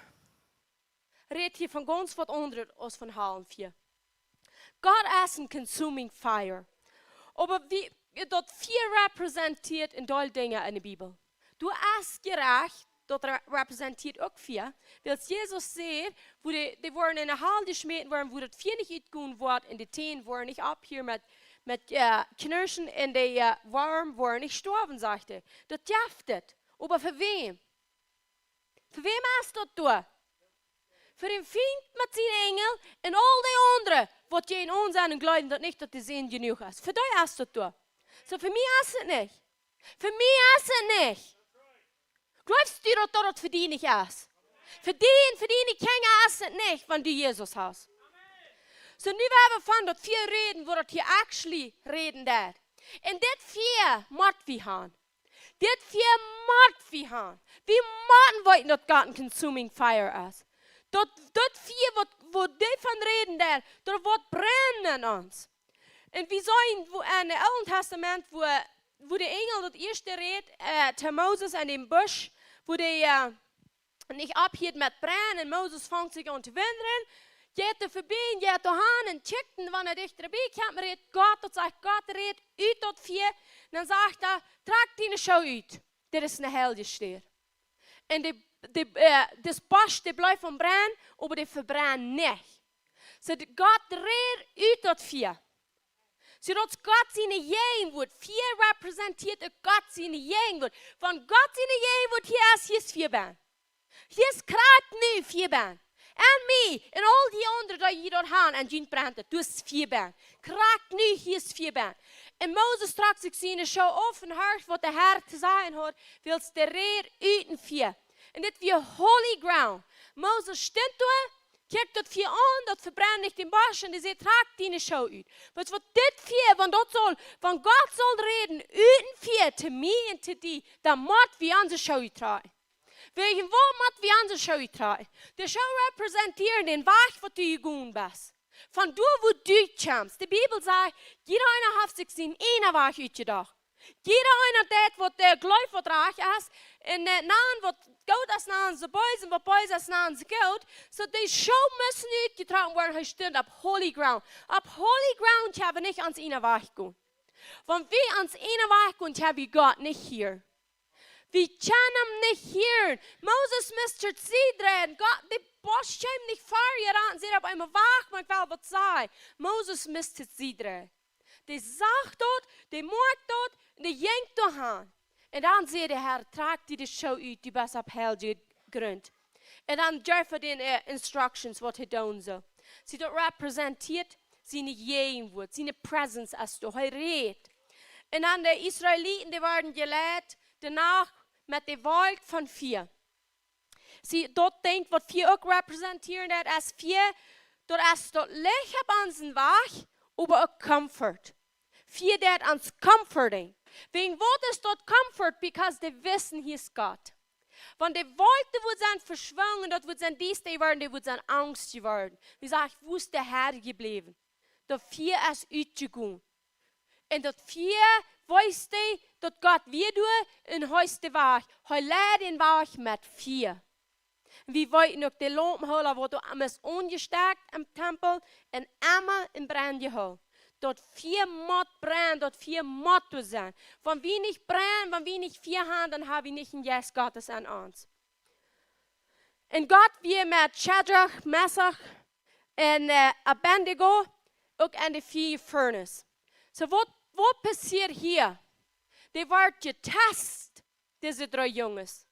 rät hia von gaunz waut aundret aus von Hal un Fia. Gott es een consuming fire. Oba wie, daut Fia representieet een Deel Dinja en de Bibel. Doa es Jerecht, daut re-, representieet uk Fia. Wiels Jesus säd, wua dee, dee woaren en de Hal jeschmäten woaren, wua daut Fia nich utgonen woat, un de Täne woaren nich oppheeren met, met, äh, kjnirschen, un de, äh, Worm woaren nich stoawen, sajcht hee. Daut jeft et. Oba fa wäm? Fa wäm es daut doa? Fa dän Fient met siene Enjel un aul dee aundre, waut jäajen ons sent un jleewen daut nich, daut de Sän jenuach es. Fa dee es daut doa. Soo, fa mie es et nich. Fa mie es et nich. Jleefst du daut, daut et fa die nich es? Fa die un fa diene Kjinja es et nich, wan du Jesus hast. Soo, nu woa wie von daut Fia räden, wua daut hia actually räden deit. Un dit Fia mott wie haben. Dit Fia mott wie haben. Wie motten weeten, daut Gott een consuming fire es. Daut, daut Fia, waut, wua dee von räden deit, daut woat brennen en ons. Un wie seenen, wua en daut Oole Tastament, wua, wua de Enjel daut ieeschte rät, äh, to Moses en dän Busch, wua dee, äh, nich oppheet met brennen. Un Moses fangt sikj aun to wundren. Jeit doa verbie, jeit doa han un kjikjt, un wan hee dichta bie kjemt, rät Gott, daut sajcht, Gott rät ut daut Fia. Un dan sajcht hee: "Trakj diene Schoo ut. Dit es eene heilje Städ." Un de, de, äh, daut Busch, dee blift aum brennen, oba dee vebrent nich. Soo, de, Gott rät ut daut Fia. Soo, daut es Gott siene Jäajenwoat. Fia representieet uk Gott siene Jäajenwoat. Wan Gott siene Jäajenwoat hia es, hia es Fia bennen. Hia es krakjt nu Fia bennen. En mie, un aul dee aundre, dee hia doa han, un junt brent et, doa es Fia bennen. Krakjt nu, hia es Fia bennen. Un Moses trock sikj siene Schoo auf un horcht, waut de Herr to sajen haud, wiels dee räd ut een Fia. Un dit wia holy ground. Moses stunt doa, kjikjt daut Fia aun, daut vebrent nich dän Bosch, un dee säd: "Trakj diene Schoo ut." Weetst waut, dit Fia, wan daut saul, wan Gott saul räden ut een Fia to mie un to die, dan mott wie onse Schoo uttrakjen. Wäajen waut mott wie onse Schoo uttrakjen? De Schoo repräsentieren dän Wajch, waut du jegonen best. Von doa, wua du kjemst. De Bibel sajcht, jieda eena haft sikj sienen eenen Wajch utjedocht. Jieda eena deit, waut hee jleeft, waut rajcht es, un, äh, nanen, waut goot es, nanen see bees, un waut bees es, nanen see goot. Soo, dee Schoo must nu utjetrocken woaren, hee stunt opp holy ground. Opp holy ground kjenn wie nich onsen eenen Wajch gonen. Wan wie onsen eenen Wajch gonen, kjenn wie Gott nich hieren. Wie kjennen am nich hieren. Moses must sikj siedreien. Gott, de Bosch kjeem nich ver, hee rand, säd opp eemol: "Wacht, mau ekj well waut sajen." Moses must sikj siedreien. Dee sach daut, dee moakt daut, un dee jinkj doahan. Un dan säd de Herr: "Trakj die de Schoo ut, du best opp heiljen Grunt." Un dan jeef hee dän, äh, instructions, waut hee doonen sull. See, daut repräsentieet siene Jäajenwuat, siene presence, aus doa hee rät. Un dan de Israeliten, dee worden jeleit, doano met de Wolkj von Fia. See, daut Dinkj, waut Fia uk repräsentieren deit, es Fia, daut es daut Licht opp onsen Wajch, oba uk comfort. Fia deit ons comforting. Wäajen waut es daut comfort? Because dee wissen, hia es Gott. Wan de Wolkj, dee woat sennen veschwungen, daut woat sennen, dee, dee woaren, dee woat sennen angstjeworden. Dee sajen: "Wua es de Herr jebläwen?" Daut Fia es utjegonen. Un daut Fia, weetst du, daut Gott wia doa un hee es de Wajch. Hee leid dän Wajch met Fia. Un wie weeten uk, de Laumpenhoola woat doa emma aunjestekjt em Tempel un emma en Brenn jehoolen. Daut Fia mott brennen, daut Fia mott doa sennen. Wan wie nich brennen, wan wie nich Fia haben, dan haben wie nich dän Jeist Gottes en ons. Un Gott wia met Shadrach, Meshach un, äh, Abednego uk en de Fia Furnace. Soo, waut, waut passieed hia? Dee worden jetest, dise dree Junges.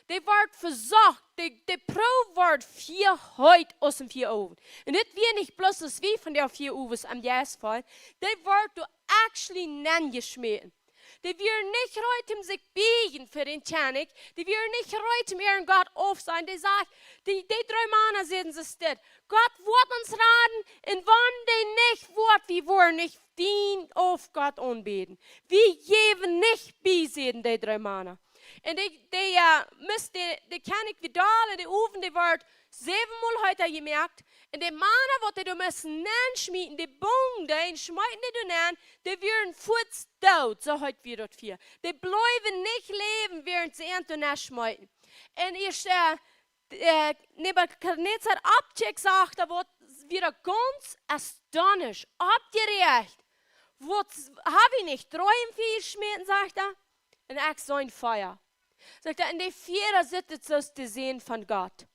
Dee worden vesocht, dee, de Proow wort sea heet aus een Fiaowen. Un dit wia nich bloos aus wie von de Fiaowens aum Jeist faulen, dee worden doa actually nenjeschmäten. Dee wieren nich reed om sikj bieejen fa dän Kjennich. Dee wieren nich reed om äaren Gott auftosajen. Dee säden, dee, dee dree Mana säden see dit: "Gott woat ons raden, un wan dee nich woat, wie woaren nich dien Aufgott aunbäden. Wie jäwen nich bie", säden dee dree Mana. Un dee, dee, äh, must de, de Kjennich wia doa, un de Owen, dee wort säwenmol heeta jemoakt. Un de Mana, waut dee doa musten nenschmieten, dee bungen dee un schmeeten dee doa nen, dee wieren fuaz doot, soo heet wia daut Fia. Dee bleewen nich läwen, wiels see an doa nenschmeeten. Un ieescht, äh, äh, Nebukadnezar oppkjikjt, sajcht hee, woat wada gaunz astonished, oppjeräacht. Waut, hab wie nich dree em Fia jeschmäten, sajcht hee. Un ekj sach een Fia. Sajcht hee, un de Fia sitt soo aus de Sän von Gott.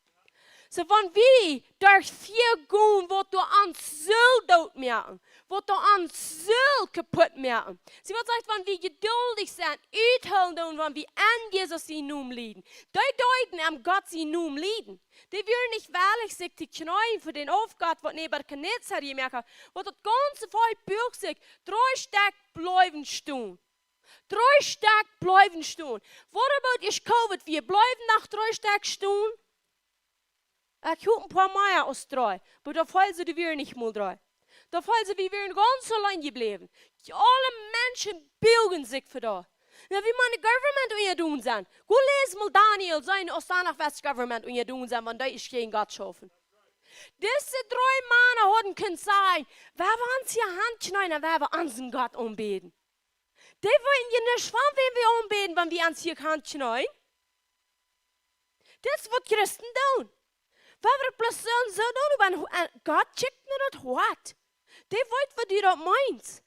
Soo, wan wie derch Fia gonen, waut doa ons Seel doot moaken, waut doa ons Seel kaput moaken. See, waut sajcht, wan wie jeduldich sent, uthoolen doonen, wan wie aun Jesus sienen Nomen lieden. Dee deeden aun Gott sienen Nomen lieden. Dee wieren nich wellich, sikj to kjneeen fa dän Aufgott, waut Nebukadnezar jemoakt haud. Waut daut gaunze Volkj buach sikj, dree Stekj bleewen stonen. Dree Stekj bleewen stonen. What about ieescht Covid? Wie bleewen noch dree Stekj stonen? Ekj hop een poa mea aus dree. Oba doa feelen see, dee wieren nich mol dree. Doa feelen see, dee wieren gaunz auleen jebläwen. Dee aule Menschen buagen sikj fa dee. Na, wie mau de government unjadon sent. Go läs mol Daniel, see, aus doa noch waut government unjadon sent, wan dee es jäajen Gott schaufen. Dise dree Mana hauden kunt sajen: "Wie woaren ons hia hankjneeen, wie woaren onsen Gott aunbäden." Dee weeten je nich, von wäm wie aunbäden, wan wie ons hia hankjneeen. Dit es waut Christen doonen. Wie woaren bloos soo un soo doonen, oba, äh, Gott kjikjt no daut Hoat. Dee weet, waut du doa meenst.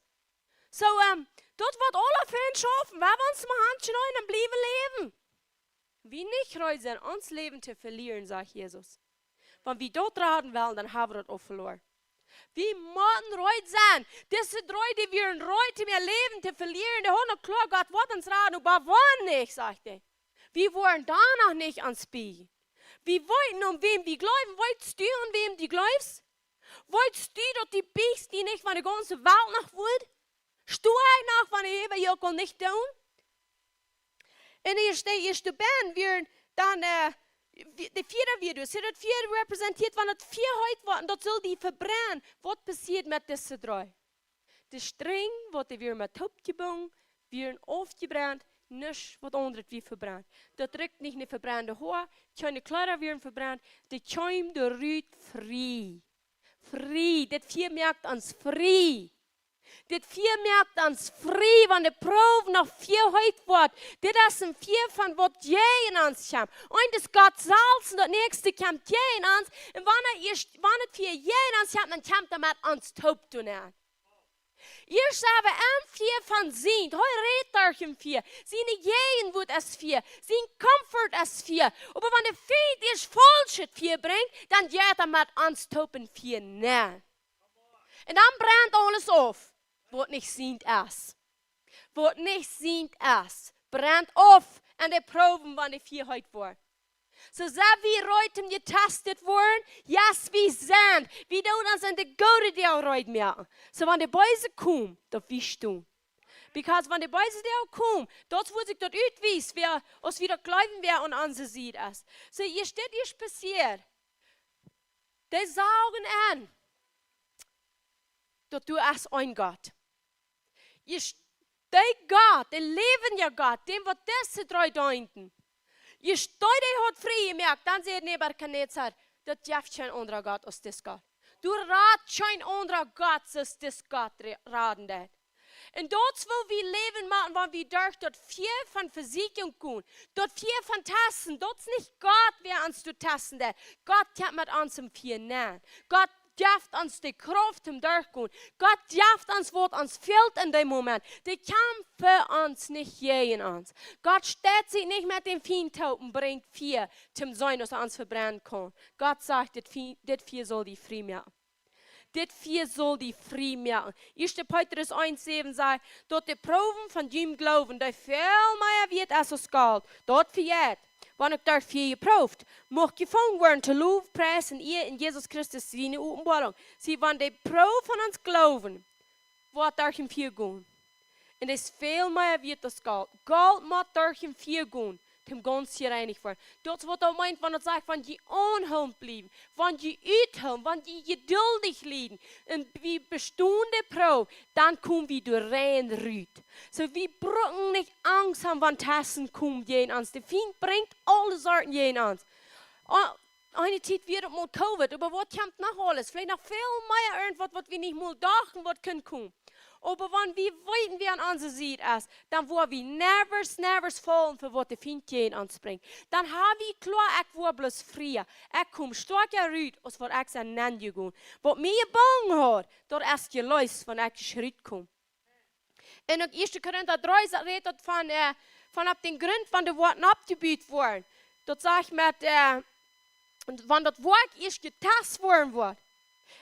Soo, ähm, daut woat aula fa ons schaufen. Wie woaren ons mau hankjneeen un bliewen läwen. Wie nich reed sent, ons Läwen to velieren, sajcht Jesus. Wan wie daut raden wellen, dan hab wie daut aul veloaren. Wie motten reed sennen. Dise dree, dee wieren reed, om äa Läwen to velieren. Dee hauden kloa: "Gott woat ons raden, oba wan nich", sajcht hee. Wie woaren doano nich aunspieejen. Wie weeten, aun wäm wie jleewen. Weetst du, aun wäm du jleefst? Weetst du, daut du biejst die nich, wan de gaunze Welt noch wudd? Sto ekj noch, wan ekj äwa je uk aul nich doonen? Un ieescht, ieescht doa bie wieren dan, äh, Wie-, de Fia wia doa. See, daut Fia repräsentieet, wan daut Fia heet woat un daut sull die vebrennen. Waut passieet met dise dree? De Strenj, waut dee wieren met toop jebungen, wieren aufjebrent, nuscht waut aundret wia vebrennt. Daut rikjt nich no vebrennde Hoa, kjeene Kjleeda wieren vebrennt, dee kjeemen doa rut frie. Frie, dit Fia moakt ons frie. Dit Fia moakt ons frie, wan de Proow noch Fia heet woat. Dit es een Fia von waut jäajen ons kjemt. Un daut es Gott selfst un daut näakjste kjemt jäajen ons. Un wan et ieescht, wan et Fia jäajen ons kjemt, dan kjemt et met ons toop doa nenn. Ieescht sent wie em Fia von Sind. Hee rät derch em Fia. Siene Jäajenwuat es Fia. Sien Comfort es Fia. Oba wan de Fient ieescht faulschet Fia brinjt, dan jeit hee met ons toop em Fia nenn. Un dan brent aules auf, waut nich Sind es. Waut nich Sind es, brent auf en de Proowen, wan dee Fia heet woaren. Soo, sent wie reed om jetest to woaren? Yes, wie sent. Wie doonen ons en de goode Deel reed moaken. Soo, wan de Beese kjemt, daut wie stonen. Because wan de Beese Deel kjemt, daut woat sikj daut utwiesen, wäa, aus wie daut jleewen, wäa aun onse Sied es. Soo, hia steit, hia passieet. Dee sagen en, daut doa es een Gott. Hia steit, dee Gott, de läwendje Gott, däm waut dise dree deenden. Hia steit, dee haud frie jemoakt, dan säd Nebukadnezar: "Daut jeft kjeen aundra Gott aus dis Gott. Doa rät kjeen aundra Gott, soo aus dis Gott re-, räden deit." Un daut es woo wie läwen motten, wan wie derch daut Fia von Vesieekjunk gonen. Daut Fia von Testen, daut es nich Gott, wäa ons doa testen deit. Gott kjemt met ons em Fia nenn. Gott jeft ons de Krauft om derchgonen. Gott jeft ons waut ons fält en däm Moment. Dee kjemt fa ons, nich jäajen ons. Gott steit sikj nich met däm Fient toop un brinjt Fia toom seenen, aus hee ons vebrennen kaun. Gott sajcht, dit Fia, dit Fia saul die frie moaken. Dit Fia saul die frie moaken. Ieeschte Petrus eent säwen sajcht, daut de Proowen von jun Gloowen, dee väl mea wieet es aus Golt, daut vejeit, wan uk derch Fia jeprooft, mucht jefungen woaren to Low, Pries un Ea en Jesus Christus siene Openboarunk. See, wan de Proow von ons Gloowen woat derch em Fia gonen. Un daut es väl mea wieet aus Golt. Golt mott derch em Fia gonen, toom gaunz jereinicht woaren. Daut es waut daut meent, wan daut sajcht, wan jie aunhoolen bliewen, wan jie uthoolen, wan jie jeduldich lieden, un wie bestonen de Proow, dan kome wie doa rein rut. Soo, wie brucken nich Angst haben, wan Testen komen jäajen ons. De Fient brinjt aule Sorten jäajen ons. O-, eene Tiet wia et mol Covid, oba waut kjemt noch aules? Veleicht noch väl mea irjentwaut, waut wie nich mol dochten, waut kunn komen. Oba wan wie weeten, wäa aun onse Sied es, dan woa wie nevers, nevers faulen fa waut de Fient jäajen ons brinjt. Dan ha wie kloa, ekj woa bloos frie. Ekj kom stoakja rut, aus waut ekj sie nenjegonen. Waut mie jebungen haud, daut es jeleest, wan ekj rut kom. Un uk ieeschte Korinta dree sa-, rät daut von, äh, von opp dän Grunt, wan de Woakjen oppjebut woaren. Daut sajcht met, äh, wan daut Woakj ieescht jetest woaren woat.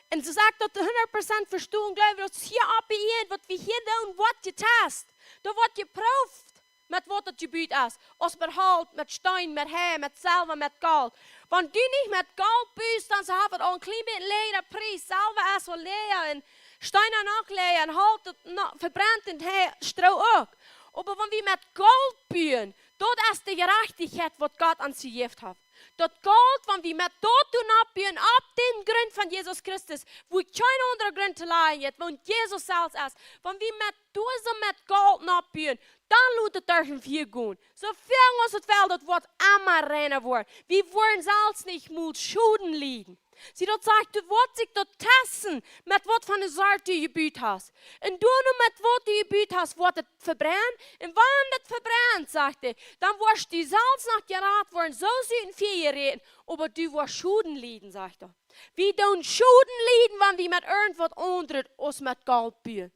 Un soo sajcht daut hundat Prozent vestonen, jleew ekj, daut hia opp de Ieed, waut wie hia doonen, woat jetest. Doa woat jeprooft, met waut daut jebut es. Aus met Holt, met Steen, met Hee, met Selwa, met Golt. Wan du nich met Golt bust, dan sie wie aul een kjlien bät läajra Pries. Selwa es aul läaja un Steen es noch läaja un Holt, daut no-, vebrent un Hee, Stroo uk. Oba wan wie met Golt buen, daut es de Jerajchtichkjeit, waut Gott ons jejäft haft. Daut Golt, wan wie met daut doonen oppbuen, opp dän Grunt von Jesus Christus, wua kjeen aundra Grunt to lajen jeit, wua Jesus selfst es, wan wie met doa soo met Golt oppbuen, dan lot et derch em Fia gonen. Soo väl aus et well, daut woat emma reina woaren. Wie woaren selfst nich mol Schoden lieden. See, daut sajcht, du woascht sikj daut testen, met waut von de Sort du jebut hast. Un du nu met waut du jebut hast, woat et vebrennen. Un wan et vebrennt, sajcht hee, dan woascht du selfst noch jerat woaren, soo aus ut em Fia jeräten, oba du woascht Schoden lieden, sajcht hee. Wie doonen Schoden lieden, wan wie met irjentwaut aundret aus met Golt buen.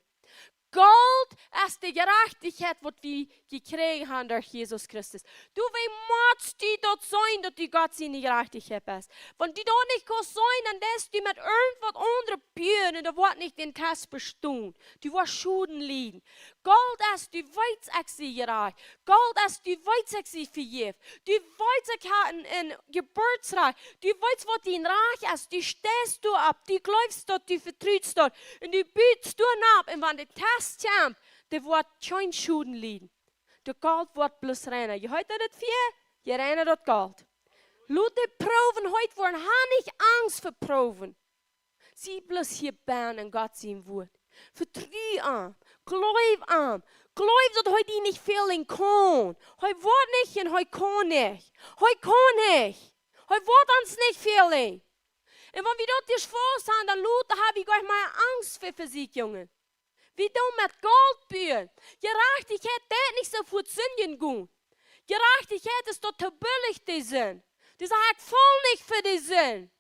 Golt es de Jerajchtichkjeit, waut wie jekjräajen haben derch Jesus Christus. Du, woo motst du daut seenen, daut du Gott siene Jerajchtichkjeit best? Wan du daut nich kaust seenen, dan deist du met irjentwaut aundret buen un daut woat nich dän Test bestonen. Du woascht Schoden lieden. Golt es, du weetst, ekj sie jerajcht. Golt es, du weetst, ekj sie vejäft. Du weetst, ekj hab een, een Jeburtsrajcht. Du weetst, waut dien Rajcht es. Du steist doaropp. Du jleefst daut, du vetrust daut. Un du bust doaropp. Un wan de Test kjemt, dan woascht kjeen Schoden lieden. Daut Golt woat bloos reina. Jie hieet daut Fia? Jie reina daut Golt. Lot de Proowen heet woaren. Ha nich Angst fa Proowen. Sie bloos hia bennen en Gott sien Wort. Vetru am. Jleew am. Jleew, daut hee die nich fälen kaun. Hee woat nich un hee kaun nich. Hee kaun nich. Hee woat ons nich fälen. Un wan wie daut ieescht faust han, dan lota ha wie goanich mea Angst fa Vesieekjungen. Wie doonen met Golt buen. Jerajchtichkjeit deit nich soo fuaz sindjen gonen. Jerajchtichkjeit es daut too billich to sennen. Dee sajcht: "Ekj faul nich fa de Sind.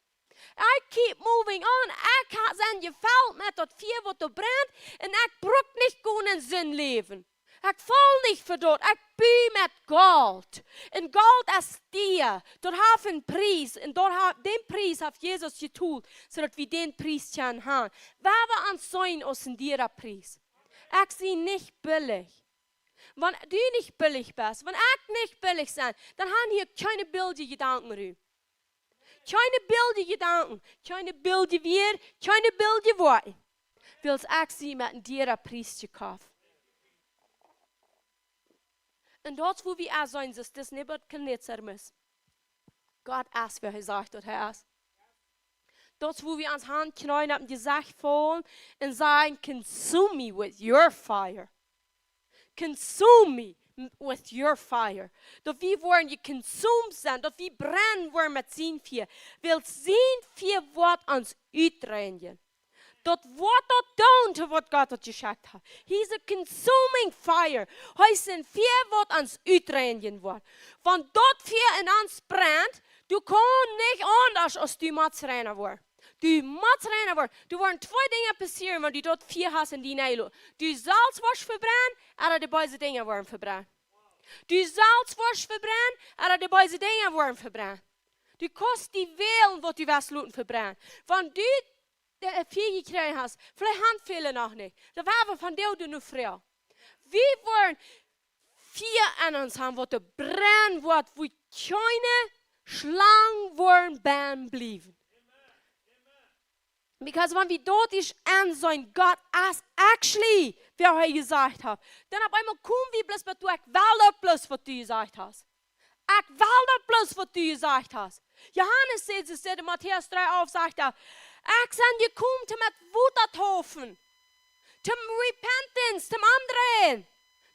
I keep moving on. Ekj ha-, sie jefelt met daut Fia waut doa brent un ekj bruk nich gonen en Sind läwen. Ekj faul nich fa daut. Ekj bu met Golt. Un Golt es dia. Daut haft een Pries. Un daut ha-, dän Pries haft Jesus jetolt, soo daut wie dän Pries kjennen han." Wie woaren ons seenen aus een diera Pries. Ekj sie nich billich. Wan du nich billich best, wan ekj nich billich sie, dan han hia kjeene bilje Jedanken Rum. Kjeene bilje Jedanken, kjeene bilje Wieed, kjeene bilje Wieed. Wiels ekj sie met een diera Pries jekoft. Un daut es wua wie aus seenen, daut es Nebukadnezar must. Gott es wäa hee sajcht daut hee es. Daut es wua wie ons han kjneeen opp daut Jesecht faulen un sajen: "Consume me with your fire. Consume me with your fire." Daut wie woaren jeconsumed sennen, daut wie brennen woaren met sien Fia. Wiels sien Fia woat ons utreinjen. Daut woat daut doonen, to waut Gott daut jeschekjt haft. He's a consuming fire. Hee es een Fia waut ons utreinjen woat. Wan daut Fia en ons brent, du kaust nich aundasch aus du motst rein woaren. Du motst rein woaren. Doa woaren twee Dinja passieren, wan du daut Fia hast en die nenjeloten. Du selfst woascht vebrennen, ooda de beese Dinja woaren vebrennen. Du selfst woascht vebrennen, ooda de beese Dinja woaren vebrennen. Du kaust die wälen waut du west loten vebrennen. Wan du de, äh, Fia jekjräajen hast, veleicht han väle noch nich. Daut woa wie vondoag doonen nu froagen. Wie woaren Fia en ons han, waut doa brennen woat, wua kjeene Schlang woaren bennen bliewen. Because wan wie daut ieescht enseenen, Gott es actually, wäa hee jesajcht haft, dan opp eemol kome wie bloos bie: "Du, ekj well daut bloos waut du jesajcht hast. Ekj well daut bloos waut du jesajcht hast." Johanes sajcht, sajcht en Matäus dree alf, sajcht hee: "Ekj sie jekomen toom met Wota deepen. Toom repentance, toom omdreien.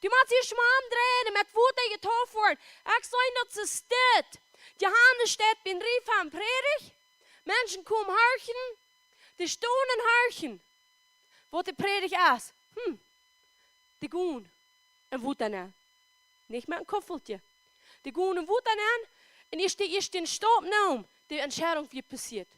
Du motst die mau omdreien un met Wota jedeept woaren. Ekj sie daut soo steit." Johanes steit biem Riefa un prädicht. Menschen komen horchen. Dee stonen horchen waut de Prädicht es. Hm. Dee gonen en Wota nenn. Nich met een Kuffeltje. Dee gonen en Wota nenn. Un ieescht dee ieescht dän Staup nemt, de Entscheidunk wia passieet.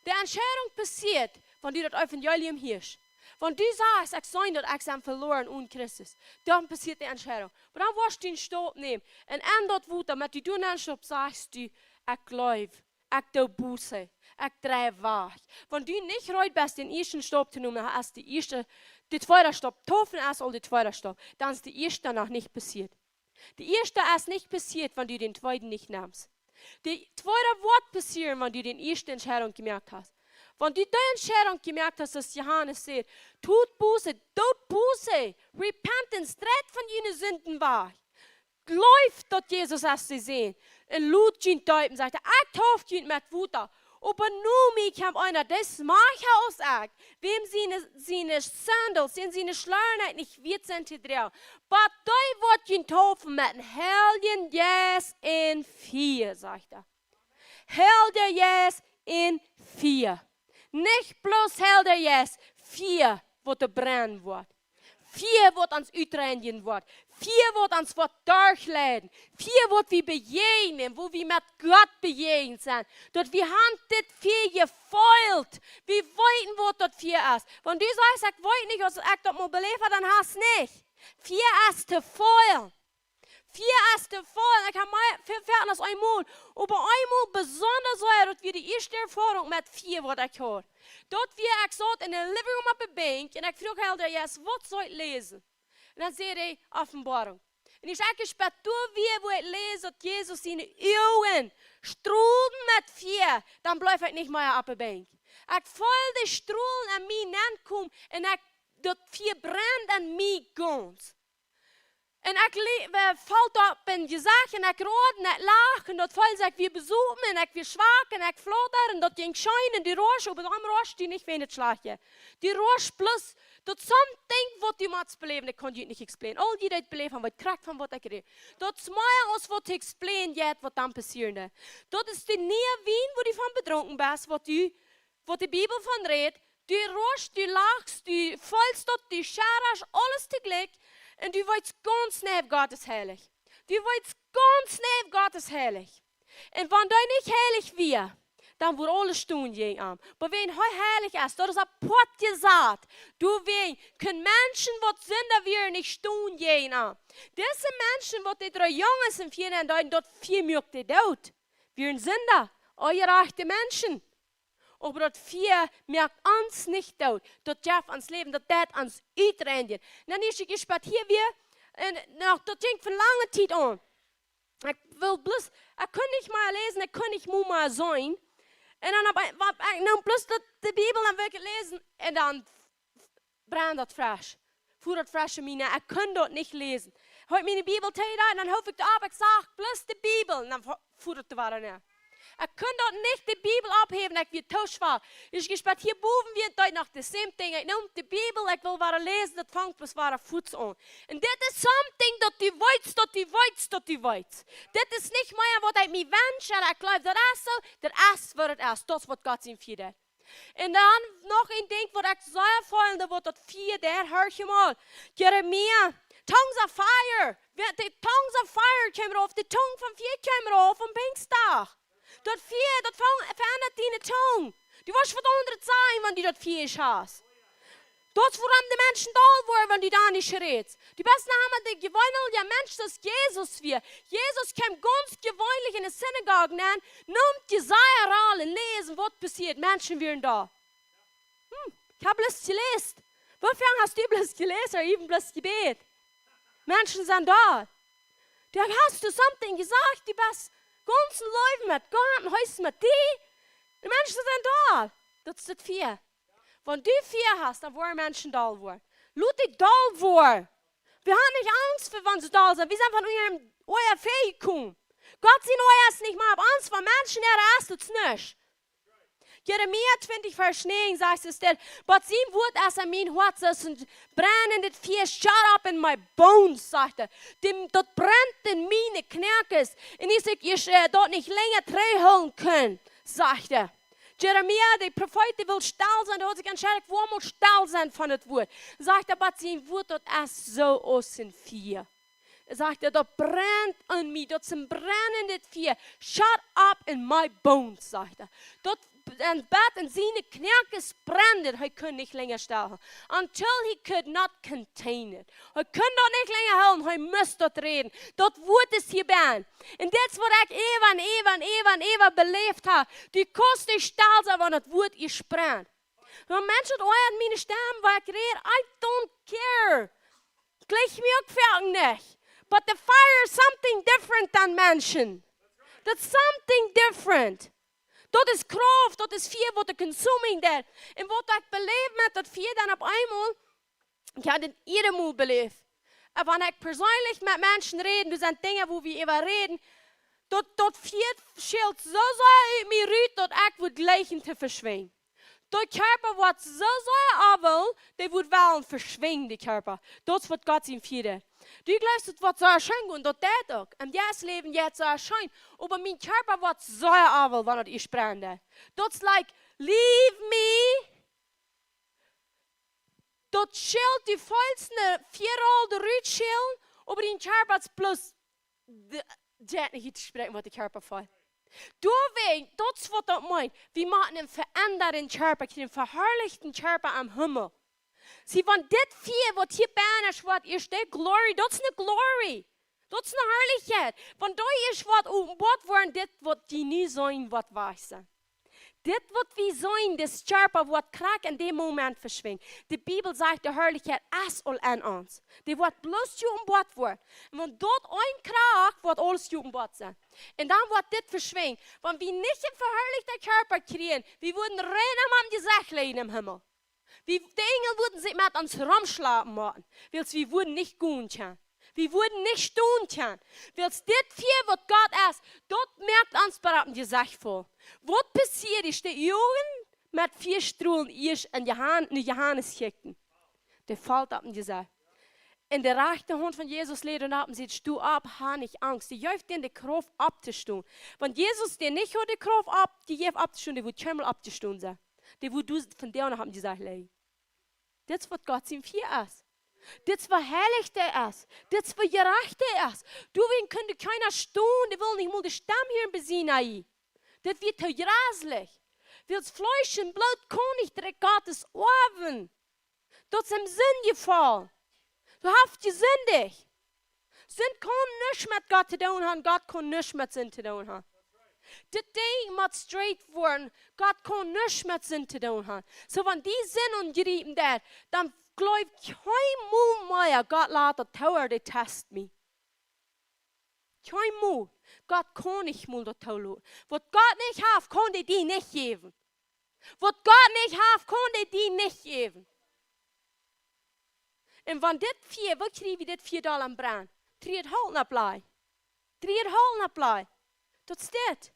De Entscheidunk passieet, wan du daut Evangelium hieescht. Wan du sajchst: "Ekj sie daut, ekj sie veloaren one Christus." Dan passieet de Entscheidunk. Oba dan woascht du dän Staup nämen. Un en daut Wota, met dee du nenn staupst, sajchst du: "Ekj jleew. Ekj doo Buße. Ekj drei wajch." Wan du nich reed best, dän ieeschten Staup to nämen, dan es de ieeschte, de tweede Staup. Deepen es aul de tweede Staup. Dan es de ieeschte noch nich passieet. De ieeschte es nich passieet, wan du dän tweeden nich nemst. De tweede woat passieren, wan du dän ieeschten Entscheidunk jemoakt hast. Wan du dee Entscheidunk jemoakt hast, aus Johanes sajcht: "Doot Buße, doot Buße, repentance, dreit von june Sinden wajch. Jleeft daut Jesus es de Sän. Un lot junt deepen", sajcht hee. "Ekj deep junt met Wota. Oba no mie kjemt eena, dee es mea aus ekj, wäm siene, siene Sandals, siene, siene Schlurren ekj nich wieet sie to droagen. Oba dee woat junt deepen met dän Heiljen Jeist un Fia", sajcht hee. Heilja Jeist un Fia. Nich bloos Heilja Jeist, Fia waut doa brennen woat. Fia waut ons utreinijen woat. Fia waut ons woat derchleiden. Fia waut wie bejäajnen, wua wie met Gott bejäajent sent. Daut wie han dit Fia jefeelt. Wie weeten waut daut Fia es. Wan du sajchst: "Ekj weet nich, aus ekj daut mol beläft hab", dan hast nich. Fia es to feelen. Fia es to feelen. Ekj hab mea, väl, väl aus eemol. Oba eemol besonda sea, daut wia de ieeschte Erfoarunk met Fia waut ekj haud. Daut wia, ekj saut en de living room oppe Benkj un ekj fruach Heilja Jeist: "Waut saul ekj läsen?" Un dan säd hee: "Openboarunk." Un aus ekj bat doa wia, wua ekj läs daut Jesus siene Uagen strolden met Fia, dan bleef ekj nich mea oppe Benkj. Ekj feeld de Strolen aun mie nenkomen un ekj, daut Fia brand aun mie gaunz. Un ekj le-, äh, foll opp un jesecht un ekj road un ekj lach un daut feeld sikj, ekj wia besopen un ekj wia schwak un ekj flotad un daut jinkj scheen un du roascht, oba dan roascht du nich wäajen daut schlajchte. Du roascht bloos daut something waut du motst beläwen, ekj kaun junt nich explain. Aul dee daut beläft haben, weet krakjt von waut ekj räd. Daut es mea aus waut to explain jeit, waut dan passieren deit. Daut es de niee Wien, wua du von bedrunken best, waut du, waut de Bibel von rät. Du roascht, du lachst, du feelst daut, du schadascht, aules toojlikj. Un du weetst gaunz nau, Gott es heilich. Du weetst gaunz nau, Gott es heilich. Un wan dee nich heilich wia, dan wudd aules stonen jäajen am. Oba wan hee heilich es, daut es apoat jesat. Doawäajen kjennen Menschen, waut Sinda wieren, nich stonen jäajen am. Dise Menschen, waut dee dree Junges em Fia nenn deeden, daut Fia muak dee doot. Wieren Sinda, onjerajchte Menschen. Oba daut Fia moakt ons nich doot. Daut jeft ons Läwen, daut deit ons utreinjen. Dan es ekj jespat hia wia, un noch, daut jinkj fa lange Tiet aun. Ekj wull bloos, ekj kunn nich mea läsen, ekj kunn nich mea seenen. Un dan opp een, opp een, ekj neem bloos daut, de Bibel un wull ekj läsen, un dan brand daut fresch. Fua daut fresch en mie nenn. Ekj kunn daut nich läsen. Haud miene Bibel too jedonen, dan hoof ekj daut opp, ekj sach bloos de Bibel, un dan fu-, fua daut wada nenn. Ekj kunn daut nich, de Bibel opphäwen, ekj wia too schwak. Ekj jespat hia bowen wia, daut noch de same thing. Ekj neem de Bibel, ekj wull wada läsen, daut funk bloos wada fuaz aun. Un dit es something daut du weetst, daut du weetst, daut du weetst. Dit es nich mea waut ekj mie wensch, un ekj jleew, daut es soo, daut es waut daut es. Daut es waut Gott sien Fia deit. Un dan noch een Dinkj waut ekj sea feeld, waut daut Fia deit, horch mol. Jeremia, tongues of fire. Wan de tongues of fire kjeemen rauf, de Tung von Fia kjeemen rauf aum Pinjsdach. Daut Fia, daut ve-, veendat diene Tung. Du woascht waut aundret sajen, wan du daut Fia hast. Daut es wuarom de Menschen doll woaren, wan du doa nich rätst. Du best noch emma de jeweenelja Mensch, soo aus Jesus wia. Jesus kjeem gaunz jeweenlich enne Synagoog nenn, neem Jesaja rauf un läs, waut passieet. Menschen wieren doa. Hm, ekj hab bloos jeläst. Woo väl hast du bloos jeläst, ooda even bloos jebät? Menschen sent doa. Du hast du something jesajcht, du best gaunz en Läwen met Gott, en Hus met die. De Menschen sent doa. Daut es daut Fia. Wan du Fia hast, dan woaren Menschen doll woaren. Lot die doll woaren. Wie haben nich Angst fa wan see doll sent. Wie sent von äa Oaja wajchjekomen. Gott sien Oaja es nich mea opp ons, wan Menschen äare es, daut es nuscht. Jeremia twintich, Varsch näajen sajcht et, oba sien Wuat es en mien Hoat, soo aus een brennendet Fia, shut up in my bones, sajcht et. Däm, daut brent en miene Knoakes. Un ekj, ekj, äh, daut nich lenja trigjhoolen kunn, sajcht et. Jeremia, de Profeet, dee wull stell sennen, dee haud sikj entscheit, ekj well mol stell sennen von daut Wuat. Sajcht et, oba sien Wuat, daut es soo aus een Fia. Sajcht et, daut brent en mie, daut es een brennendet Fia. Shut up in my bones, sajcht et. Daut, en bat en siene Knoakes brend et, hee kunn nich lenja stell. Until he could not contain it. Hee kunn daut nich lenja hoolen, hee must daut räden. Daut Wuat es hia bennen. Un dit es waut ekj äwa un äwa un äwa un äwa beläft hab. Du kaust nich stell sennen, wan daut Wuat ieescht brent. Wan Menschen oajat miene Stemm, waut ekj räd, I don't care. Jlikjt mie uk foaken nich. But the fire is something different than Menschen. That's something different. Daut es Krauft, daut es Fia, waut de consuming deit. Un waut ekj beläw met daut Fia dan opp eemol, ekj hab daut jieda Mol beläft. Un wan ekj perseenlich met Menschen räd, doa sent Dinja, wua wie äwa räden, daut, daut Fia schilt soo sea ut mie rut, daut ekj wudd jleichen to veschwinjen. De Kjarpa woat soo sea äwel, dee woat wellen veschwinjen, de Kjarpa. Daut es waut Gott sien Fia deit. Du jleefst, daut woat soo scheen gonen, daut deit uk. Un jo, daut Läwen jeit soo scheen. Oba mien Kjarpa woat soo äwel, wan et ieescht brent. Daut es like, leave me. Daut schilt, du feelst een Fia aul doa rut schilen, oba dien Kjarpa es bloos, de, jeit nich uttospräakjen, waut de Kjarpa feelt. Doawäajen, daut es waut daut meent. Wie motten een veendadren Kjarpa kjrieen, een veharlichten Kjarpa aum Himmel. See, wan dit Fia, waut hia bennen es, woat ieescht de Glory, daut es ne Glory. Daut es ne Harlichkjeit. Wan doa ieescht woat openboat woaren, dit waut jie nu seenen, woat wajch sennen. Dit waut wie seenen, dis Kjarpa woat krakjt en däm Moment veschwinjen. De Bibel sajcht, de Harlichkjeit es aul en ons. Dee woat bloos jeopenboat woaren. Un wan daut een Kjrakjt woat aules jeopenboat sennen. Un dan woat dit veschwinjen. Wan wie nich een veharlichten Kjarpa kjrieen, wie wudden rein aum Jesecht lijen em Himmel. Wie, de Enjel wudden sikj met ons romschlapen motten, wiels wie wudden nich gonen kjennen. Wie wudden nich stonen kjennen. Wiels dit Fia, waut Gott es, daut moakt ons bie daut Jesecht voll. Waut passieet, es de Uagen met Fiastrolen ieescht en Johan-, en Johanes kjikjten. Dee felt opp daut Jesecht. En de rajchte Haunt von Jesus lud hee opp un säd: "Sto opp, ha nich Angst." Dee jeef an de Krauft opptostonen. Wan Jesus die nich haud de Krauft opp, die jeef opptostonen, dee wudd kjeenmol oppjestonen sennen. Dee wudd doa vondoag noch opp daut Jesecht lijen. Dit es waut Gott sien Fia es. Dit es waut heilich dee es. Dit es waut jerajcht dee es. Doawäajen kunn kjeena stonen, dee wull nich mol de Stemm hieren bie Sinai. Dit wia too jreslich. Wiels Fleesch un Bloot kaun nich de Rikj Gottes oawen. Daut es em Sind jefollen. Dee haft jesindicht. Sind kaun nuscht met Gott to doonen haben, Gott kaun nuscht met Sind to doonen haben. Dit Dinkj mott straight woaren, Gott kaun nuscht met Sind to doonen haben. Soo, wan die Sind aunjriepen deit, dan jleew kjeenmol mea, Gott lat daut too, ooda dee test mie. Kjeenmol. Gott kaun nich mol daut tooloten. Waut Gott nich haft, kaun dee die nich jäwen. Waut Gott nich haft, kaun dee die nich jäwen. Un wan dit Fia, waut kjrie wie dit Fia doa aun brennen? Dree Holt opp Lei. Dree Holt opp Lei. Daut es dit.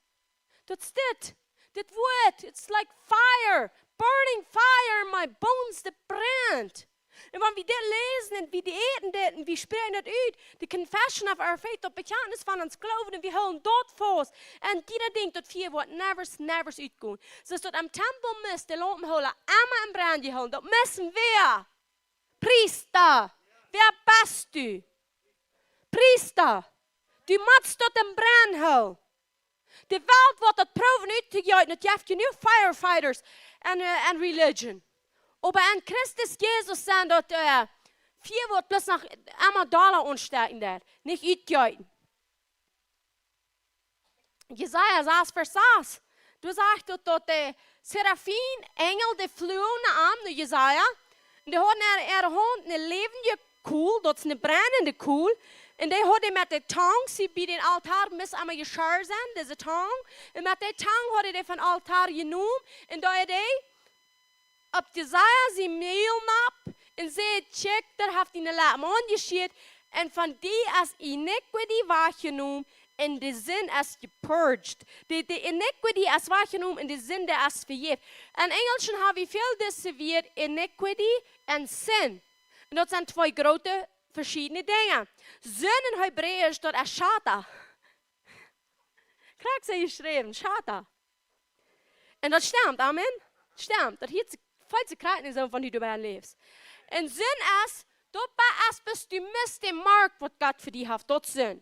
Daut es dit. Dit Wuat, it's like fire, burning fire in my bones, daut brent. Un wan wie dit läsen un wie dit äten dit un wie spräakjen daut ut, the confession of our faith, daut Bekjantnis von ons Gloowen, un wie hoolen daut faust. Un jie denkjen, daut Fia woat never, never utgonen. Soo aus daut aum Tempel must, de Laumpenhoola, emma em Brennen jehoolen. Daut musten wie. Priesta, wäa best du? Priesta, du motst daut em Brennen hoolen. De Welt woat daut proowen uttojeeten, daut jeft jenuach firefighters en, äh, en religion. Oba en Christus Jesus sent daut, äh, Fia woat bloos noch emma dolla aunstoken doa, nich utjeeten. Jesaja sas Varsch sas. Doa sajcht daut, daut de Serafim, Enjel, dee fluagen aun no Jesaja. Un dee hauden en äare Haunt ne läwendje Kool, daut es ne brennende Kool. Un dee haud hee met de Tong, see, bie dän Altoa must emma jeschart sennen, dise Tong. Un met de Tong haud hee dee vom Altoa jenomen. Un doa haud hee opp Jesaja sien Mul nopp un säd: "Kjikj, doa haft hee ne Lappen aunjeschieet, un von die es iniquity wajchjenomen, un de Sind es jepurged." De, de iniquity es wajchjenomen un de Sind es vejäft. En Enjlisch hab wie väl dise Wieed iniquity un sin. Un daut sent twee groote veschiedne Dinja. Sind en Hebräisch, daut es Chata. Krakjt soo jeschräwen, Chata. Un daut stemt, amen? Stemt. Daut hieet sikj, felt sikj krakjt nich soo, wan du doabie läfst. Un Sind es, daut bie es, best du must de Mark, waut Gott fa die haft, daut Sind.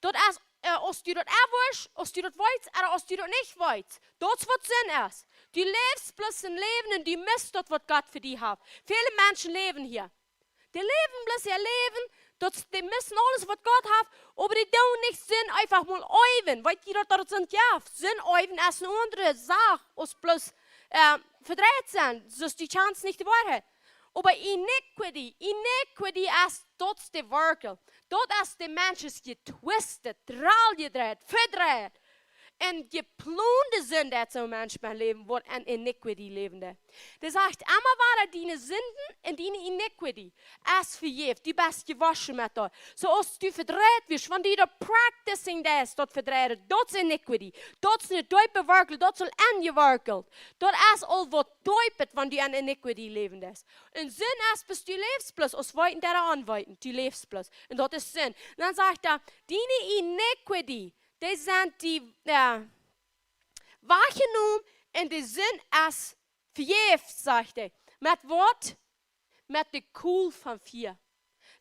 Daut es, äh, aus du daut erwoascht, aus du daut weetst, ooda aus du daut nich weetst. Daut es waut Sind es. Du läfst bloos een Läwen un du must daut, waut Gott fa die haft. Väle Menschen läwen hia. Dee läwen bloos äa Läwen, daut, dee musten aules, waut Gott haft, oba dee doonen nich Sind eefach mol äwen. Weetst du daut, daut Sind jeft? Sind äwen es ne aundre Sach aus bloos, äh, vedreit sennen, soo aus du kjanst nich de Woarheit. Oba iniquity, iniquity es, daut es de Werkjel. Daut es, de Mensch es jetwisted, draljedreit, vedreit. Un jeplonde Sind, daut soon Mensch mien Läwen woat en iniquity läwen. Dee sajcht: "Emma wada diene Sinden un diene iniquity es vejäft, du best jewoschen met daut." Soo aus du vedreit woascht, wan du daut practicing deist, daut Vedreide, daut es iniquity. Daut es nich deepe Werkjel, daut saul enjewerkjelt. Daut es aul waut deepet, wan du en iniquity läwen deist. Un Sind es, best du läfst bloos, aus weeten dee aunweeten, du läfst bloos. Un daut es Sind. Un dan sajcht hee: "Diene iniquity, dee sent die, äh, wajchjenomen un de Sind es vejäft", sajcht hee. Met waut? Met de Kool von Fia.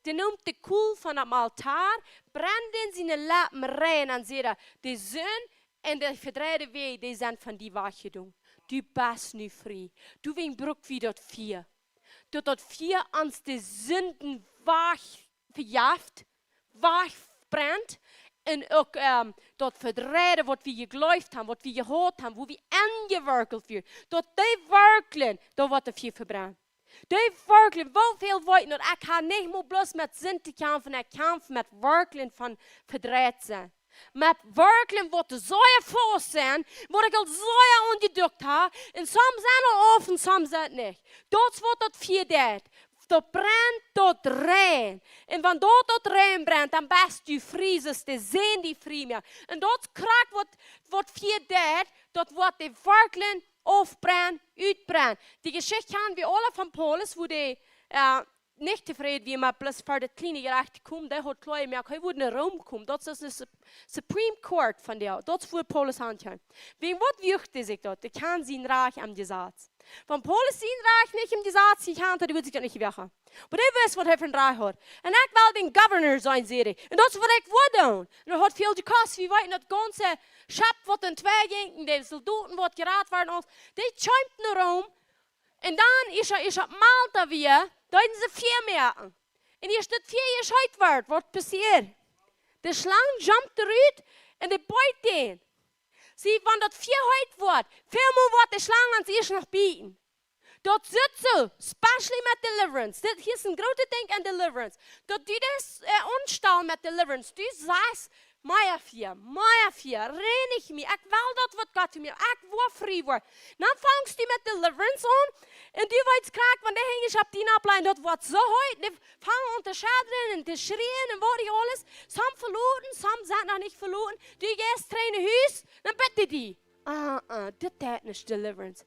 Dee neem de Kool von daut Altoa, brennd en siene Lappen rein un säd: "De Sind un de vedreide Wäaj, dee sent von die wajchjedonen. Du best nu frie." Doawäajen bruck wie daut Fia. Daut daut Fia ons de Sinden wajch vejäft, wajchbrennt, un uk, ähm, daut Vedreide, waut wie jejleeft haben, waut wie jehaut haben, woo wie enjewerkjelt wieren, daut dee Werkjel, daut woat daut Fia vebrennen. Dee Werkjel, woo väl weeten daut, ekj hab nich mol bloos met Sind to kjamfen, ekj kjamf met Werkjel von vedreit sennen. Met Werkjel, waut sea faust sent, waut ekj aul sea aunjedukt hab, un some sent aul auf un some sent nich. Daut es waut daut Fia deit. daut brent, daut rein. Un wan daut, daut rein brent, dan best du frie, soo aus de Senn die frie moakt. Un daut krakjt waut, waut Fia deit, daut woat de Werkjel aufbrennen, utbrennen. Dee Jeschicht kjanen wie aula von Paulus, woo dee, äh, nich tofräd wia met bloos fa daut kjliene Jerajcht to komen, dee haud kloa jemoakt, hee wudd no Rom komen. Daut es de Sup-, Supreme Court von dee, daut es wua Paulus ankjeem. Wäajen waut wuak dee sikj daut? Dee kjand sien Rajcht aum Jesaz. Wan Paulus sien Rajcht nich em Jesaz jekjant haud, dee wudd sikj daut nich jewäajen. Oba dee wist waut hee fa een Rajcht haud. Un ekj well dän Governor sennen, säd hee. Un daut es waut ekj wull doonen. Un daut haud väl jekost, wie weeten daut gaunze Schepp waut en twee jinkj, un de Soldoten waut jerat wieren, aules. Dee kjeemen no Rom. Un dan es hee, es hee Malta wia, deeden see Fia moaken. Un aus daut Fia jescheet wort, waut passieed? De Schlang jumped rut un dee beet dän. See, wan daut Fia heet woat, väl mol woat de Schlang ons ieescht noch bieten. Daut sitt soo, especially met deliverance. Dit hia es een grootet Dinkj aun deliverance. Daut du daut, äh, aunstalen met deliverance. Du sajchst, mea Fia, mea Fia, reinich mie. Ekj well daut waut Gott to mie, ekj woa frie woaren. Dan fangst du met deliverance aun. Un du weetst krakjt, wan de Henj opp die nopp lajen, daut woat soo heet. Dee fangen aun to schaddren un to schrieen un waut nich aules. Some veloten, some sent noch nich veloten. Du jeist trigj no Hus, dan bäden dee. Ah, ah, dit es nich deliverance.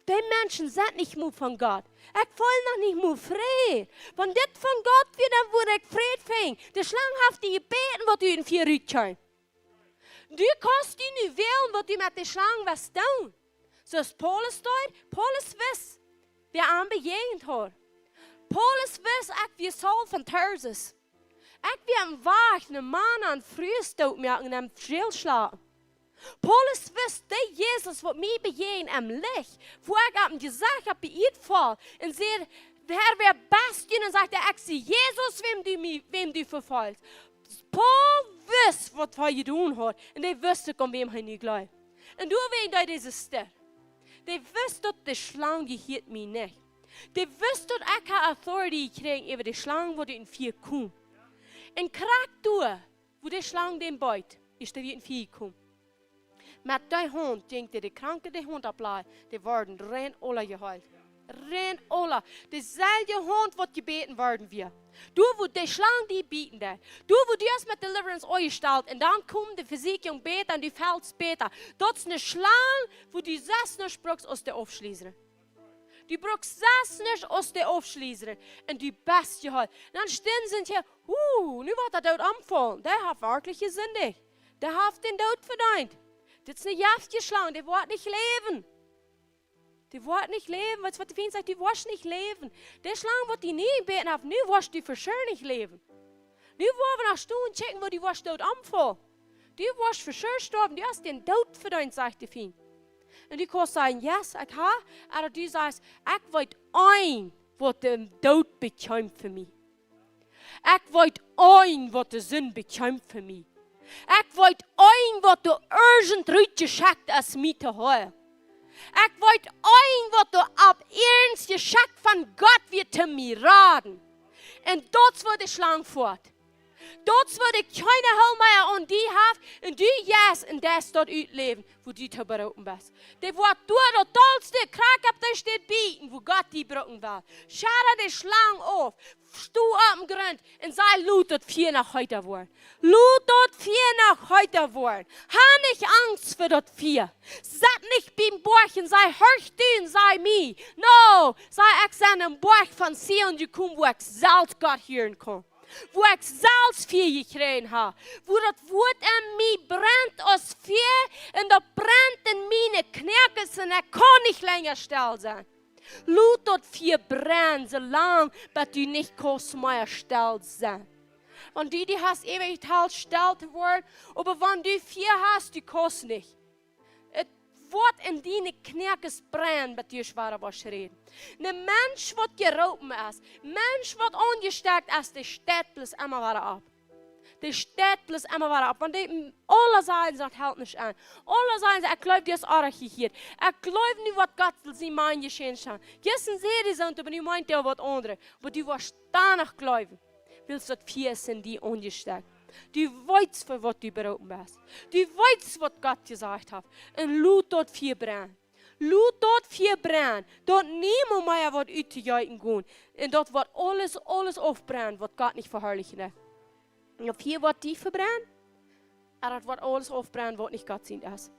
Dee Menschen sent nich mol von Gott. Ekj feel noch nich mol Fräd. Wan dit von Gott wia, dan wudd ekj Fräd finjen. De Schlang haft die jebäden, waut du em Fia rutkjeem. Du kaust die nu wälen, waut du met de Schlang west doonen. Soo aus Paulus deed, Paulus wist, wäa am bejäajent haud. Paulus wist, ekj wia Saul von Tarsus. Ekj wia een Wajch, een Maun aun Frues doot moaken un em Jeel schlapen. Paulus wist, dee Jesus, waut mie bejäajent em Licht, wua ekj opp een Jesecht opp de Ieed foll un säd: Herr, wäa best du? Un dan sajcht hee: Ekj sie Jesus, wäm du mie, wäm du vefoljst. Paul wist, waut hee jedonen haud, un hee wist uk, aun wäm hee nu jleewd. Un doawäajen deed hee stell. Dee wist, daut de Schlang, dee hieet mie nich. Dee wist, daut ekj haud authority jekjräajen äwa de Schlang, waut ut em Fia kjeem. Un krakjt doa, wua de Schlang dän beet, es dee ut em Fia jekomen. Met dee Haunt jinkj dee de Kranke de Haunt opplajen, dee worden rein aula jeheelt. Rein aula. Deeselwje Haunt, waut jebäden worden wia. Doa, wua de Schlang die bieten deed. Doa, wua du hast met deliverance aunjestalt. Un dan kjemt de Vesieekjunk bäta un du felst bäta. Daut es eene Schlang, wua du sest nuscht brukst aus dee aufschliezen. Du brukst sest nuscht aus dee aufschliezen. Un du best jeheelt. Un dan stonen see hia, uh, nu woat dee doot omfaulen. Dee haft werkjlich jesindicht. Dee haft dän Doot vedeent. Dit es eene jeftje Schlang, dee woat nich läwen. Dee woat nich läwen, weetst waut de Fient sajcht, dee woat nich läwen. De Schlang waut die nu jebäden haft, nu woascht du for sure nich läwen. Nu woa wie no stonen kjikjen, woo du woascht doot omfaulen. Du woascht for sure stoawen, du hast dän Doot vedeent, sajcht de Fient. Un du kaust sajen, yes, ekj ha, oba du sajchst, ekj weet een, waut dän Doot bekjeemt fa mie. Ekj weet een, waut de Sind bekjeemt fa mie. Ekj weet een, waut doa urgent rutjeschekjt es, mie to heelen. Ekj weet een, waut doa opp iernst jeschekjt von Gott wia, om mie to raden. Un daut es, wua de Schlang foat. Daut es, wua dee kjeene Hel mea aun die haft, un du jeist un deist daut utläwen, wua du to beroopen best. Dee woat doa daut dollste krakjt opp dee Städ bieten, wua Gott die brucken well. Schadra de Schlang auf, sto opp dän Grunt un saj: Lot daut Fia noch heeta woaren. Lot daut Fia noch heeta woaren. Ha nich Angst fa daut Fia. Sett nich biem Boajch un saj: Horch du un saj mie. No, saj: Ekj sie aum Boajch von Zion jekomen, wua ekj selfst Gott hieren kaun. Wua ekj selfst Fia jekjräajen ha. Wua daut Wuat en mie brent aus Fia un daut brent en miene Knoakes un ekj kaun nich lenja stell sennen. Lot daut Fia brennen, soo lang bat du nich kaust mea stell sennen. Wan du die hast eewich jeteelt stell to woaren, oba wan du Fia hast, du kaust nich. Et woat en diene Knoakes brennen, bat du schwoa woascht räden. Een Mensch, waut jeroopen es, Mensch, waut aunjestekjt es, dee steit bloos emma wada opp. Dee steit bloos emma wada opp. Wan dee, mm, aule sajen, sajcht, helt nich aun. Aule sajen, ekj jleew, dee es oajch hia. Ekj jleew nu, waut Gott sien Maun jeschenkt haft. Jistren säd dee soo, oba nu meent hee waut aundret. Oba du woascht doano jleewen. Wiels daut Fia es en die aunjestekjt. Du weetst, fa waut du beroopen best. Du weetst, waut Gott jesajcht haft. Un lot daut Fia brennen. Lot daut Fia brennen, daut niemols mea woat utjeeten gonen. Un daut woat aules, aules aufbrennen, waut Gott nich veharlichen deit. Un daut Fia woat die vebrennen, un daut woat aules aufbrennen, waut nich Gott sient es.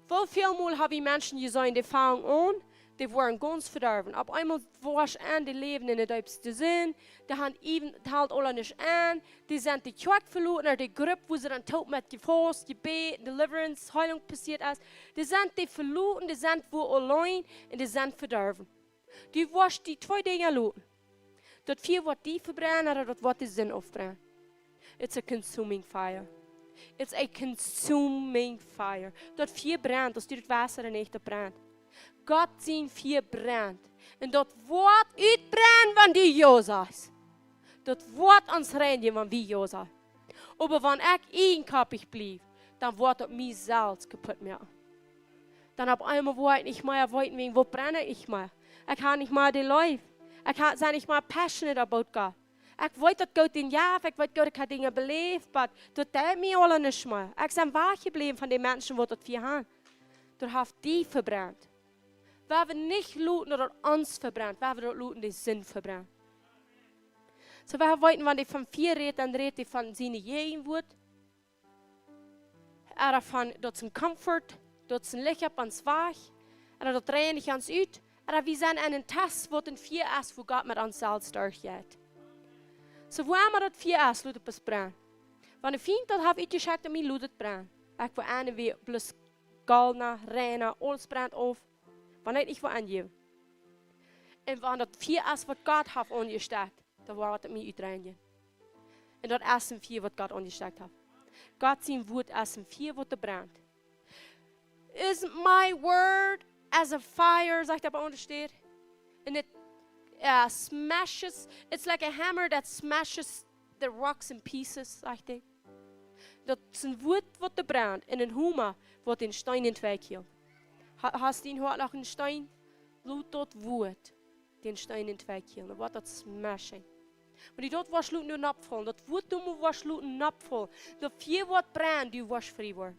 Woo väl mol hab wie Menschen jeseenen, dee fangen aun, dee woaren gaunz vedorwen. Opp eemol woascht an, dee läwen en de deepste Sind, dee han even, dee halden aula nich aun, dee sent de Kjoakj veloten, no de Grupp, wua see dan toop met jefaust, jebät, deliverance, Heilung passieet es. Dee sent dee veloten, dee sent wua auleen un dee sent vedorwen. Du woascht die twee Dinja loten. Daut Fia woat die vebrennen, ooda daut woat de Sind aufbrennen. It's a consuming fire. It's a consuming fire. Daut Fia brennt, aus du daut Wota nich, daut brennt. Gott sien Fia brennt. Un daut woat utbrennen, wan du jo sajchst. Daut woat ons reinjen, wan wie jo sajen. Oba wan ekj ieejenkoppich bliew, dan woat daut mie selfst kaputt moaken. Dan opp eemol woa ekj nich mea weeten, wäajen waut brenn ekj nich mea. Ekj hab nich mea de Leew. Ekj hab, sie nich mea passionate about God. Ekj weet daut Gott dän jeft, ekj weet Gott, ekj hab Dinja beläft, oba daut deit mie aula nich mea. Ekj sie wajchjebläwen von de Menschen, waut daut Fia han. Daut haft die vebrennt. Wie woaren nich loten, daut daut ons vebrennt, wie woaren daut loten, de Sind vebrennen. Soo, wie weeten, wan dee von Fia rät, dan rät dee von siene Jäajenwuat. Ooda von, daut es een Comfort, daut es een Licht opp ons Wajch, ooda daut reinicht ons ut, ooda wie sent en een Test, waut een Fia es, wua Gott met ons selfst derchjeit. Soo, wua emma daut Fia es, lot et bloos brennen. Wan de Fient daut haft utjeschekjt aun mie, lot et brennen. Ekj woa aun, wia bloos golna, reina, aules brennt auf, wan ekj nich woa aunjäwen. Un wan daut Fia es, waut Gott haft aunjestakjt, dan woat et mie utreinjen. Un daut es een Fia, waut Gott aunjestakjt haft. Gott sien Wuat es een Fia, waut doa brennt. Isn't my word as a fire, sajcht daut opp eene Städ. And it, uh, smashes, it's like a hammer that smashes the rocks in pieces, sajcht hee. Daut es een Wuat, waut doa brennt, un een Homa, waut dän Steen en twee kjillt. Ha-, hast du een Hoat noch een Steen? Lot daut Wuat dän Steen en twee kjillen. Dan woat daut smashing. Wan du daut woascht loten noppfaulen, daut Wuat doa mol woascht loten noppfaulen, daut Fia woat brennen, du woascht frie woaren.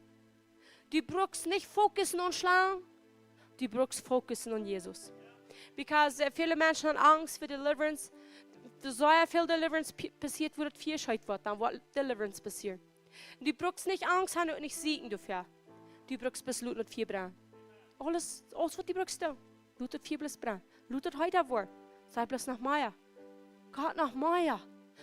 Du brukst nich focussen aun Schlangen, du brukst focussen aun Jesus. Because, äh, väle Menschen han Angst fa deliverance. Doa soo väl deliverance pi-, passieet, wua daut Fia scheet woat, dan woat deliverance passieren. Du brukst nich Angst han un nich sieekjen doafäa. Du brukst bloos loten daut Fia brennen. Aules, aules waut du brukst doonen, lot daut Fia bloos brennen. Lot daut heeta woaren. Saj bloos: Noch mea. Gott, noch mea.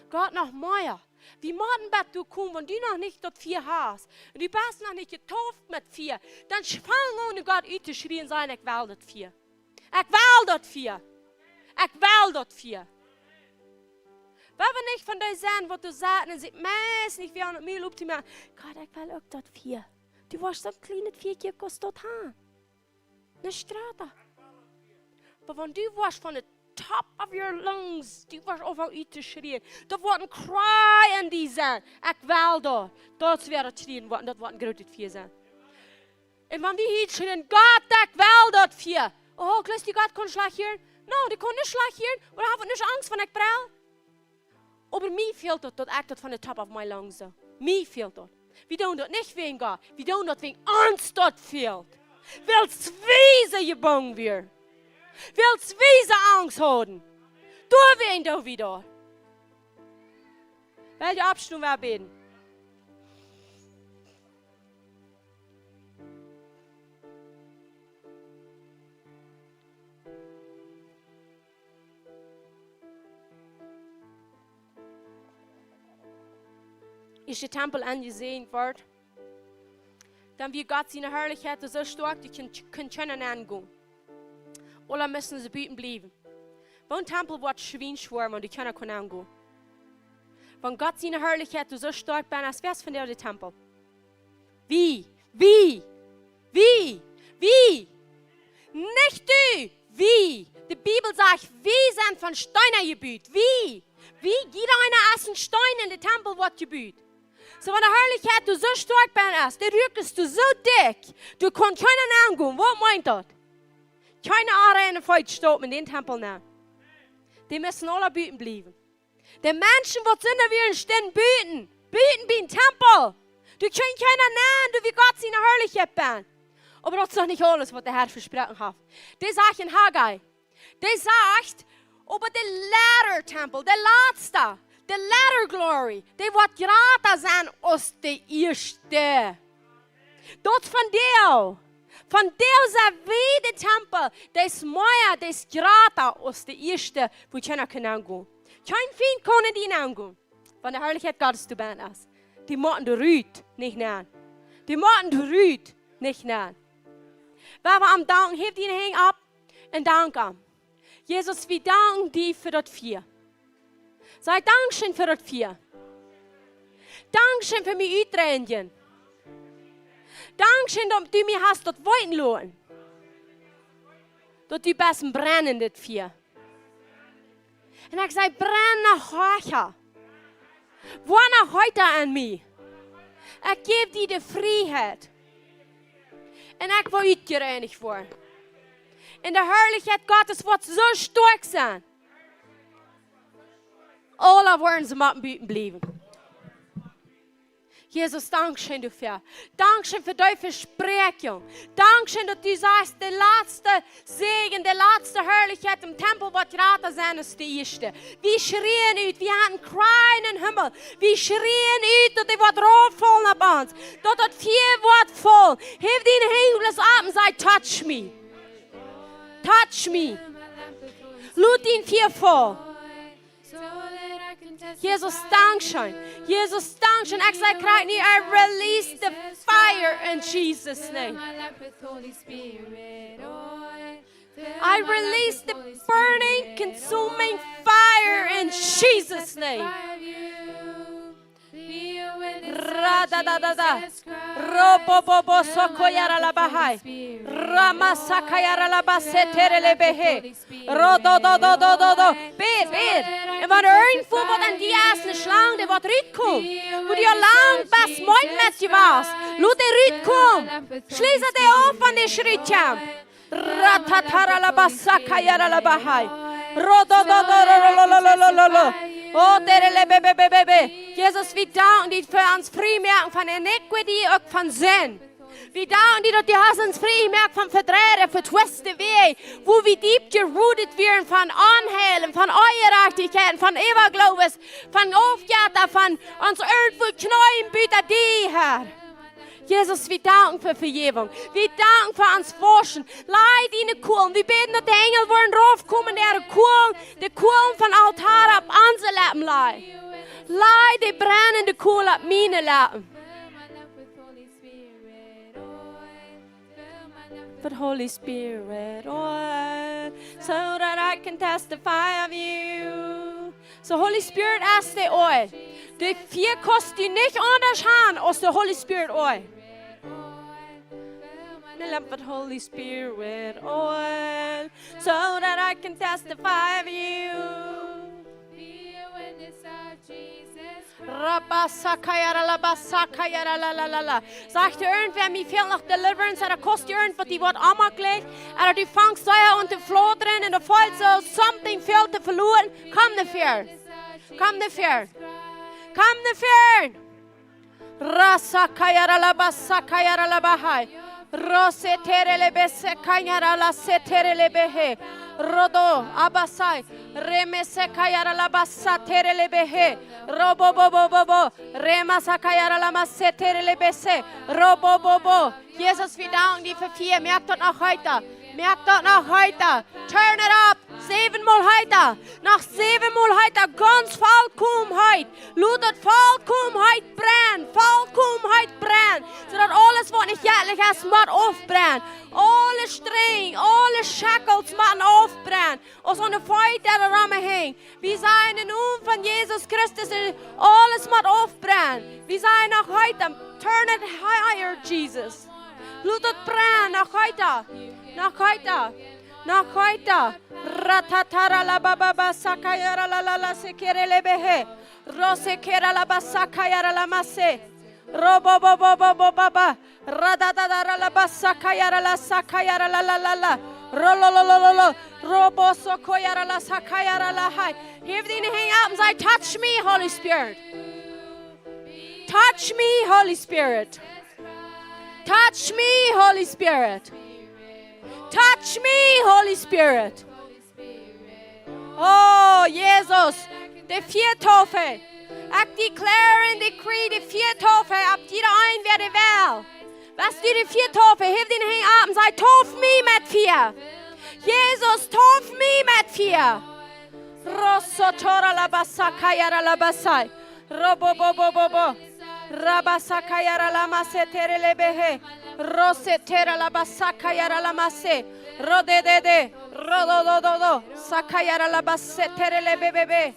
Gott, noch mea. Wie motten bat doa komen, wan du noch nich daut Fia hast. Un du best noch nich jetauft met Fia. Dan fang aun, Gott uttoschrieen, saj: Ekj well daut Fia. Ekj well daut Fia. Ekj well daut Fia. Wie woaren nich von dee sennen, waut doa sitten un sikj meist nich wada aun daut Mul opptomoaken. Gott, ekj well uk daut Fia. Du woascht soon kjlienet Fiakje, kost daut han. Ne Strata. Oba wan du woascht von the top of your lungs, du woascht aunfangen uttoschrieen. Daut woat een Cry en die sennen. Ekj well daut. Daut woat daut Schrieen woaren, daut woat een grootet Fia sennen. Un wan wie hia schrieen: Gott, ekj well daut Fia. Oh, jleefst du, Gott kaun schlajcht hieren? No, dee kaun nich schlajcht hieren. Oba hab nich Angst, wan ekj prell. Oba mie fält daut, daut ekj daut von the top of my lungs saj. Mie fält daut. Wie doonen daut nich wäajen Gott. Wie doonen daut wäajen ons daut fält. Wiels wie soo jebungen wieren. Wiels wie soo Angst hauden. Doawäajen doo wie daut. Well jie oppstonen, wie bäden? Aus de Tempel aunjeseenen wort, dan wia Gott siene Harlichkjeit soo stoakj, doa kunn, kunn kjeena nengonen. Aula musten see buten bliewen. Wan een Tempel woat schwienschwoa, wan doa kjeena kaun nengonen. Wan Gott siene Harlichkjeit soo stoakj es, wäa es vondoag de Tempel? Wie, wie, wie, wie. Nich du, wie. De Bibel sajcht, wie sent von Steena jebut. Wie, wie, jieda eena es een Steen en de Tempel woat jebut. Soo, wan de Harlichkjeit doa soo stoakj es, de Ruak es doa soo dikj, doa kaun kjeena nengonen. Waut meent daut? Kjeene onreine Feet stoppen en dän Tempel nenn. Dee musten aula buten bliewen. De Menschen, waut Sinda wieren, stunden buten, buten biem Tempel. Doa kunn kjeena nenn, doa wia Gott siene Harlichkjeit benen. Oba daut es noch nich aules, waut de Herr vesproaken haft. Dee sajcht en Haggai, dee sajcht, oba de latter Tempel, de latste, de latter glory, dee woat jrata sennen aus de ieeschte. Daut vondoag, vondoag sent wie de Tempel, dee es mea, dee es jrata aus de ieeschte, wua kjeena kaun nengonen. Kjeen Fient kaun en die nengonen. Wan de Harlichkjeit Gottes doa bennen es. Dee motten doa rut, nich nenn. Dee motten doa rut, nich nenn. Wan wie am danken, heft diene Henj opp un dank am. Jesus, wie danken die fa daut Fia. Saj Dankscheen fa daut Fia. Dankscheen fa mien Utdreien. Dankscheen, daut du mie hast daut weeten loten. Daut du best een brennendet Fia. Un ekj saj, brenn noch hecha. Woa noch heeta aun mie. Ekj jäw die de Frieheit. Un ekj woa utjereinicht woaren. Un de Harlichkjeit Gottes woat soo stoakj sennen. Aula woaren see motten buten bliewen. Jesus, Dankscheen doafäa. Dankscheen fa dee Vespräakjunk. Dankscheen, daut du sajchst, de latste Säajen, de latste Harlichkjeit em Tempel woat jrata sennen aus de ieeschte. Wie schrieen ut, wie haben crying em Himmel. Wie schrieen ut, daut dee woat rauffaulen opp ons. Daut daut Fia woat faulen. Heft diene Henj bloos opp un saj, touch me. Touch me. Lot dien Fia faulen. Jesus, Dankscheen. Jesus, Dankscheen. Ekj saj krakjt nu, I release the fire in Jesus' name. I release the burning, consuming fire in Jesus' name. Ra da da da da. Ro bo bo bo so ko ya ra la ba hai. Ra ma sa ka ya ra la ba se te re le be he. Ro do do do do do do. Bäd, bäd. Un wan irjentwua waut aun die es, ne Schlang, dee woat rutkomen. Wua du aul lang best meed met jewast. Lot dee rutkomen. Schließ dee auf, wan dee rut kjemt. Ra ta ta ra la ba sa ka ya ra la ba hai. Ro do do do ro ro lo lo lo lo lo lo. O te re le be be be be be. Jesus, wie danken die fa ons frie moaken von iniquity, uk von Sind. Wie danken die, daut du hast ons frie jemoakt von vedreide, vetwiste Wäaj, wua wie deep gerooted wieren von Onheil un von Onjerajchtichkjeit un von Äwagloowen, von Aufjetta, von ons irjentwua kjneeen buta die, Herr. Jesus, wie danken fa Vejäwunk. Wie danken fa ons Wauschen. Laj diene Kolen. Wie bäden, daut de Enjel woaren raufkomen, äare Kolen, de Kolen vom Altoa opp onse Leppen lajen. Laj de brennende Kolen opp miene Leppen. But Holy Spirit oil, so that I can testify of you. So Holy Spirit es de Oil. De Fia kaust du nich aundasch han aus de Holy Spirit Oil. Fill me up with Holy Spirit oil, so that I can testify of you. Rabasakayara, labasakayara, la, la, la, la. Sajcht irjentwäa, mie fält noch deliverance, ooda kaust du irjentwaut, die woat aunmoaklich, ooda du fangst sea aun to flodren un du feelst soo, something fält to veloaren. Komm no väaren. Komm no väaren. Komm no väaren. Rasakayara, labasakayara, labahai. Rose terele bese kanyara la se terele behe. Rodo abasai. Remese kayara la basa terele behe. Robo bo bo bo bo. Remasa kayara la mase terele bese. Robo bo bo. Jesus, wie danken die fa Fia. Moak daut noch heeta. Moak daut noch heeta. Turn it up. Säwenmol heeta. Noch säwenmol heeta. Gaunz vollkomen heet. Lot daut vollkomen heet brennen, vollkomen heet brennen, soo daut aules, waut nich jettlich es, mott aufbrennen. Aule Strenj, aule Shackles motten aufbrennen. Aus aune Feet, dee doaromm henjen. Wie sajen em Nomen von Jesus Christus, aules mott aufbrennen. Wie sajen noch heeta, turn it higher, Jesus. Lot daut brennen, noch heeta, noch heeta, noch heeta. Ratatara la ba ba ba sakayara la la la sekere le behe. Rose kera la basaka yara la mase. Ro bo bo bo bo bo ba ba. Ra da da da ra la basaka yara la saka yara la la la la. Ro lo lo lo lo lo. Ro bo so ko yara la saka yara la hai. Heave thine hand up and say, "Touch me, Holy Spirit. Touch me, Holy Spirit." Touch me, Holy Spirit. Touch me, Holy Spirit. Oh, Jesus, de Fiataufe. Ekj declare and decree de Fiataufe opp jieda een, wäa dee well. West du de Fiataufe, hef diene Henj opp un saj: Tauf mie met Fia. Jesus, tauf mie met Fia. Rosotora la basakayara la basai. Robo bo bo bo bo. Rabasakayara la masetere lebehe. Rosetera la basakayara la mase. Rodedede. Rododododo. Sakayara la basetere lebebebe.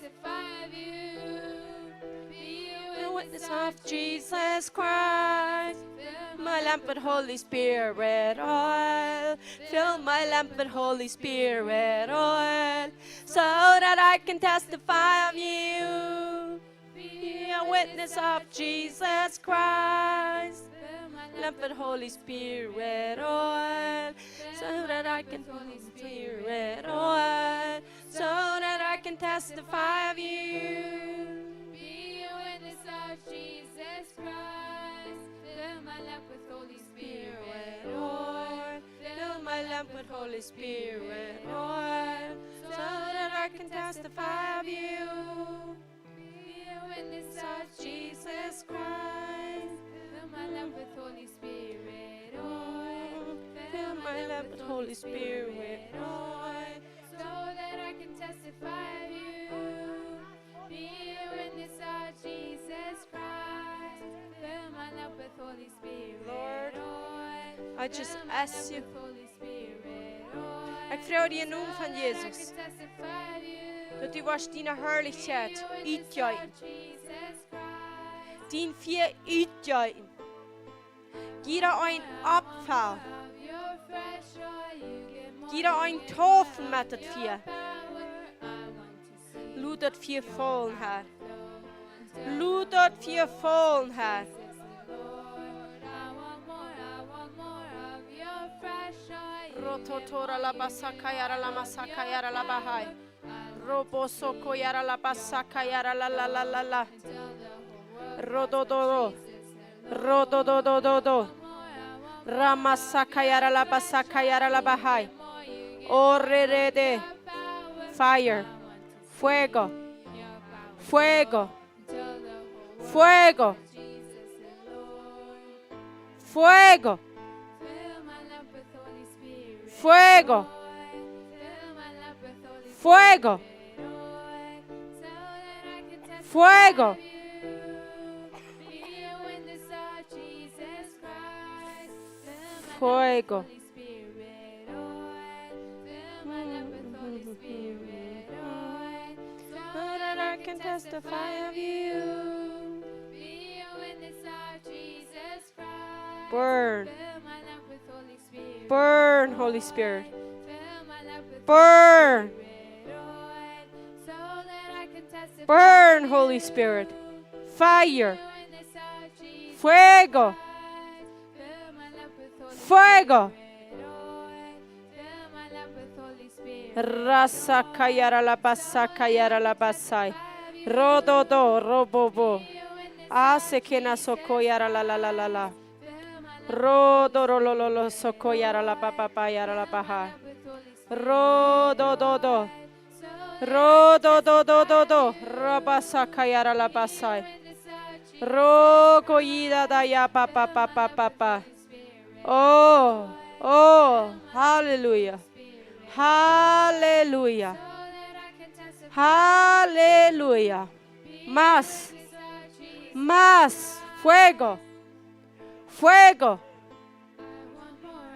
A witness of Jesus Christ. Fill my lamp with Holy Spirit oil. Fill my lamp with Holy Spirit oil. So that I can testify of you. Be a witness of Jesus Christ. Fill my lamp with Holy Spirit oil. So that I can Holy Spirit oil. So that I can testify of you. Be a witness of Jesus Christ. Fill my lamp with Holy Spirit oil. Fill my lamp with Holy Spirit oil. So that I can testify of you. Be a witness of Jesus Christ. Fill my lamp with Holy Spirit oil. Fill my lamp with Holy Spirit oil. So that I can testify of you. Be a witness of Jesus Christ. Fill my lamp with Holy Spirit oil. Lord, I just ask you. Fill my lamp with Holy Spirit oil. Ekj froag die em Nomen von Jesus, daut du woascht diene Harlichkjeit utjeeten. Dien Fia utjeeten. Jieda een oppfellen. Jieda een taufen met daut Fia. Lot daut Fia faulen, Herr. Lot daut Fia faulen, Herr. Rototora la basakayara la masakayara la bahai. Robo sokoyara la basakayara la la la la la. Rodododo. Rodododododo. Ramasakayara la basakayara la bahai. Orerede. Fire. Fuego. Fuego. Fuego. Fuego. Fuego. Fuego. Fuego. Fuego. So that I can testify of you. Burn. Burn, Holy Spirit. Burn. Burn, Holy Spirit. Fire. Fuego. Fuego. Rasa kayara la basa kayara la basai. Rododo robobo. Ase kena sokoyara la la la la la. Rodo ro lo lo lo sokoyara la ba ba ba yara la baha. Rodo do do. Rodo do do do do. Rabasa kayara la basai. Roko yida da ya pa pa pa pa pa pa. Oh, oh, hallelujah. Hallelujah. Hallelujah. Más. Más. Fuego. Fuego.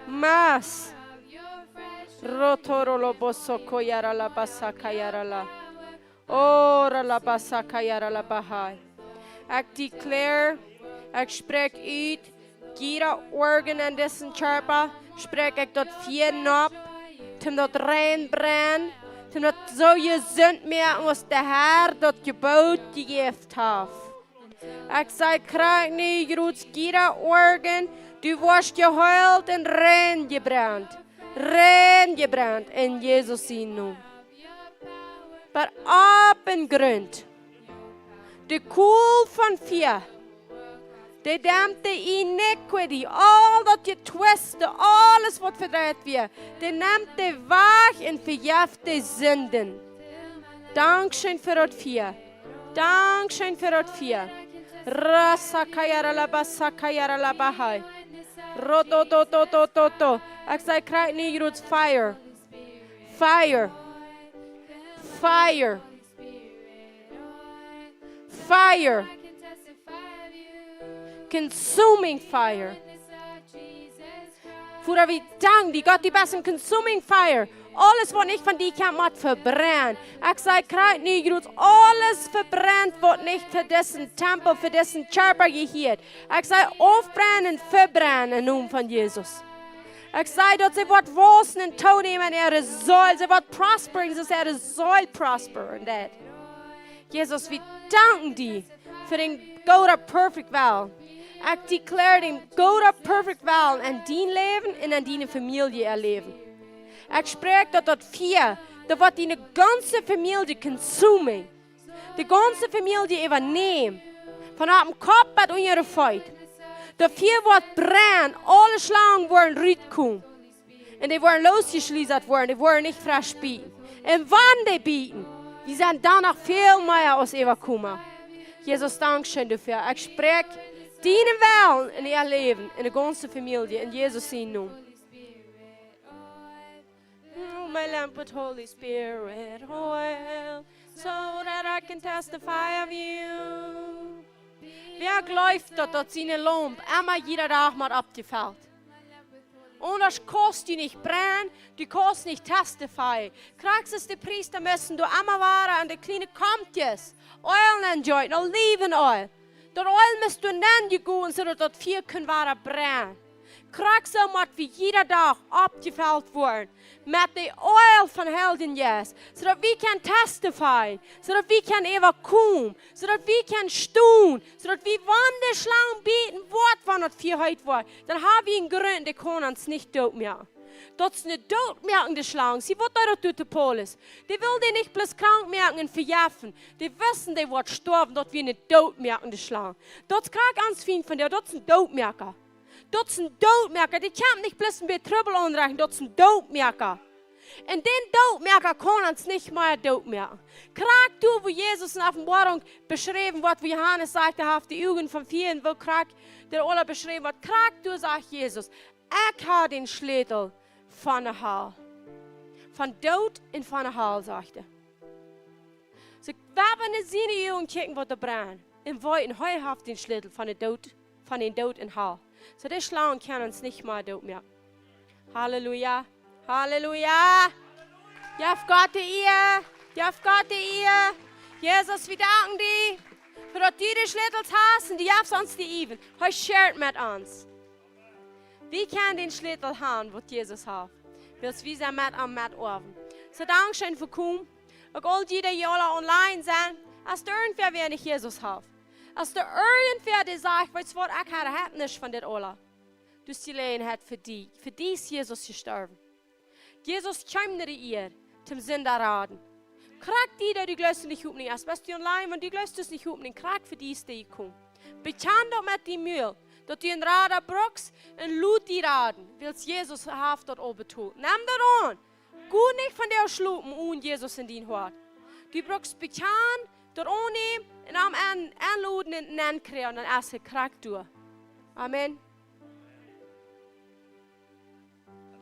Más. Rotoro lo boso koyara la basa kayara la. Ora la basa kayara la bahai. Ekj declare, ekj spräakj ut, jieda organ en disen Kjarpa, spräakj ekj daut Fia opp, toom daut rein brennen, toom daut soo jesunt moaken aus de Herr daut jeboolt jejäft haft. Ekj saj krakjt nu, jrods jieda organ, du woascht jeheelt un rein jebrennt. Rein jebrennt en Jesus sienen Nomen. Oba opp en Grunt, de Kol von Fia, Dee nemt de iniquity, aul daut Jetwiste, aules waut vedreit wia. Dee nemt dee wajch un vejeft de Sinden. Dankscheen fa daut Fia. Dankscheen fa daut Fia. Rasakayaralabasakayaralabahai. Rototototototo. Ekj saj, kjrieech nu jrots fire. Fire. Fire. Fire. Consuming fire. Voda, wie danken die, Gott, du best een consuming fire. Aules waut nich von die kjemt, mott vebrennen. Ekj saj, kjrieech nu jrots aules vebrennt waut nich fa disen Tempel, fa disen Kjarpa jehieet. Ekj saj, aufbrennen, vebrennen em Nomen von Jesus. Ekj saj, daut see woat wausen un toonämen en äare Seel. See woat prosperen, see äare Seel prosperen deit. Jesus, wie danken die fa dän gooden perfect Wellen. Ekj declare dän gooden perfect Wellen en dien Läwen un en diene Famielje äa Läwen. Ekj spräakj daut daut Fia, daut waut diene gaunze Famielje consuming, de gaunze Famielje äwanämen, von oppem Kopp bat unja de Feet. Daut Fia woat brennen, aule Schlangen woaren rutkomen. Un dee woaren losjeschlietat woaren, dee woaren nich fresch bieten. Un wan dee bieten, wie sent dan noch väl mea aus äwakomen. Jesus, dankscheen doafäa. Ekj spräakj dienen Wellen en äa Läwen, en de gaunze Famielje, en Jesus sienen Nomen. Fill my lamp with Holy Spirit oil, so that I can testify of you. Wäa jleeft daut, daut siene Laump emma jieda Dach mott oppjefelt? Aundasch kaust du nich brennen, du kaust nich testify. Krakjt soo aus de Priesta musten doa emma wada aun de kjliene Kompkjes Oil nenjeeten, Oliwenoil. Daut Oil must doa nenjegoten, soo daut daut Fia kunn wada brennen. Krakjt soo mott wie jieda Dach oppjefelt woaren met de Oil vom Heiljen Jeist, soo daut wie kjennen testify, soo daut wie kjennen äwakomen, soo daut wie kjennen stonen, soo daut wie, wan de Schlang bieten woat, wan daut Fia heet woat, dan ha wie eenen Grunt, dee kaun ons nich dootmoaken. Daut es eene dootmoakende Schlang. See, waut deed daut doa to Paulus? Dee wull dän nich bloos krank moaken un vejeften. Dee wisten, dee woat stoawen, daut wia eene dootmoakende Schlang. Daut kjrieech ons Fient von dee, daut es een Dootmoaka. Daut es een Dootmoaka. Dee kjemt nich bloos een bät Trubbel aunrechten, daut es een Dootmoaka. Un dän Dootmoaka kaun ons nich mea dootmoaken. Krakjt doa, wua Jesus en Openboarunk beschräwen woat, wua Johanes sajcht, hee haft de Uagen von Fia, wua krakjt daut aula beschräwen woat. Krakjt doa sajcht Jesus: "Ekj hab dän Schlätel von de Hal. Von Doot un von de Hal", sajcht hee. See, wie haben en siene Uagen kjikjen, waut doa brennt. Un wie, un hee haft dän Schlätel von de Doot, von dän Doot un Hal. Soo, dee Schlang kaun ons nich mea dootmoaken. Halleluja. Halleluja. Jeff Gott de Ea. Jeff Gott de Ea. Jesus, wie danken die, fa daut du de Schlätels hast un du jefst ons dee äwen. Hee shared met ons. Wie kjennen dän Schlätel haben, waut Jesus haft, wiels wie sent met am metoawen. Soo, dankscheen fa komen. Uk aul dee, dee aula online sent, aus doa irjentwäa, wäa nich Jesus haft. Aus doa irjentwäa, dee sajcht: "Weetst waut, ekj hab, hab nuscht von dit aula." Daut es de Jeläajenheit fa die. Fa die es Jesus jestorwen. Jesus kjeem no de Ieed, toom Sinda raden. Krakjt die, dee du jleefst nich Hopninj hast. Best du online, wan du jleefst nich Hopninj, krakjt fa die es dee jekomen. Bekjan daut met dien Mul, daut du een Rada brukst, un lot die raden, wiels Jesus haft daut aul betolt. Nem daut aun. Go nich von doa schlopen one Jesus en dien Hoat. Du brukst bekjanen, daut aunnämen un am aun, aunloden un aunjripen, dan es hee krakjt doa. Amen.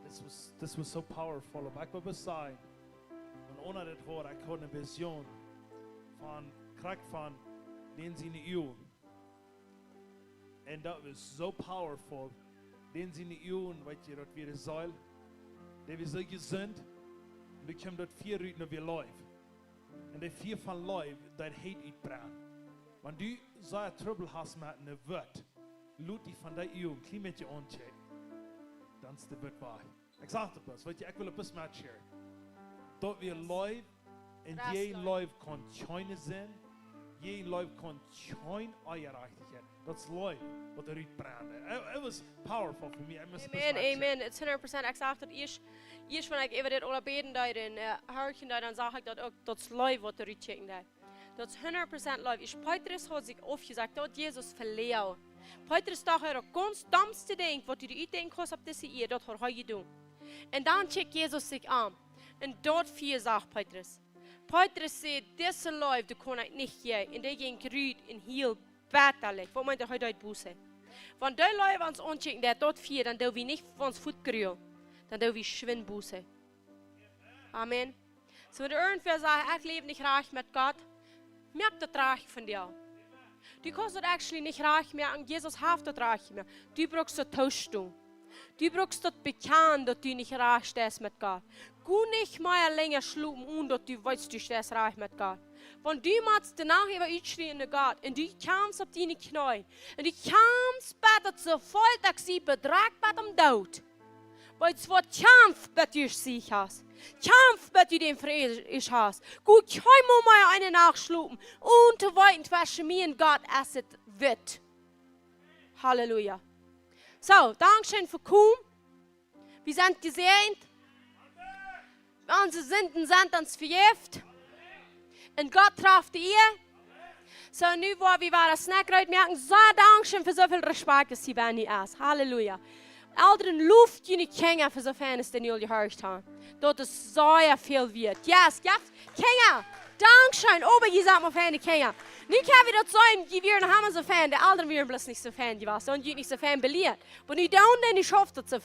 This was, this was so powerful. Oba ekj well bloos sajen, wan eena dit huad, ekj haud eene Vision von, krakjt von dän siene Uagen. Un daut wia soo powerful. Dän siene Uagen, weetst du, daut wia de Seel. Dee wia soo jesunt. Un doa kjeem daut Fia rut, daut wia Leew. Un daut Fia von Leew, daut heet utbrennen. Wan du soo Trubbel hast met eene Wut, lot die von dee Uagen een kjlien bät aunkjikjen. Dan es de Wut wajch. Ekj saj daut bloos, weetst du, ekj well daut bloos met share. Daut wia Leew, un jie Leew kaun kjeene Sind, jie Leew kaun kjeene Onjerajchtichkjeit. Daut es Leew, waut doa rut brennt. It, it was powerful for me. I must, must met share. Amen, amen. It's hundred percent. Ekj saj daut ieescht, ieescht wan ekj äwa dit aula bäden deed un, äh, horchen deed, dan saj ekj daut uk, daut es Leew, waut doa rut kjikjen deed. Daut es hundat Prozent Leew. Aus Petrus haud sikj aufjesajcht, daut Jesus veläajent. Petrus docht, hee haud daut gaunz domste Dinkj, waut du die utdenkjen kaust opp dise Ieed, daut haud hee jedonen. Un dan kjikjt Jesus sikj aun. Un daut Fia sach Petrus. Petrus säd: "Dise Leew, dee kaun ekj nich jäajen." Un dee jinkj rut un hiel bettalich. Waut meent hee, hee deed Buße? Wan dee Leew ons aunkjikjen deit, daut Fia, dan doo wie nich ons fuaz grulen. Dan doo wie schwind Buße. Amen. Soo, wan irjentwäa sajcht: "Ekj läw nich rajcht met Gott", moak daut rajcht vondoag. Du kaust daut actually nich rajcht moaken, Jesus haft daut rajcht jemoakt. Du brukst daut toostonen. Du brukst daut bekjanen, daut du nich rajcht steist met Gott. Go nich mea lenja schlopen, onen daut du weetst, du steist rajcht met Gott. Wan du motst de Nacht äwa utschrieen no Gott, un du kjemst opp diene Kjneeen, un du kjemst bat daut soo folt, ekj sie bedrekjt bat aum Doot. Weetst waut, kjamf bat du Sieg hast. Kjamf bat du dän Fräd hast. Go kjeenmol mea eene Nacht schlopen, onen to weeten, tweschen mie un Gott es et witt. Halleluja. Soo, dankscheen fa komen. Wie sent jesäajent. Onse Sinden sent ons vejäft. Un Gott traft de Ea. Soo, nu woa wie wada Snack rut moaken. Soo, dankscheen fa soo väl Respekt, daut hia bie nu es. Halleluja. Elren, loft june Kjinja fa soo fein aus dee nu aul jehorcht haben. Daut es sea väl wieet. Yes, yes. Kjinja, dankscheen. Oba jie sent mau feine Kjinja. Nu kjenn wie daut seenen, jie wieren noch emma soo fein. De Elren wieren bloos nich soo fein jewast. Un jie nich soo fein belieet. Oba nu dan, dan nu schauft daut soo